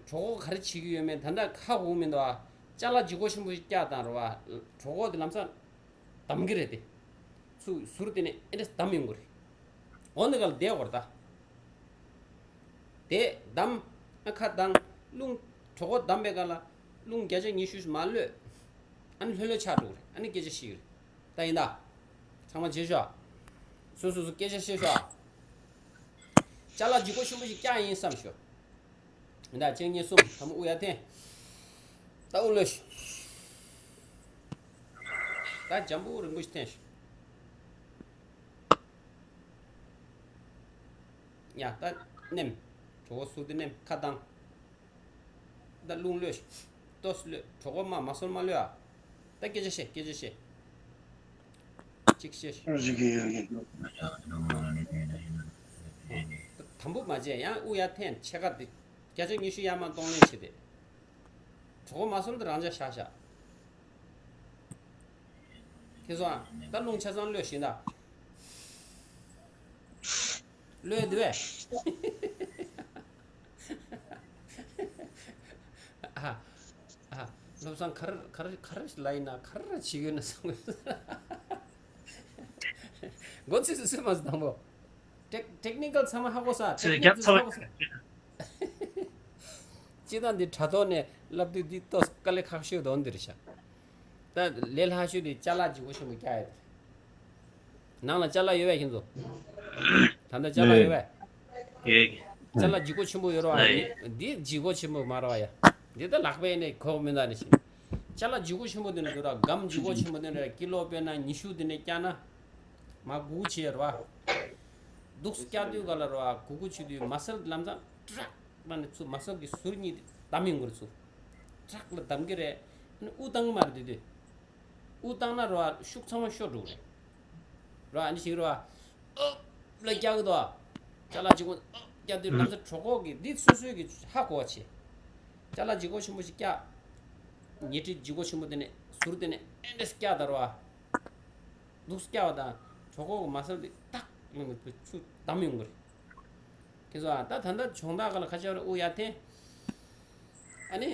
གྲོད་ཁོག་ག་རེ་བྱེད་ཀྱི་ཡོད་མེད་ད་ལྟ་ཧ་གོ་གི་མི་འདུག་ཨ། ཅ་ལག་ལྗིད་ཁོག་ཆེན་པོ་ཞིག་བཀྱག་བཏང་རེད་བ། གྲོད་ཁོག་དེ་ལམ་སང་། བསྡམ་གི་རེད་དེ། ཚུར་ཟུར་དེ་ནས་ཨེ་འདྲས་བསྡམ་ཡོང་གི་རེད། འོ་འདི་ག་ལ་བསྡད་དགོས་རེད་ད། དེ་བསྡམ། ཨ་ཁ་བསྡམ། རླུང་། གྲོད་ཁོག་བསྡམ་པའི་སྒང་ལ། རླུང་བརྒྱ་ཆ་ཉི་ཤུ་ཞིག་མར་གློད། ཨ་ནི་ལྷོད་ལྷོད་ཆགས་འགྲོ་གི་རེད། ཨ་ནི་སྐད་ཆ་བཤད་གི་རེད། ད་ཡིན་ད། ཚང་མ་བརྗེད་ཤོག་སོ་སོ་སོ་སྐད་ཆ་བཤད་ཤོག་ཅ་ལག་ལྗིད་ཁོག་ཆེན་པོ་ཞིག་བཀྱག་ཡིན་བསམ་ཤོག་ཡིན་ད་གཅིག་གཉིས་གསུམ་དང་པོ་དབུགས་ཡར་འཐེན། ད་དབུགས་གློད་ཤོག་ད་འཇམ་པོ་རིང་པོ་ཞིག་འཐེན་ཤོག་ཡ་ད་མནན། གྲོད་ཁོག་ཟུར་དེ་མནན། ཁ་གདངས། ད་རླུང་གློད། ཏོག་ཙམ་གློད། གྲོད་ཁོག་མ་མ་སོར་མ་གློད་ཨ། ད་སྐད་ཆ་བཤད། སྐད་ཆ་བཤད། གཅིག་བཤད། ཨ་ཞིག་གི་ཡོད་ཀྱི། དམ་པོ་མ་བྱས་ཡང་དབུགས་ཡར་འཐེན་ཕྱེད་ཀ་དེ། བརྒྱ་ཆ་ཉི་ཤུ་ཡར་མར་གཏོང་ལེན་བྱེད་དེ། གྲོད་ཁོག་མ་སོར་དེ་རང་འཇགས་བཞག་བཞག་ཁྱེད་ཚོ་ཨ། ད་རླུང་ཆ་ཚང་གློད་བཞིན་ད། གློད་འདི་བས། ཨ། ཨ། བློ་བཟང་ག་རེ་ག་རེ་ག་རེ་ལ་ཡིན་ན་ག་རེ་བྱེད་ཀྱི་ཡོད་ན་བསམ་གི། མགོ་ཚོས་སུ་སུས་མ་སུ་དང་པོ། ཊེག་ཊེག་ནི་ཀལ་ཚང་མ་ཧ་གོ་ས། ཊེག་ནི་ཀལ་ཚང་མ་ཧ་གོ་ས། སྤྱི་བཏང་འདི་དྲ་ཐོག་ནས་ལབ་དུས་འདི་ཏོག་དཀའ་ལས་ཁག་ཤོས་དོན་འདིར་ཤག་ད་ལས་སླ་ཤོས་དེ་ཅ་ལག་ལྗིད་ཁོག་ཆེན་པོ་རྒྱག་ཡ་དེ་རེད། ནང་ལ་ཅ་ལག་ཡོད་པས་ཁྱེད་ཚོ། ད་ལྟ་ཅ་ལག་ཡོད་པས། ཡོད་ཀྱི། ཅ་ལག་ལྗིད་ཁོག་ཆེན་པོ་ཡོད་རེད་བ། ཡོད། འདི་ལྗིད་ཁོག་ཆེན་པོ་མ་རེད་བ་ཡ། འདི་ད་ལག་པས་ནས་གོག་མི་འདའ་ནི་ཞིག་ཅ་ལག་ལྗིད་ཁོག་ཆེན་པོ་དེ་ནས་འགྲོ་ར་སྒམ་ལྗིད་ཁོག་ཆེན་པོ་དེ་ནས་ཀི་ལོ་དཔེར་ན་ཉི་ཤུ་དེ་ནས་བཀྱག་ན། མ་གུག་གུག་བྱེད་ར་བ། འདུག་སེ་བཀྱག་དུས་ག་ལ་ར་བ་གུག་གུག་བྱེད་དུས་མ་སལ་ལམ་སང་ཀྲག་མ་ནས་ཚུར་མ་སལ་གྱི་ཟུར་གཉིས་དེ་བསྡམ་ཡོང་གི་རེད་ཚུར། ཀྲག་ལ་བསྡམ་གི་རེད། ཨ་ནི་དབུགས་བཏང་གི་མ་རེད་དེ་དུས། དབུགས་བཏང་ན་ར་བ་ཤུགས་ཚང་མ་ཤོར་འགྲོ་གི་རེད། ར་ཨ་ནི་ཞིག་ར་བ། ཨོབ་ལ་བཀྱག་གི་འདུག་ཅ་ལག་ལྗིད་ཁོག་ཨོབ་བཀྱག་དུས་ལམ་སང་གྲོད་ཁོག་གི་འདི་སོ་སོའི་གི་ཧ་གོ་བ་བྱེད། ཅ་ལག་ལྗིད་ཁོག་ཆེན་པོ་ཞིག་བཀྱག་ཉལ་ཁྲི་ལྗིད་ཁོག་ཆེན་པོ་དེ་ནས་ཟུར་དེ་ནས་ཨེ་འདྲས་བཀྱག་ད་ར་བ། འདུག་སེ་བཀྱག་པ་དང་གྲོད་ཁོག་གི་མ་སལ་དེ་ཏག་ཡོང་གི་ཚུར་བསྡམ་ཡོང་གི་རེད། ཁྱེད་ཚོ་ཨ་ད་ད་ལྟ་གྱོང་ཐག་ག་ལ་ཁ་ཆེ་བ་རེད། དབུགས་ཡར་འཐེན། ཨ་ནི་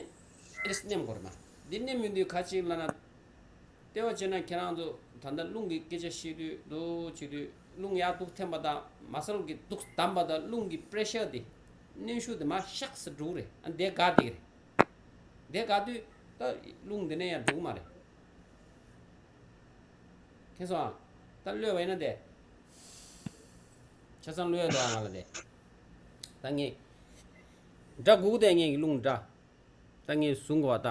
ཨེ་རེས་མནན་དགོས་རེད་མ། འདི་མནན་མི་འདུག་ག་ཅིག་ལབ་ན། ལྟེ་བ་བྱས་ན་ཁྱེད་རང་ཚོ་ད་ལྟ་རླུང་གི་སྐད་ཆ་བཤད་དུས་འདུག་བྱེད་དུས་རླུང་ཡར་འདུག་འཐེན་པ་དང་མ་སལ་གྱི་འདུག་བསྡམ་པ་དང་རླུང་གི་པེ་རེ་ཤར་དེ། མནན་ཤུགས་དེ་མར་ཤག་སེ་འགྲོ་གི་རེད། ཨ་འདི་དགའ་བསྡད་ཀྱི་རེད། འདི་དགའ་དུས་ད་རླུང་འདི་ནས་ཡར་འགྲོ་གི་མ་རེད། ཁྱེད་ཚོ་ཨ། ད་གློད་པ་ཡིན་ན་དེ། ཆ་ཚང་གློད་ཡ་འདུག་ཨ་ང་ལ་དེ། ད་ངས། འདྲ་སྒུག་དེ་ངས་ཀྱི་རླུང་འདྲ། ད་ངས་བཟུང་དགོས་པ་ད།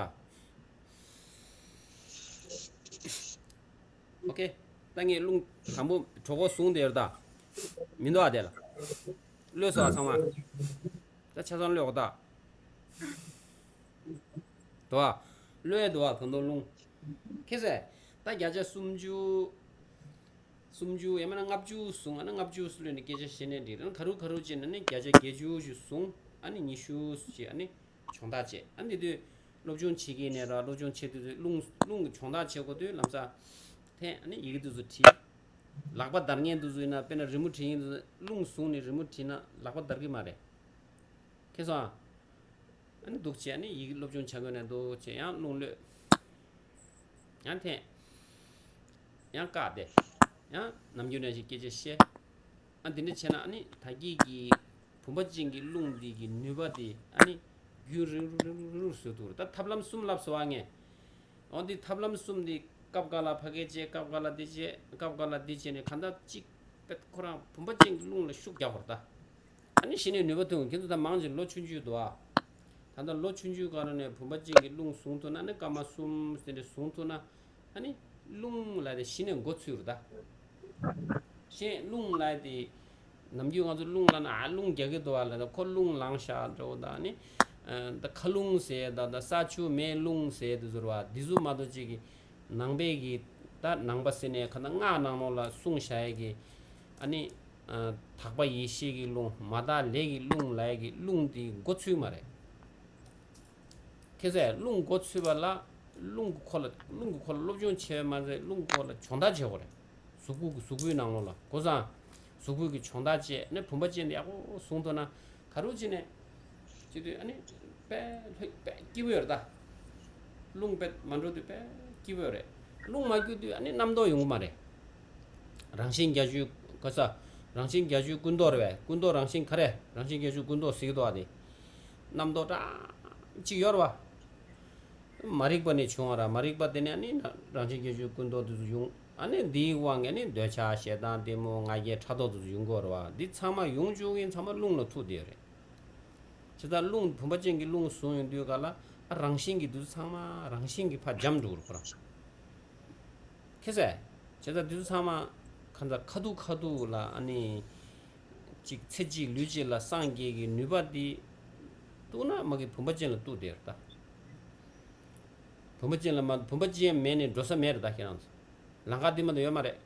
ཨོ་ཁེ། ད་ངས་རླུང་དང་པོ་གྲོད་ཁོག་བཟུང་དེ་ཡོད་ད། མི་འདུག་ཨ་དེ་ལ། གློད་སོང་ཨ་ཚང་མ། ད་ཆ་ཚང་གློད་དགོས་ད། འདུག་ཨ། གློད་ཡ་འདུག་ཨ་ད་དུང་རླུང་། ཁེ་སེ། ད་བརྒྱ་ཆ་སུམ་ཅུ། སུམ་ཅུ་ཡང་མིན་ན་ལྔ་བཅུ་བཟུང་ཨ་ནི་ལྔ་བཅུ་སུ་ལོན་ནས་སྐད་ཆ་བཤད་ནས་འགྲིག་ཨ་ནི་ག་རུ་ག་རུ་བྱས་ན་ནི་བརྒྱ་ཆ་བརྒྱད་ཅུ་ཞིག་བཟུང་ཨ་ནི་ཉི་ཤུ་ཞིག་ཨ་ནི་གྱོང་ཐག་བཅད་ཨ་ནི་དེ་དུས་སློབ་སྦྱོང་བྱེད་ཀྱི་ནས་ར་སློབ་སྦྱོང་བྱེད་དུས་རླུང་རླུང་གི་གྱོང་ཐག་བཅད་དགོས་དུས་ལམ་སང་འཐེན་ཨ་ནི་ཡི་གེ་དེ་ཚོ་བྲིས། ལག་པ་བརྡར་མཁན་དེ་ཚོ་ཡིན་ན་དཔེར་ན་རི་མོ་བྲིས་མཁན་དེ་ཚོ་རླུང་བཟུང་ནས་རི་མོ་བྲིས་ན་ལག་པ་བརྡར་གི་མ་རེད། ཁྱེད་ཚོ་ཨ། ཨ་ནི་འདུག་བྱས་ཨ་ནི་ཡི་གེ་སློབ་སྦྱོང་བྱ་དགོས་ན་འདུག་བྱས་ཡང་རླུང་གློད། ཡང་འཐེན། ཡང་བཀག་སྟེ། ཡང་ནམ་རྒྱུན་ནང་བཞིན་སྐད་ཆ་བཤད། ཨ་འདི་འདྲ་བྱས་ན་ཨ་ནི་ད་གིན་གྱི་བུམ་པ་ཅན་གྱི་རླུང་འདི་གི་ནུས་པ་དེ་ཨ་ནི་རྒྱུན་རིང་རུ་རིང་རུ་རིང་རུ་བཟོ་ཐུབ་རེད། ད་ཐབས་ལམ་གསུམ་ལབ་སོང་བ་ངས། འོ་འདི་ཐབས་ལམ་གསུམ་འདི་སྐབས་འགའ་ལ་ཕ་གི་བྱས་སྐབས་འགའ་ལ་འདི་བྱས་སྐབས་འགའ་ལ་འདི་བྱས་ནས་གང་ལྟར་གཅིག་པད་ཁོ་རང་བུམ་པ་ཅན་གྱི་རླུང་ལ་ཤུགས་རྒྱག་དགོས་རེད་ད། ཨ་ནི་གཞི་ནས་ནུས་པ་ཐོན། ཁྱེད་ཚོ་ད་མང་ཆེ་ལོ་ཆུང་ཆུང་འདུག་ཨ། ད་ལྟ་ལོ་ཆུང་ཆུང་སྒང་ལ་ནས་བུམ་པ་ཅན་གྱི་རླུང་བཟུང་ཐུབ་ན་ནི་སྐར་མ་གསུམ་ཟེར་ནས་བཟུང་ཐུབ་ན་ཨ་ནི་རླུང་ལ་དེ་གཞི་ནས་མགོ་ཚུད་རུ་ད། གཞན་རླུང་ལ་དེ་ནམ་རྒྱུན་ང་ཚོ་རླུང་ལ་ན་ཨ་རླུང་རྒྱག་གི་འདུག་ཨ་ལ་ད་ཁོ་རླུང་ལངས་ཤག་འདྲ་བོ་ད་ནི་ད་མཁའ་རླུང་ཟེར་ད་ད་ས་ཆུ་མེ་རླུང་ཟེར་དེ་ཚོ་རུ་བ་དེ་ཚོ་མ་གཏོགས་ཅིག་གི་ནང་པའི་གི་ད་ནང་པ་ཟེར་ནས་ག་ད་སྔགས་ནང་ལོགས་ལ་གསུངས་བཞག་ཡས་གི་ཨ་ནི་ དག་པ་ཡེ་ཤེས་ཀྱི་རླུང་མ་དག་ལས་ཀྱི་རླུང་ལབ་ཡ་གི་རླུང་དེ་མགོ་ཚུད་མ་རེད། ཁྱེད་ཚོས་རླུང་མགོ་ཚུད་པ་ལ་རླུང་གི་སྐོར་ལ་རླུང་གི་སྐོར་ལ་སློབ་སྦྱོང་བྱས་པ་མ་ཟད་རླུང་གི་སྐོར་ལ་སྦྱོང་བརྡར་བྱེད་དགོས་རེད། གཟུགས་པོ་གི་གཟུགས་པོའི་ནང་ལོགས་ལ་གོ་སོང་། གཟུགས་པོ་གི་སྦྱོང་བརྡར་བྱས་ནས་བུམ་པ་ཅན་དེ་ཡག་པོ་བཟུང་ཐུབ་ན་ག་རུ་ཅི་ནས་ཅི་དུས་ཨ་ནི་དཔེ་ལྷོད་དཔེ་སྐྱིད་པོ་ཡོད་རེད་ད། རླུང་དཔེ་མ་འགྲོ་དུས་དཔེ་སྐྱིད་པོ་ཡོད་རེད། རླུང་མ་སྐྱིད་དུས་ཨ་ནི་རྣམ་རྟོག་ཡོང་གི་མ་རེད། རང་བཞིན་བརྒྱད་ཅུ་ག་ས། རང་བཞིན་བརྒྱད་ཅུའི་ཀུན་རྟོག་རེད་པས། ཀུན་རྟོག་རང་བཞིན་ག་རེ། རང་བཞིན་བརྒྱད་ཅུའི་ཀུན་རྟོག་ཟེར་གྱི་འདུག་ཨ་དེ། རྣམ་རྟོག་འདྲ་གཅིག་ཡོད་རེད་པ། མ་རིག་པ་ནས་བྱུང་བ་ར། མ་རིག་པ་དེ་ནས་ཨ་ནི་རང་བཞིན་བརྒྱད་ཅུའི་ཀུན་རྟོག་དེ་ཚོ་ཡོང་། ཨ་ནི་འདིའི་དབང་གིས་ཨ་ནི་འདོད་ཆགས་ཞེ་སྡང་གཏི་མུག་ང་རྒྱལ་ཕྲག་དོག་དེ་ཚོ་ཡོང་གི་ཡོད་རེད་པ། འདི་ཚང་མ་ཡོང་བཅུག་མཁན་ཚང་མ་རླུང་ལ་ཐུག་བསྡད་ཡོད་རེད། བྱས་ཙང་རླུང་བུམ་པ་ཅན་གྱི་རླུང་བཟུང་ཡོང་དུས་ག་ལ་ཨ་རང་བཞིན་གྱི་དེ་ཚོ་ཚང་མ་རང་བཞིན་གྱིས་ཕར་འཇམ་འགྲོ་གི་རེད་ཁོ་རང་། ཁྱེད་ཚོས། བྱས་ཙང་དེ་ཚོ་ཚང་མ་གང་ལྟར་ཁ་ཐུག་ཁ་ཐུག་ལ་ཨ་ནི་གཅིག་ཚེ་གཅིག་ལུས་གཅིག་ལ་སངས་རྒྱས་ཀྱི་ནུས་པ་འདི་གཏུགས་ན་མ་གི་བུམ་པ་ཅན་ལ་གཏུགས་བསྡད་ཡོད་རེད་ད། བུམ་པ་ཅན་ལ་མ་བུམ་པ་ཅན་མེད་ནས་འགྲོ་ས་མེད་རེད་ད་ཁྱེད་རང་ཚོ། ལམ་ཁ་འདི་མ་གཏོགས་ཡོད་མ་རེད།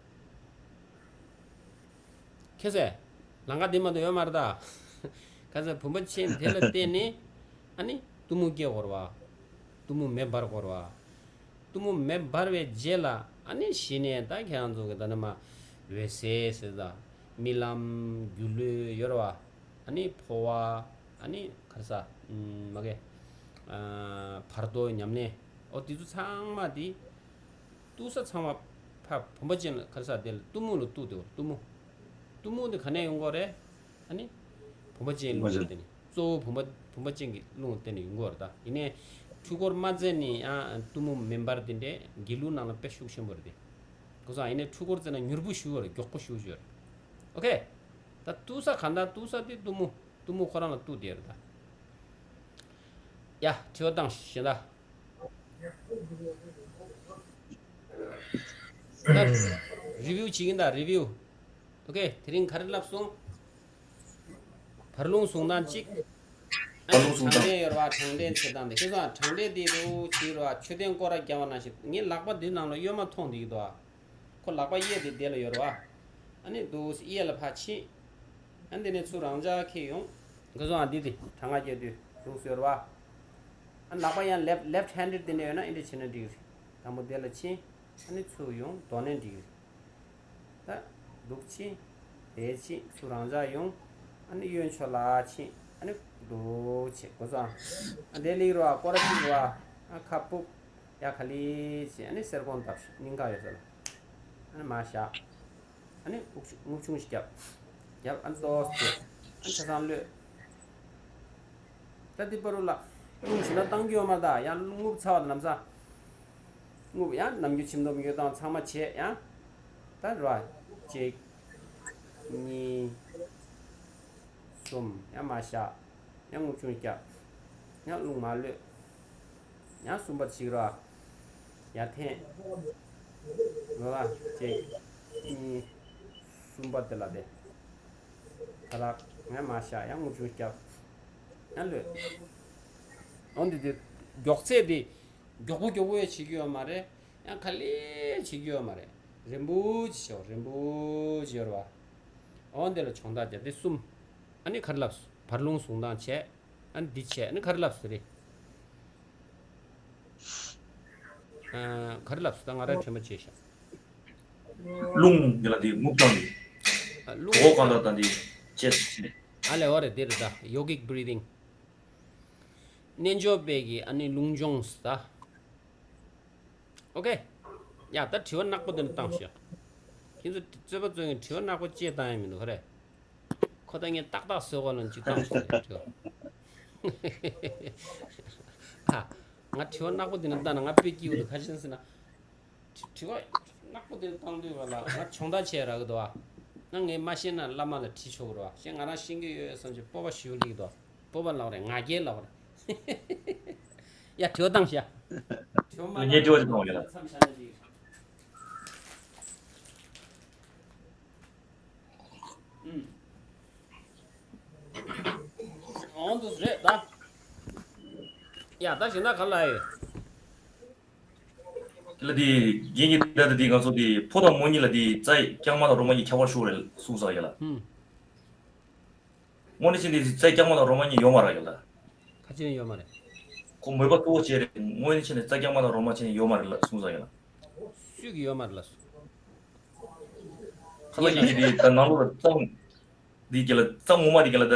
ཁྱེད་ཚོས། ལམ་ཁ་འདི་མ་གཏོགས་ཡོད་མ་རེད་ད། ག་ཚོད་བུམ་པ་ཅན་དེ་ལ་བརྟེན་ནས་ཨ་ནི་གཏི་མུག་སྐྱེ་དགོས་རེད་པ། གཏི་མུག་མེ་འབར་དགོས་རེད་པ། གཏི་མུག་མེ་འབར་བའི་རྗེས་ལ་ཨ་ནི་གཞི་ནས་ད་ཁྱེད་རང་ཚོ་གི་ད་ནི་མ་འོད་གསལ་ཟེར་ད། རྨི་ལམ། སྒྱུ་ལུས་ཡོད་རེད་པ། ཨ་ནི་འཕོ་བ། ཨ་ནི་ག་རེ་ཟ། ཨམ། མ་གི། ཨ། བར་དོ་ཉམས་ལེན། ཨོ་དེ་ཚོ་ཚང་མ་དེ། གཏུགས་ས་ཚང་མ་ཕ་བུམ་པ་ཅན་ལ་ག་རེ་ཟ་དེ་ལ་གཏི་མུག་ལ་གཏུགས་དེ་བ་གཏི་མུག་གཏི་མུག་དེ་ག་ནས་ཡོང་གི་རེད། ཨ་ནི། བུམ་པ་ཅན་གྱི་རླུང་ལ་བརྟེན་ནས་གཙོ་བོ་བུམ་པ་བུམ་པ་ཅན་གྱི་རླུང་ལ་བརྟེན་ནས་ཡོང་གི་རེད་ད། ཡིན་ནའི་འཕྲུལ་འཁོར་མ་བརྩེས་ནས་ཡང་གཏི་མུག་མེ་འབར་དེ་འདྲའི་དགེ་ལུགས་ནང་ལ་དཔེ་ཤུགས་ཆེན་པོ་རེད་དེ། གོ་སོང་། ཡིན་ནའི་འཕྲུལ་འཁོར་བརྩེས་ན་མྱུར་པོ་ཞུ་བ་རེད། མགྱོགས་པོ་ཞུ་རྒྱུ་རེད། ཨོ་ཁེ། ད་གཏུགས་ས་ག་འདྲ་གཏུགས་ས་དེ་གཏི་མུག་གཏི་མུག་ཁོ་རང་ལ་གཏུགས་དེ་རེད་ད། ཡ། དྲི་བ་བཏང་གཞན་དག་ད་རི་བིའུ་བྱེད་ཀྱིན་ད་རི་བིའུ། ཨོ་ཁེ། དེ་རིང་ག་རེ་ལབ་སོང་། བར་རླུང་བཟུང་སྟངས་གཅིག་བར་རླུང་བཟུང་སྟངས། དྲང་བདེན་ཡོད་ར་བ། དྲང་བདེན་བྱེད་སྟངས་དེ་ཁྱེད་ཚོ་དྲང་བདེན་དེ་རུ་བྱེད་ར་བ། མཆོད་རྟེན་སྐོར་ར་རྒྱག་པ་ནང་བཞིན་ངའི་ལག་པ་འདི་ནང་ལ་གཡོན་མ་མཐོང་བསྡད་ཀྱི་འདུག་ཨ། ཁོ་ལག་པ་གཡས་དེ་དེ་ལ་ཡོད་ར་བ། ཨ་ནི་འདུག་སེ་གཡས་ལ་ཕར་ཕྱིན། ཨ་འདི་ནས་ཚུར་རང་འཇགས་འཁྱེར་ཡོང་། ཁོ་ཚོ་ཨ་འདི་དེ་གྲང་ངར་རྒྱག་དུས་འདུག་སེ་ཡོད་ར་བ། ཨ་ལག་པ་ཡང་left left handed དེ་འདྲ་ཡོད་ན་ཨེ་འདྲ་བྱས་ན་འགྲིག་རེད། དང་པོ་དེ་ལ་ཕྱིན། ཨ་ནི་ཚུར་ཡོང་། དོ་ནས་འགྲིག་རེད། ད་འདུག་ཕྱིན། དེ་ཕྱིན། ཚུར་རང་འཇགས་ཡོང་། ཨ་ནི་གཡོན་ཕྱོགས་ལ་ཕྱིན། ཨ་ནི་འདུག་བྱེད་དགོས་སོང་། ཨ་དེ་ལེགས་རོ། ཨ་སྐོར་ར་གཅིག་རོ། ཨ་ཁ་སྤུབ། ཡ་ག་ལེ་བྱེད། ཨ་ནི་གསེར་ཀོང་བརྡབས། སྙིང་ག་ཡོད་ས་ལ། ཨ་ནི་མར་བཞག་ཨ་ནི་དབུགས་ཆུ་རྔུབ་ཆུང་ཞིག་བརྒྱབ། བརྒྱབ། ཨ་ནི་ཏོག་ཙམ་བྱེད། ཨ་ནི་ཆ་ཚང་གློད། ད་འདི་བར་དུ་ལ་རླུང་ཞེ་དྲག་བཏང་རྒྱུ་ཡོད་མ་རེད་ད། ཡང་རླུང་རྔུབ་ཚར་བ་དང་ལམ་སང་། རྔུབ། ཡང་ནམ་རྒྱུན་བྱིན་སྡོམ་ཡོད་དང་ཚང་མ་བྱས། ཡང་ད་ར་བ། གཅིག་གཉིས། གསུམ། ཡང་མར་བཞག་ཡང་རྔུབ་ཆུང་བརྒྱབ། ཡང་རླུང་མར་གློད། ཡང་གསུམ་པ་ཞིག་ར་བ། ཡར་འཐེན། རོ་ལ་གཅིག་གཉིས། གསུམ་པ་དེ་ལ་དེ། ཁ་ལག་ཡང་མར་བཞག་ཡང་རྔུབ་ཆུང་བརྒྱབ། ཡང་གློད། འོ་འདི་དེ་མགྱོགས་ཚད་དེ་མགྱོགས་པོ་མགྱོགས་པོ་ཡང་བྱེད་ཀྱི་ཡོད་མ་རེད། ཡང་ག་ལེ་བྱེད་ཀྱི་ཡོད་མ་རེད། རིམ་པོ་ཅིག་བྱེད། རིམ་པོ་ཅིག་ཡོད་ར་བ། འོ་འདི་ལ་སྦྱོང་བརྡར་བྱས། དེ་གསུམ། ཨ་ནི་ག་རེ་ལབ་སོང་། བར་རླུང་བཟུང་སྟངས་བྱས། ཨ་ནི་འདི་བྱས། ཨ་ནི་ག་རེ་ལབ་སོང་རེད། ཨ། ག་རེ་ལབ་སོང་། ད་ང་རང་དྲན་པ་བརྗེད་ཤག་རླུང་འདི་ལ་འདི་རྔུབ་སྟངས་འདི། ཨ། རླུང་གོ་གང་ལ་ད་འདི་བྱས་བྱས། ཨ་ལས། འོ་རེད། འདི་རེད་ད། Yogic breathing། རྣལ་འབྱོར་པའི་གི་ཨ་ནི་རླུང་སྦྱོང་ཟེར་ད། ཨོ་ཁེ། ཡ། ད་དྲི་བ་ནག་པོ་འདི་ནས་བཏང་ཤོག་ཁྱེད་ཚོ་རྩོད་པ་རྩོད་མཁན་དྲི་བ་ནག་པོ་ཅིག་བཏང་ཡ་མི་འདུག་ག་རེ། ཁོ་ད་ངས་ཏག་ཏག་བཟོས་གོ་ལ་ཅིག་བཏང་ཤོག་དྲི་བ། ཨ། ང་དྲི་བ་ནག་པོ་འདི་ནས་བཏང་ན་ང་དཔེ་སྐྱིད་པོ་འདུག་ག་རེ་བྱས་ཟེར་ན། དྲི་དྲི་བ་ནག་པོ་འདི་ནས་བཏང་དུས་ག་ལ་ང་སྦྱོང་བརྡར་བྱས་རག་གི་འདུག་ཨ། ང་ངས་མ་ཤེས་ན་བླ་མ་ལ་དྲི་ཆོག་གི་རེད་བ། ཤེས། ང་རང་ཤེས་ཀྱི་ཡོད་བསམ་གྱི་སྤོབས་པ་ཞེ་པོ་སླེབས་ཀྱི་འདུག་སྤོབས་པ་ལབ་རེད། ང་རྒྱལ་ལབ་རེད། ཡ། དྲི་བ་བཏང་ཤག་དྲི་བ་མ་ངས་དྲི་བ་ཅིག་བཏང་བ་ཡིན་ལ། མཚམས་བཞག་ན་ཅིག་ཨུམ། འོང་དུ་རེད་ད། ཡ། ད་གཞན་དག་ག་ལ་ཡོད། དེ་ལ་དེ་རྒན་གྱིས་ད་ལྟ་དེ་ང་ཚོ་དེ་ཕོ་དང་མོ་གཉིས་ལ་དེ་རྩ་རྐྱང་མ་དང་རོ་མ་གཉིས་ཁྱད་པར་ཤོར་རེད་གསུངས་ས་ཡ་ལ། ཧུམ། དངོས་གནས་བྱས་ནས་རྩྭ་རྐྱང་མ་དང་རོ་མ་གཉིས་ཡོད་མ་རེད་ཡ་ལ། ཁ་ཅིག་ཡོད་མ་རེད། ཁོ་མོས་པ་གཙོ་བོ་བྱས་རེད། དངོས་གནས་བྱས་ནས་རྩྭ་རྐྱང་མ་དང་རོ་མ་བྱས་ནས་ཡོད་མ་རེད་ལ་གསུངས་སོང་ཡ་ལ། སུས་ཀྱིས་ཡོད་མ་རེད་ལ་གསུངས། ཁ་ལག་ཡིན་གྱི་དེ་ད་ནང་ལོགས་ལ་རྩྭ་འདི་གྱི་ལ་རྩྭ་ངོ་མ་དེ་གྱི་ལ་ད།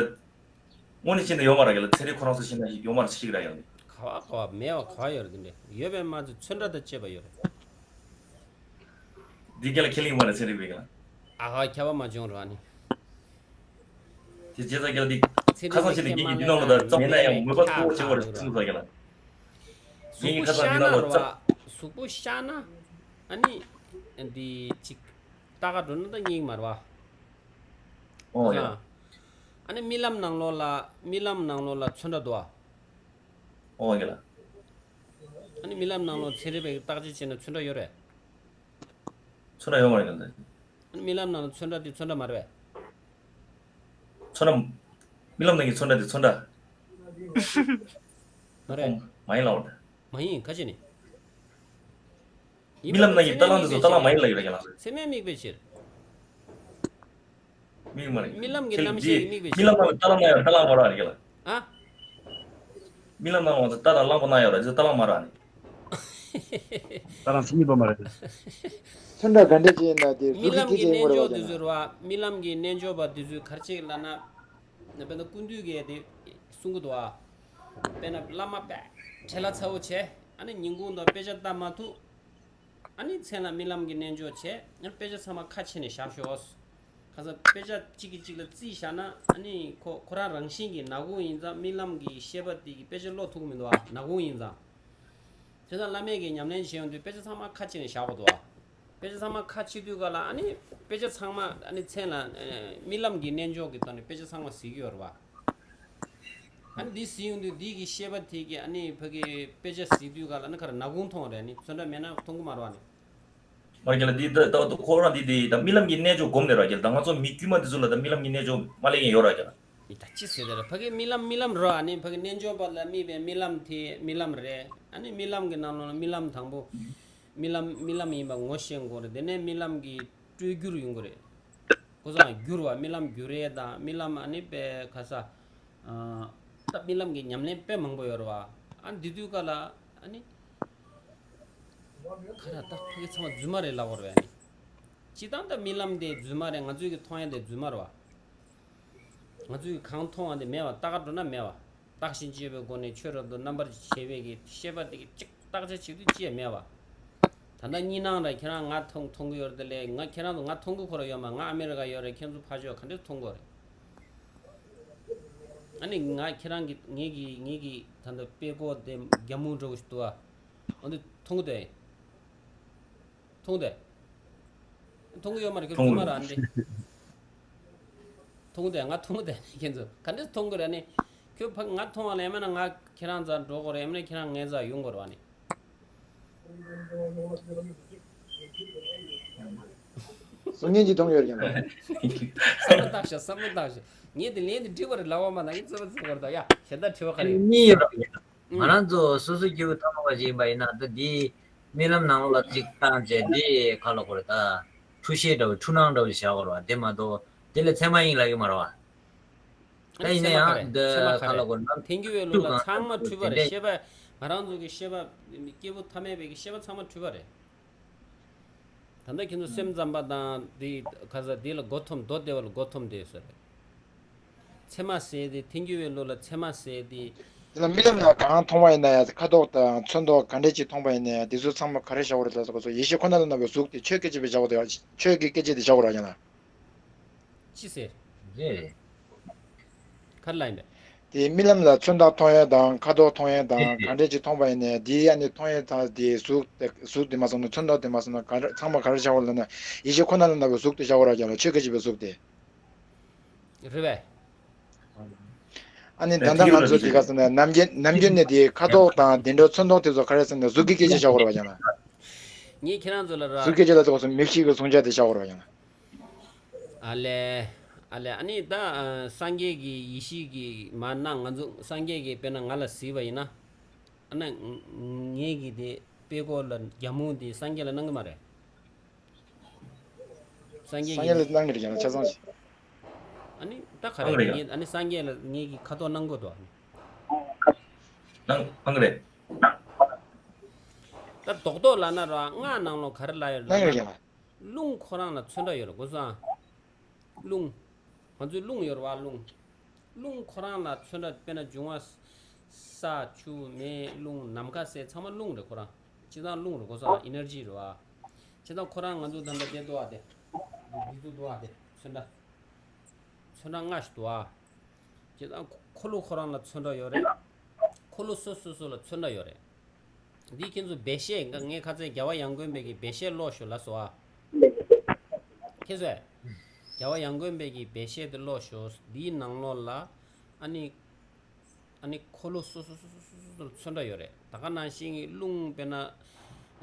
དངོས་གནས་བྱས་ནས་ཡོད་མ་རེད་གྱི་ལ། ཚན་རིག་ཁོ་རང་ཚོ་བྱས་ན་ཡོད་མ་རེད་ཟེར་གྱི་ར་ཡ་ལ། ག་བ་ག་བ་མེད་པ་ག་བ་ཡོད་རེད། དེ་འདྲ་ཡོད་པའི་མ་ཚད་ཚོན་ཁྲ་དང་བཅས་པ་ཡོད་རེད། འདི་ག་ལ་ཁས་ལེན་མ་རེད་ཚན་རིག་པའི་ག་ལ། ཨ་ཧ་ཁྱབ་པ་མ་བྱུང་རོགས་ཨ་ནི། དེ་བྱས་ཙང་ག་ལ་འདི་ཚན་ཁ་རིག་སང་པའི་ཆེད་དུ་ཁས་མ་གིས་འདི་ལེན་ནང་ལ་ད་ཙམ་མེད་ན་ཡང་མོས་པ་གཙོ་བོ་བྱེད་པར་ཁྱབ་ཚུལ་ལ་ག་ལ། ངས་ངའི་ཁ་སང་འདི་ནང་ལ་ཙམ། གཟུགས་པོ་ཤ་ན། ཨ་ནི། འདི་ཅིག་ལྟ་ག་འགྲོ་ན་ད་རྙེད་མ་རེད་བ། ཨོ་ཡ། ཨ་ནི་རྨི་ལམ་ནང་ལོགས་ལ་རྨི་ལམ་ནང་ལོགས་ལ་ཚོན་ཁྲ་འདུག་བ། ཨོ་ཡ་ལ། ཨ་ནི་རྨི་ལམ་ནང་ལོགས་ཚན་རིག་པས་བརྟག་དཔྱད་བྱས་ན་ཚོན་ཁྲ་ཡོད་རེད། ཚོན་ཁྲ་ཡོད་མ་རེད་ག་ལ། ཨ་ནི་རྨི་ལམ་ནང་ལ་ཚོན་ཁྲ་དེ་ཚོན་ཁྲ་མ་རེད་པས། ཚོན་ཁྲ། རྨི་ལམ་ནང་གི་ཚོན་ཁྲ་དེ་ཚོན་ཁྲ། མ་རེད། ཁོང་མ་ཡིན་ལབ་པ་རེད། མ་ཡིན་ཁ་ཅིག་ནི། མི་ལབ་ན་ཡིན། རྟ་གླང་དེ་ཚོ་རྟ་གླང་མ་ཡིན་ལབ་ཡོད་རེད་ཀྱང་ལགས་སོ། ཚད་མས་དམིགས་པའི་ཕྱིར། མིག་མ་རེད། རྨི་ལམ་གྱི་རྣམ་ཤེས་ཀྱིས་དམིགས་པའི་ཕྱིར། རྨི་ལམ་ནང་ལ་རྟ་གླང་ན་ཡོད་རེད། རྟ་གླང་མ་རེད་ཀྱང་ལགས། ཨ། རྨི་ལམ་ནང་ལ་རྟ་དང་གླང་པོ་ན་ཡོད་རེད། རྟ་གླང་མ་རེད་ཨ་ནི། རྟ་གླང་ཚོ་རྨིས་པ་མ་རེད། ཚོན་ཁྲ་ག་འདྲ་ཅིག་ཡིན་ན་དེ་གཟུགས་ཀྱི་སྐད་ཆ་ཡིན་དགོས་རེད་བ་ཀྱང་ལགས། རྨི་ལམ་གྱི་རྣལ་འབྱོར་དེ་ཚོ་ག་རེ་བྱས་ན། རྨི་ལམ་གྱི་རྣལ་འབྱོར་པ་དེ་ཚོས་ག་རེ་བྱེད་ལབ་ན། དཔེར་ན་སྐུ་མདུན་གྱིས་དེ་གསུང་གི་འདུག་ཨ། དཔེར་ན་བླ་མ་དཔེ་བྲེལ་བ་ཚ་པོ་བྱས། ཨ་ནི་ཉིན་གུང་དང་དཔེ་ཆ་ལྟ་མ་ཐུབ། ཨ་ནི་མཚན་ལ་རྨི་ལམ་གྱི་རྣལ་འབྱོར་བྱས། ཨ་ནི་དཔེ་ཆ་ཚང་མ་ཁ་ཕྱེ་ནས་བཞག་ཤོག། ཁ་སང་དཔེ་ཆ་གཅིག་གིས་གཅིག་ལ་རྩིས་བཞག་ན། ཨ་ནི་ཁོ་ཁོ་རང་རང་བཞིན་གྱིས་ནག་ཁུང་ཡིན་ཙང་རྨི་ལམ་གྱི་ཤེས་པ་དེ་གིས་དཔེ་ཆ་ཀློག་ཐུབ་ཀྱི་མི་འདུག་ཨ། ནག་ཁུང་ཡིན་ཙང་། དེ་ཙང་བླ་མས་ཀྱིས་ཉམས་ལེན་བྱེད་ཡོང་དུས་དཔེ་ཆ་ཚང་མ་ཁ་ཕྱེ་ནས་བཞག་དགོས་འདུག་ཨ། དཔེ་ཆ་ཚང་མ་ཁ་ཕྱེ་དུས་ག་ལ་ཨ་ནི་དཔེ་ཆ་ཚང་མ་ཨ་ནི་མཚན་ལ་ཨ་རྨི་ལམ་གྱི་རྣལ་འབྱོར་གྱི་ཐོག་ནས་དཔེ་ཆ་ཚང་མ་གཟིགས་ཀྱི་ཡོད་རེད་བ། ཨ་ནི་འདི་གཟིགས་ཡོང་དུས་འདི་གི་ཤེས་པ་དེ་གིས་ཨ་ནི་ཕ་གི་དཔེ་ཆ་གཟིགས་དུས་ག་ལ་ཨ་ནི་ཁ་ར་ནག་ཁུང་མཐོང་བ་རེད། ཨ་ནི་ཚོན་ཁྲ་མེད་ན་མཐོང་གི་མ་རེད་བ་ཨ་ནི། མ་རེད་ཀྱང་ལགས། འདི་ད་ད་ཁོ་རང་འདི་འདི་ད་རྨི་ལམ་གྱི་རྣལ་འབྱོར་སྒོམ་ནས་ར་ཀྱང་ལགས། ད་ང་ཚོ་མི་དཀྱུས་མ་འདི་ཚོ་ལ་ད་རྨི་ལམ་གྱི་རྣལ་འབྱོར་མ་སླེབས་མཁན་ཡོད་ར་ཀྱང་ལགས། ཡིན་ད་ཅི་ཟེར་དེ་ར། ཕ་གི་རྨི་ལམ་རྨི་ལམ་རོ། ཨ་ནི་ཕ་གི་རྣལ་འབྱོར་པ་ལ་རྨིས་པའི་རྨི་ལམ་དེ་རྨི་ལམ་རེད། ཨ་ནི་རྨི་ལམ་གྱི་ནང་ལོགས་ལ་རྨི་ལམ་དང་པོ། རྨི་ལམ་རྨི་ལམ་ཡིན་པ་ངོ་ཤེས་དགོས་རེད། དེ་ནས་རྨི་ལམ་གྱི་སྤྲོས་བསྒྱུར་ཡོང་གི་རེད། ཁོ་ཚང་བསྒྱུར་བ་རྨི་ལམ་བསྒྱུར་ཡས་དང་རྨི་ལམ་ཨ་ནི་དཔེ་ཁ་ས། ད་རྨི་ལམ་གྱི་ཉམས་ལེན་དཔེ་མང་པོ་ཡོད་རེད་བ། ཨ་འདི་དུས་ག་ལ་ཨ་ནི། ཁ་ར་ད་ཕ་གི་ཚང་མ་རྫུན་མ་རེད་ལབ་དགོས་རེད་བ། ཨ་ནི། སྤྱིར་བཏང་ད་རྨི་ལམ་དེ་རྫུན་མ་རེད། ང་ཚོས་ཀྱི་མཐོང་ཡ་དེ་རྫུན་མ་རེད་བ། ང་ཚོས་ཀྱི་གང་མཐོང་བ་དེ་མེད་བ། བརྟག་འགྲོ་ན་མེད་བ། བརྟགས་ཤིང་དཔྱད་པའི་སྒོ་ནས་ཆོས་རབ་ཏུ་རྣམ་པར་ཕྱེ་བའི་གི་ཤེས་པ་དེ་གི་གཅིག་བརྟག་དཔྱད་བྱེད་དུས་ཅི་ཡང་མེད་བ། ད་ལྟ་གཉིས་སྣང་ར་ཁྱེད་རང་ང་མཐོང་མཐོང་གི་ཡོད་རེད་དེ་ལས། ང་ཁྱེད་རང་ཚོ་ང་མཐོང་གི་ཁོ་ར་ཡོད་མ། ང་ཨ་མེ་རི་ཀ་ཡོད་རེད། ཁྱེད་ཚོ་ཕར་ཕྱོགས་ག་འདྲས་མཐོང་གི་ཡོད་རེད། ཨ་ནི་ང་ཁྱེད་རང་གི་ངེད་ཀྱི་ངེད་ཀྱི་ད་ལྟ་དཔྲལ་ཀོ་དེ་རྒྱ་མོ་འདྲ་བོ་ཞིག་འདུག་ཨ། འོ་འདི་མཐོང་གི་འདུག་ཨེ། མཐོང་གི་འདུག་ཨེ། མཐོང་གི་ཡོད་མ་རེད། ཁྱོད་མཐོང་གི་མ་རེད། ཨ་འདི་མཐོང་གི་འདུག་ཨེ། ང་མཐོང་གི་འདུག་ཨེ། ཁྱེད་ཚོ་ག་འདྲས་མཐོང་གི་རེད། ཨ་ནི་ཁྱོད་ཕ་ང་མཐོང་བ་ལ་ཡང་མིན་ན་ང་ཁྱེད་རང་རྩར་འགྲོ་དགོས་རེད། ཡང་མིན་ན་ཁྱེད་རང་ངའི་རྩར་ཡོང་དགོས་རེད། ཨ་ནི། སུ་ཉིན་གྱིས་མཐོང་ཡོད་ཀྱང་། བསམ་བློ་བཏང་ཤོག་བསམ་བློ་བཏང་ཤོག་ངས་དེ་ལན་དེ་འགྲིག་པ་རེད་ལབ་པ་མ་གཏོགས་ངས་རྩོད་པ་རྩོད་དགོས་རེད་ད། ཡ་གཞན་དག་དྲི་བ་ག་རེ་ཡོད། གཉིས་ཡོད་རེད། ང་རང་ཚོ་སོ་སོ་སྐྱེ་བོ་ཐ་མལ་པ་ཞིག་ཡིན་པ་ཡིན་ན། ད་འདི་རྨི་ལམ་ནང་ལོགས་ལ་གཅིག་བཏང་བྱས། འདི་ག་ལབ་དགོས་རེད། ད་འཁྲུལ་ཤེས་འདྲ་བོ་འཁྲུལ་སྣང་འདྲ་བོ་ཞིག་བཞག་དགོས་རེད་བ། དེ་མ་གཏོགས་དེ་ལ་ཚད་མ་ཡིན་ལབ་ཀྱི་མ་རེད་བ། ད་ཡིན་ན་ཡང་འདི་ག་ལབ་དགོས་རེད། ཐལ་འགྱུར་བའི་ལུགས་ལ་ཚང་མ་འཁྲུལ་པ་རེད། ཤེས་པ་ང་རང་ཚོ་གི་ཤེས་པ་སྐྱེ་བོ་ཐ་མལ་པའི་གི་ཤེས་པ་ཚང་མ་འཁྲུལ་པ་རེད། ད་ལྟ་ཁྱེད་ཚོ་སེམས་ཙམ་པ་དང་དེ་ག་ས་དེ་ལ་མགོ་འཐོམས། མདོ་སྡེ་པ་ལ་མགོ་འཐོམས་དེ་ཟེར། ཚད་མ་ཟེར་དེ། ཐལ་འགྱུར་བའི་ལུགས་ལ་ཚད་མ་ཟེར་དེ། དེ་ལ་རྨི་ལམ་ལ་གང་མཐོང་བ་ཡིན་ན་ཡང་། ཁ་དོག་དང་ཚོན་མདོག་ག་འདྲས་ཅིག་མཐོང་བ་ཡིན་ན་ཡང་། དེ་ཚོ་ཚང་མ་ག་རེ་བཞག་དགོས་རེད་ལབ་ན། ཡེ་ཤེས་ཁོ་ན་ལ་སྣང་བའི་གཟུགས་དེ་ཆོས་སྐད་ཅེས་པའི་བཞག་དགོས་རེད། ཆོས་ཀྱི་སྐད་ཅེས་དེ་བཞག་དགོས་རེད་ཡང་ན། ཅི་ཟེར། རེད། ག་རེ་ལབ་ཡིན་པས། དེ་རྨི་ལམ་ལ་ཚོན་མདོག་མཐོང་ཡས་དང་། ཁ་དོག་མཐོང་ཡས་དང་། ག་འདྲས་ཅིག་མཐོང་པ་ཡིན་ནའི། དེའི་ཨ་ནི་མཐོང་ཡས་དང་དེའི་གཟུགས་དེ། གཟུགས་དེ་མ་སོང་ན་ཚོན་མདོག་དེ་མ་སོང་ན་ག་འདྲ། ཚང་མ་ག་རེ་བྱ་བ་ལབ་ན། ཡེ་ཤེས་ཁོ་ན་ལ་སྣང་བའི་གཟུགས་དེ་བྱ་བ་ར་ཀྱང་ལ་ཆོས་སྐད་ཅེས་པའི་གཟུགས་དེ། རེད་པས། ཨ་ནི་ད་ལྟ་ང་ཚོ་དེ་ག་ཟེར་ན་ནམ་རྒྱུན་ནམ་རྒྱུན་ནས་དེ་ཁ་དོག་དང་དེ་འདྲ་ཚོན་མདོག་དེ་ཚོ་ག་རེ་ཟེར་ན་གཟུགས་ཀྱི་སྐད་ཅེས་བྱ་བ་ར་ཀྱང་ལ། ངས་ཁྱེད་རང་ཚོ་ལ་ར། གཟུགས་སྐད་ཅེས་ལ་དེ་ག་ཟེར་མིག་ཤེས་ཀྱི་གཟུང་བྱ་དེ་བྱ་བ་ར་ཀྱང་ལ། ཨ་ལས། ཨ་ལས། ཨ་ནི་ད་ཨ་སངས་རྒྱས་ཀྱི་ཡེ་ཤེས་ཀྱིས་མ་གནང་། ང་ཚོ་སངས་རྒྱས་ཀྱིས་དཔེར་ན་ང་ལ་གཟིགས་པ་ཡིན་ན། ཨ་ནི་ངེད་ཀྱི་དེ་དཔྲལ་ཀོ་ལ་རྒྱ་མོ་དེ་སངས་རྒྱས་ལ་གནང་གི་མ་རེད། སངས་རྒྱས་སངས་རྒྱས་ཀྱིས་ལ་གནང་གི་རེད་ཀྱང་ཆ་ཚང་ཞིག་ཨ་ནི་ད་ག་རེ་ཨང་རེད་ཡ། ངས་ཨ་ནི་སངས་རྒྱས་ལ་ངས་ཀྱི་ཁ་དོག་གནང་དགོས་དོ། ཨང་ཨང་རེད། ད་རྡོག་རྡོག་ལབ་ན་ར་སྔགས་ནང་ལོགས་ག་རེ་ལབ་ཡོད་ལབ་ན། རླུང་ཁོ་རང་ལ་ཚོན་ཁྲ་ཡོད་རེད་གོ་སོང་། རླུང་། ང་ཚོའི་རླུང་ཡོད་རེད་བ་རླུང་། རླུང་ཁོ་རང་ལ་ཚོན་ཁྲ་དཔེར་ན་འབྱུང་བ། ས། ཆུ། མེ། རླུང་། ནམ་མཁའ་ཟེར་ཚང་མ་རླུང་རེད་ཁོ་རང་། སྤྱིར་བཏང་རླུང་རེད་གོ་སོང་ཨི་ནར་ཇི་རེད་བ། སྤྱིར་བཏང་ཁོ་རང་ང་ཚོ་ད་ལྟ་བསྡད་འདུག་བ་དེ། འདི་ཚོ་འདུག་བ་དེ་ཚོན་ཁྲ། ཚོན་ཁྲ་ལྔ་ཞིག་འདུག་བ། སྤྱིར་བཏང་འཁོར་ལོ་ཁོ་རང་ལ་ཚོན་ཁྲ་ཡོད་རེད། འཁོར་ལོ་སོ་སོ་སོ་ལ་ཚོན་ཁྲ་ཡོད་རེད། འདི་ཁྱེད་ཚོ་བེ་ཤེ་ང་ངས་ཁ་ཚན་རྒྱལ་བ་ཡང་དགོན་པའི་གི་བེ་ཤེ་ཀློག་ཤོག་ལ་སོ་ཨ། ཁྱེད་ཚོས། རྒྱལ་བ་ཡང་དགོན་པའི་གི་བེ་ཤེ་དེ་ཀློག་ཤོག་འདིའི་ནང་ལོགས་ལ། ཨ་ནི། ཨ་ནི་འཁོར་ལོ་སོ་སོ་སོ་སོ་སོ་སོ་ཚོན་ཁྲ་ཡོད་རེད། ད་ག་ནང་བཞིན་གྱི་རླུང་དཔེར་ན།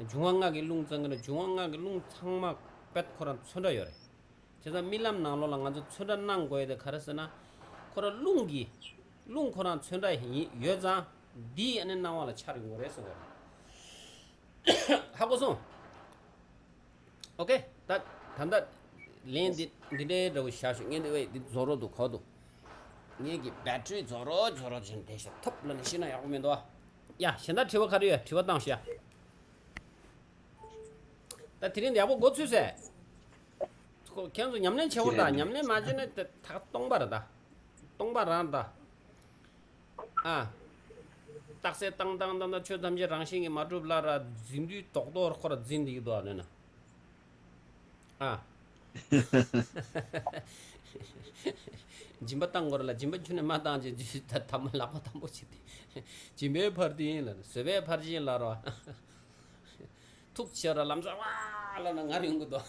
འབྱུང་བ་ལྔ་གི་རླུང་ཙང་གི་ན་འབྱུང་བ་ལྔ་གི་རླུང་ཚང་མ་དཔེ་ཁོ་རང་ཚོན་ཁྲ་ཡོད་རེད། བྱས་ཙང་རྨི་ལམ་ནང་ལོགས་ལ་ང་ཚོ་ཚོན་ཁྲ་སྣང་དགོས་ཡ་དེ་ག་རེ་ཟེར་ན། ཁོ་རང་རླུང་གི། རླུང་ཁོ་རང་ཚོན་ཁྲ་ཡིན་ཡོད་ཙང་། འདིའི་ཨ་ནི་སྣང་བ་ལ་འཆར་ཡོང་གི་རེད་ཟེར་བ་རེད། ཧ་གོ་སོང་། ཨོ་ཀེ། ད་ད་ལྟ་ལན་འདི་འདི་འདྲའི་འདྲ་བོ་བཞག་ཞུ། ངས་འདི་བས་འདི་རྫོགས་རོགས་འདུག་གོ་འདུག་ངས་ཀྱི་བེ་ཊི་རི་རྫོགས་རོགས་རྫོགས་རོགས་བྱས་ནས་བསྡད་ཤག་ཐོབ་ལ་ནི་ཤི་ན་ཡག་པོ་མི་འདུག་ཡ་གཞན་དག་དྲི་བ་ག་རེ་ཡོད། དྲི་བ་བཏང་ཤག་ད་དེ་རིང་ཡག་པོ་འགོ་ཚུགས་སེ། ཁོ་ཁྱེད་ཚོ་ཉམས་ལེན་བྱེད་དགོས་ད། ཉམས་ལེན་མ་བྱས་ན་ད་ད་སྟོང་པ་རེད་ད། སྟོང་པ་རང་ད། ཨ། རྟགས་གསལ་བཏང་བཏང་བཏང་བཏང་ཆོས་ཐམས་ཅད་རང་བཞིན་གྱིས་མ་གྲུབ་ལ་ར་འཛིན་དུས་རྡོག་རྡོག་ཁོ་ར་འཛིན་བསྡད་ཀྱི་འདུག་ཨ་ནི་ན། ཨ། སྦྱིན་པ་བཏང་དགོས་རེད་ལ། སྦྱིན་པ་ཁྱོན་ནས་མ་བཏང་བྱས་ད་ཐ་མ་ལག་པ་དམ་པོ་བྱས་ཏེ། སྦྱིན་པའི་ཕར་དེ་ཡིན་ལ་བཟོད་པའི་ཕར་ཕྱིན་ལ་རོ། ཐུགས་ཆེ་ར་ལམ་སང་བ་ལ་ན་ངར་ཡོང་གི་འདུག་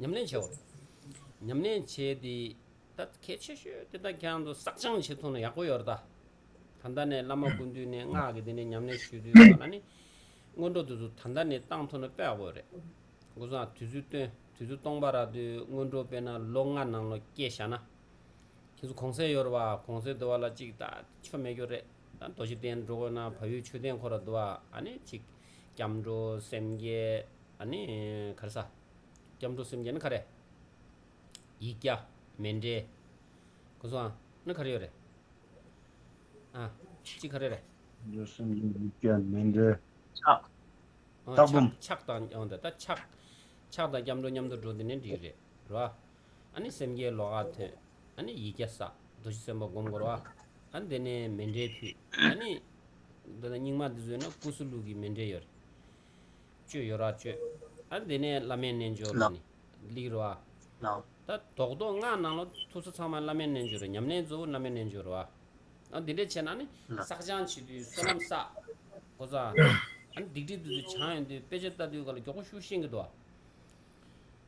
ཉམས་ལེན་བྱེད་འོ། ཉམས་ལེན་བྱས་ཏེ། ད་གལ་ཆེ་ཤོས་དེ་ད་ཁྱེད་རང་ཚོ་བསགས་སྦྱང་བྱེད་ཐུབ་ན་ཡག་པོ་ཡོད་རེད་ད། ད་ལྟ་ནས་བླ་མ་སྐུ་མདུན་ནས་སྔགས་ཀྱི་དེ་ནས་ཉམས་ལེན་ཞུ་དུས་ལ་ནི། སྔོན་འགྲོ་དེ་ཚོ་ད་ལྟ་ནས་བཏང་ཐུབ་ན་དཔེ་ཡག་པོ་ཡོད་རེད། སྐུ་གསུང་དུས་ཚོད་སྟོན། དུས་ཚོད་སྟོང་པ་རག་དུས་སྔོན་འགྲོ་དཔེར་ན་ལོ་ལྔ་ནང་ལོ་སྐྱེས་བཞག་ན། ཁྱེད་ཚོ་གུང་སེང་ཡོད་རེད་བ། གུང་སེང་དུ་བ་ལ་གཅིག་ད་ཆོ་མེད་རྒྱུ་རེད། ད་རྡོ་རྗེ་གདན་འགྲོ་དགོས་ན་བལ་ཡུལ་མཆོད་རྟེན་ཁོ་ར་འདུག་བ། ཨ་ནི་གཅིག་སྐྱབས་འགྲོ་སེམས་བསྐྱེད། ཨ་ནི་ག་རེ་ཟ། སྐྱབས་འགྲོ་སེམས་བསྐྱེད་ནི་ག་རེ། ཡིག་བརྒྱ། མཎྜལ། གོ་སོང་ཨ། ནི་ག་རེ་ཡོད་རེད། ཨ། གཅིག་ག་རེ་རེད། སྐྱབས་འགྲོ་སེམས་བསྐྱེད་ཡིག་བརྒྱ་མཎྜལ། ཕྱག་ཨ། ཕྱག་འབུམ། ཕྱག་དང་ཨོ་ད་ད་ཕྱག་ཕྱག་དང་སྐྱབས་འགྲོ་མཉམ་དུ་འགྲོ་དེ་ནས་འགྲིག་རེད་རོ། ཨ་ནི་སེམས་བསྐྱེད་ལོགས་ཀ་ཐོན། ཨ་ནི་ཡིག་བརྒྱ་བསགས། རྡོ་རྗེ་སེམས་དཔའ་སྒོམ་དགོས་རོ། ཨ་ནི་དེ་ནས་མཎྜལ་ཕུལ། ཨ་ནི། འདི་ལ་རྙིང་མ་འདི་ཚོ་ཡོད་ན་ཀུ་སུ་ལུ་གི་མཎྜལ་ཡོད་རེད། གཅོད་ཡོད་ར་གཅོད། ཨ་དེ་ནས་བླ་མའི་རྣལ་འབྱོར་ལ་ནི། ལིག་རོ་ཨ། ད་རྡོག་རྡོག་སྔགས་ནང་ལ་ཐུག་ས་ཚང་མ་བླ་མའི་རྣལ་འབྱོར་རེད། ཉམས་ལེན་གཙོ་བོ་བླ་མའི་རྣལ་འབྱོར་རོ་ཨ། ཨ་འདི་འདྲས་བྱས་ན་ནི། བསགས་སྦྱང་བྱེད་དུས་བསོད་ནམས་བསགས། གོ་ས། ཨ་ནི་སྡིག་སྒྲིབ་འདི་ཚོ་བྱང་ཡོང་དུས་དཔེ་ཆ་ལྟ་དུས་ག་ལ་མགྱོགས་པོ་ཤུགས་ཤེས་ཀྱི་འདུག་ཨ།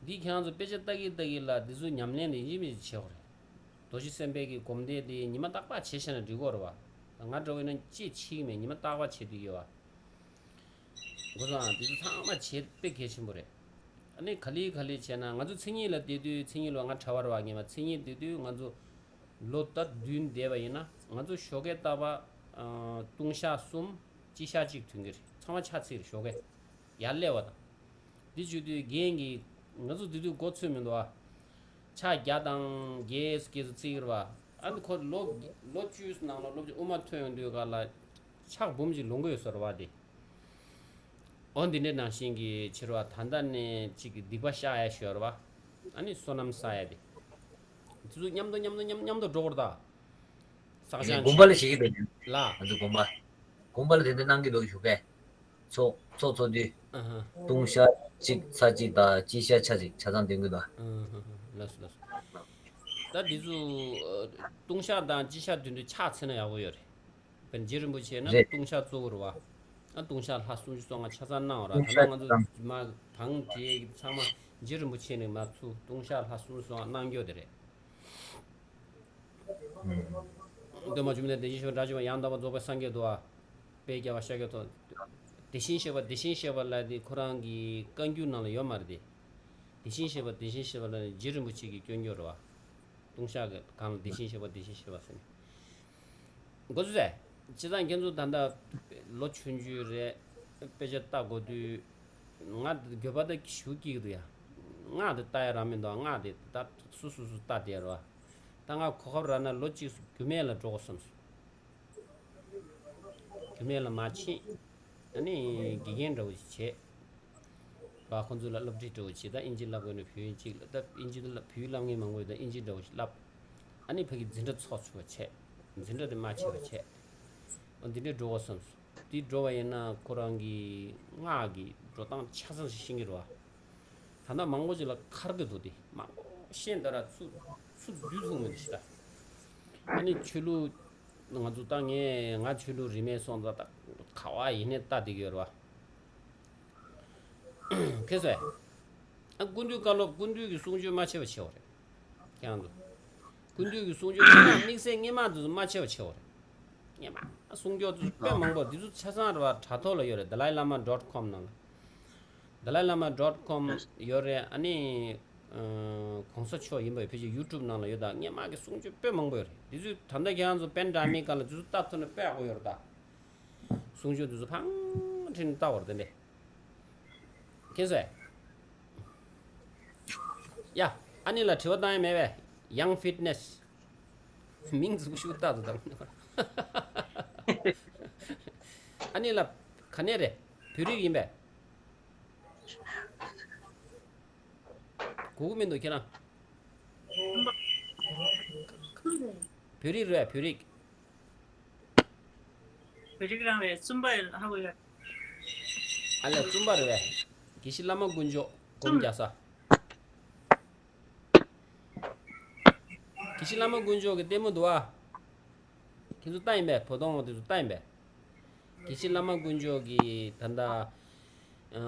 འདི་ཁྱེད་རང་ཚོ་དཔེ་ཆ་ལྟ་གི་ལྟ་གི་ལ་འདི་ཚོ་ཉམས་ལེན་འདི་ཡིན་མིན་བྱེད་དགོས་རེད། རྡོ་རྗེ་སེམས་དཔའི་གི་སྒོམ་བཟླས་འདི་ཉི་མ་རྟག་པར་བྱེད་ཤེས་ན་འགྲིག་གོ་རེད་བ། ང་འདྲ་བོ་ཡིན་ན་ཅིག་ཕྱིས་མེད་ཉི་མ་རྟག་པར་བྱེད་དུས་ཡོད་བ། འགོ་བཟང་འདི་ཚོ་ཚང་མ་བྱེད་དཔེ་གལ་ཆེན་པོ་རེད། ཨ་ནི་ག་ལེ་ག་ལེ་བྱས་ན་ང་ཚོ་མཚན་ཉིད་ལ་བསྡད་དུས་མཚན་ཉིད་ལ་ང་གྲྭ་བ་རེད་བ། ངས་མ་མཚན་ཉིད་བསྡད་དུས་ང་ཚོ་ལོ་ཟླ་བདུན་བསྡད་པ་ཡིན་ན་ང་ཚོ་ཞོགས་ཀས་རྟག་པར་ཨ་ལྟུང་བཤགས་གསུམ་སྤྱི་བཤགས་གཅིག་ཐོན་གྱི་རེད། ཚང་མ་ཕྱག་འཚལ་རེད་ཞོགས་ཀས་ཡར་སླེབས་པ་དང་། འདི་བྱེད་དུས་རྒན་གྱིས་ང་ཚོ་འདི་དུས་མགོ་ཚོས་མི་འདུག་ཨ། ཕྱག་བརྒྱ་དང་བརྒྱད་སྐད་ཚོ་བརྩི་གི་རེད་བ། ཨ་ནི་ཁོ་ལོ་ལོ་བཅུ་ནང་ལ་སློབ་སྦྱོང་དབུ་མ་ཐོན་ཡོང་དུས་ག་ལ་ཕྱག་འབུམ་ཅིག་ལོངས་ཀྱི་ཡོད་ས་རེད་བ་དེ། འོ་འདི་འདྲའི་ནང་བཞིན་གྱི་ཕྱིར་བ་ད་ལྟ་ནས་ཅིག་གི་སྡིག་པ་བཤགས་ཡ་ཞོར་བ། ཨ་ནི་བསོད་ནམས་བསགས་ཡ་དེ། དེ་ཚོ་མཉམ་དུ་མཉམ་དུ་མཉམ་མཉམ་དུ་འགྲོ་དགོས་རེད་ད། བསགས་སྦྱང་དགོན་པ་ལ་བྱེད་ཀྱི་འདུག་ལ། ང་ཚོ་དགོན་པ། དགོན་པ་ལ་དེ་འདྲ་གནང་གི་འདུག་ཞུ་གས། ཚོགས་ཚོགས་ཚོགས་དུས། ཨ་ཧ། ལྟུང་བཤགས་གཅིག་ཚར་གཅིག་དང་སྤྱི་བཤགས་ཆ་གཅིག་ཆ་ཚང་འདོན་གི་འདུག་ཨ་ཧ་ཧ། ལགས་སོ་ལགས་སོ། ད་འདི་ཚོ་ཨ་ལྟུང་བཤགས་དང་སྤྱི་བཤགས་འདོན་དུས་ཕྱག་འཚལ་ན་ཡག་པོ་ཡོད་རེད། དཔེར་ན་རྗེ་རིན་པོ་ཆེ་ན་རེད། ལྟུང་བཤགས་གཙོ་བོ་རེད་བ། ཨ་ལྟུང་བཤགས་ལྷ་སུམ་ཅུ་སོ་ལྔ་ཆ་ཚང་གནང་བ་ར། ད་ལྟ་ང་ཚོ་མ་གང་དེ་ཚང་མ་རྗེ་རིན་པོ་ཆེ་ནས་མ་ཚུར་ལྟུང་བཤགས་ལྷ་སུམ་ཅུ་སོ་ལྔ་གནང་རྒྱུ་དེ་རེད། སྟོན་པ་བཅོམ་ལྡན་འདས་ཡེ་ཤེས་པ་དགྲ་བཅོམ་པ་ཡང་དག་པར་རྫོགས་པའི་སངས་རྒྱས་འདུག་ཨ། དཔལ་རྒྱལ་བ་ཤཱཀྱ་ཐུབ། དེ་བཞིན་གཤེགས་པ་དེ་བཞིན་གཤེགས་པ་ལ་དེ་ཁོ་རང་གི་བཀའ་འགྱུར་ནང་ལ་ཡོད་མ་རེད་དེ། དེ་བཞིན་གཤེགས་པ་དེ་བཞིན་གཤེགས་པ་ལ་ནི་རྗེ་རིན་པོ་ཆེ་གི་སྐྱོན་བརྗོད་རེད་བ། ལྟུང་བཤགས་ཀྱི་སྒང་ལ་དེ་བཞིན་གཤེགས་པ་དེ་བཞིན་གཤེགས་པ་ཟེར་ནས། འགོ་ཚུགས་ཟེར། སྤྱིར་བཏང་ཁྱེད་ཚོ་ད་ལྟ་ལོ་ཆུང་ཆུང་རེད། དཔེ་ཆ་ལྟ་དགོས་དུས། ང་འགྱོད་པ་ད་ཞུ་སྐྱིད་འདུག་ཡ། སྔགས་དེ་ལྟ་ཡ་རག་མི་འདུག་སྔགས་དེ་ད་སུ་སུ་སུ་ལྟ་བསྡད་རོ། ད་ང་གོ་སྐབས་རག་ན་ལོ་གཅིག་རྒྱུད་སྨད་ལ་འགྲོ་དགོས་བསམ་སོང་། རྒྱུད་སྨད་ལ་མར་ཕྱིན། ཨ་ནི་དགེ་རྒན་འདྲ་བོ་ཞིག་བྱས། བ་ཁོང་ཚོ་ལ་སློབ་ཁྲིད་འདྲ་བོ་བྱས། ད་ཨིན་ཇི་བསླབ་དགོས་ན་བོད་ཡིག་གཅིག་ལ། ད་ཨིན་ཇི་ལ་བོད་ཡིག་བསླབ་མཁན་མང་པོ་ཡོད། ད་ཨིན་ཇི་འདྲ་བོ་ཞིག་བསླབ། ཨ་ནི་ཕ་གི་འཛིན་གྲྭ་ཚོགས་ཆོག་བྱས། འཛིན་གྲྭ་དེ་མར་ཕྱིན་པ་བྱས། འོ་འདི་འདྲའི་འགྲོ་དགོས་བསམ་སོང་། དེ་འགྲོ་བ་ཡིན་ན་ཁོ་རང་གི་སྔགས་ཀྱི་འགྲོ་སྟངས་ཆ་ཚང་ཞིག་ཤེས་ཀྱི་རེད་བ། ད་ལྟ་མང་པོ་ཅིག་ལ་ཁར་གི་འདུག་དེ་མང་པོ་ཤེས་འདི་ར་ཚུར་ཚུར་བསྡུས་ཚུགས་མི་འདུག་ཤི་ད། ཨ་ནི་ཆོས་ལུགས་ང་ཚོ་ད་ངས་ང་ཆོས་ལུགས་རིས་མེད་སོང་ཙང་ད་ག་བ་ཡིན་ནའི་ལྟ་བསྡད་ཀྱི་ཡོད་རེད་བ། ཁེ་སོ། ཨ་སྐུ་མདུན་བཀའ་སློབ་སྐུ་མདུན་གྱི་གསུང་ཆོས་མ་ཆེ་བ་ཆེ་བ་རེད། ཁྱེད་རང་ཚོ། སྐུ་མདུན་གྱི་གསུང་ཆོས་སྔོན་མ་དམིགས་བསལ་སྔོན་མ་དེ་ཚོ་མ་ཆེ་བ་ཆེ་བ་རེད། སྔོན་མ་གསུང་ཆོས་དེ་ཚོ་དཔེ་མང་པོ་དེ་ཚོ་ཆ་ཚང་རེད་བ། དྲ་ཐོག་ལ་ཡོད་རེད། Dalai Lama dot com ནང་ལ། Dalai Lama dot com ཡོད་རེད། ཨ་ནི་ཨ་གོང་ས་མཆོག་ཡིན་པའི་ཕལ་ཆེར་YouTube ནང་ལ་ཡོད། ད་སྔོན་མ་གི་གསུང་ཆོས་དཔེ་མང་པོ་ཡོད་རེད། དེ་ཚོ་ད་ལྟ་ཁྱེད་རང་ཚོ་པན་ཌ་མི་ཀ་ལ་དེ་ཚོ་ལྟ་ཐུབ་ན་དཔེ་ཡག་པོ་ཡོད་རེད་ད། གསུང་ཆོས་དེ་ཚོ་ཕང་ཁྲིན་ལྟ་བར་དེ་འདྲས། ཁྱེད་ཚོས། ཡ། ཨ་ནི་ལ་དྲི་བ་བཏང་ཡ་མེད་པས། Young Fitness མིང་འཛུགས་ཞུ་ལྟ་དུ་དང་། ཨ་ནི་ལ་ག་ནས་རེད། བོད་རིགས་ཡིན་པས། གོ་གི་མི་འདུག་ཁྱེད་རང་། བོད་རིགས་རེད། བོད་རིགས། བོད་རིགས་རང་རེད། བཙུན་པ་ཡིན། ཧ་གོ་ཡ། ཨ་ལས་བཙུན་པ་རེད་པས། དགེ་བཤེས་བླ་མ་དཀོན་མཆོག་སྒོམ་རྒྱག་ས། དགེ་བཤེས་བླ་མ་དཀོན་མཆོག་གི་ལྟད་མོ་འདུག་ཨ། ཁྱེད་ཚོ་ལྟ་ཡིན་པས། བོ་དོང་དེ་ཚོ་ལྟ་ཡིན་པས། དགེ་བཤེས་བླ་མ་དཀོན་མཆོག་གི་ད་ལྟ་ཨ་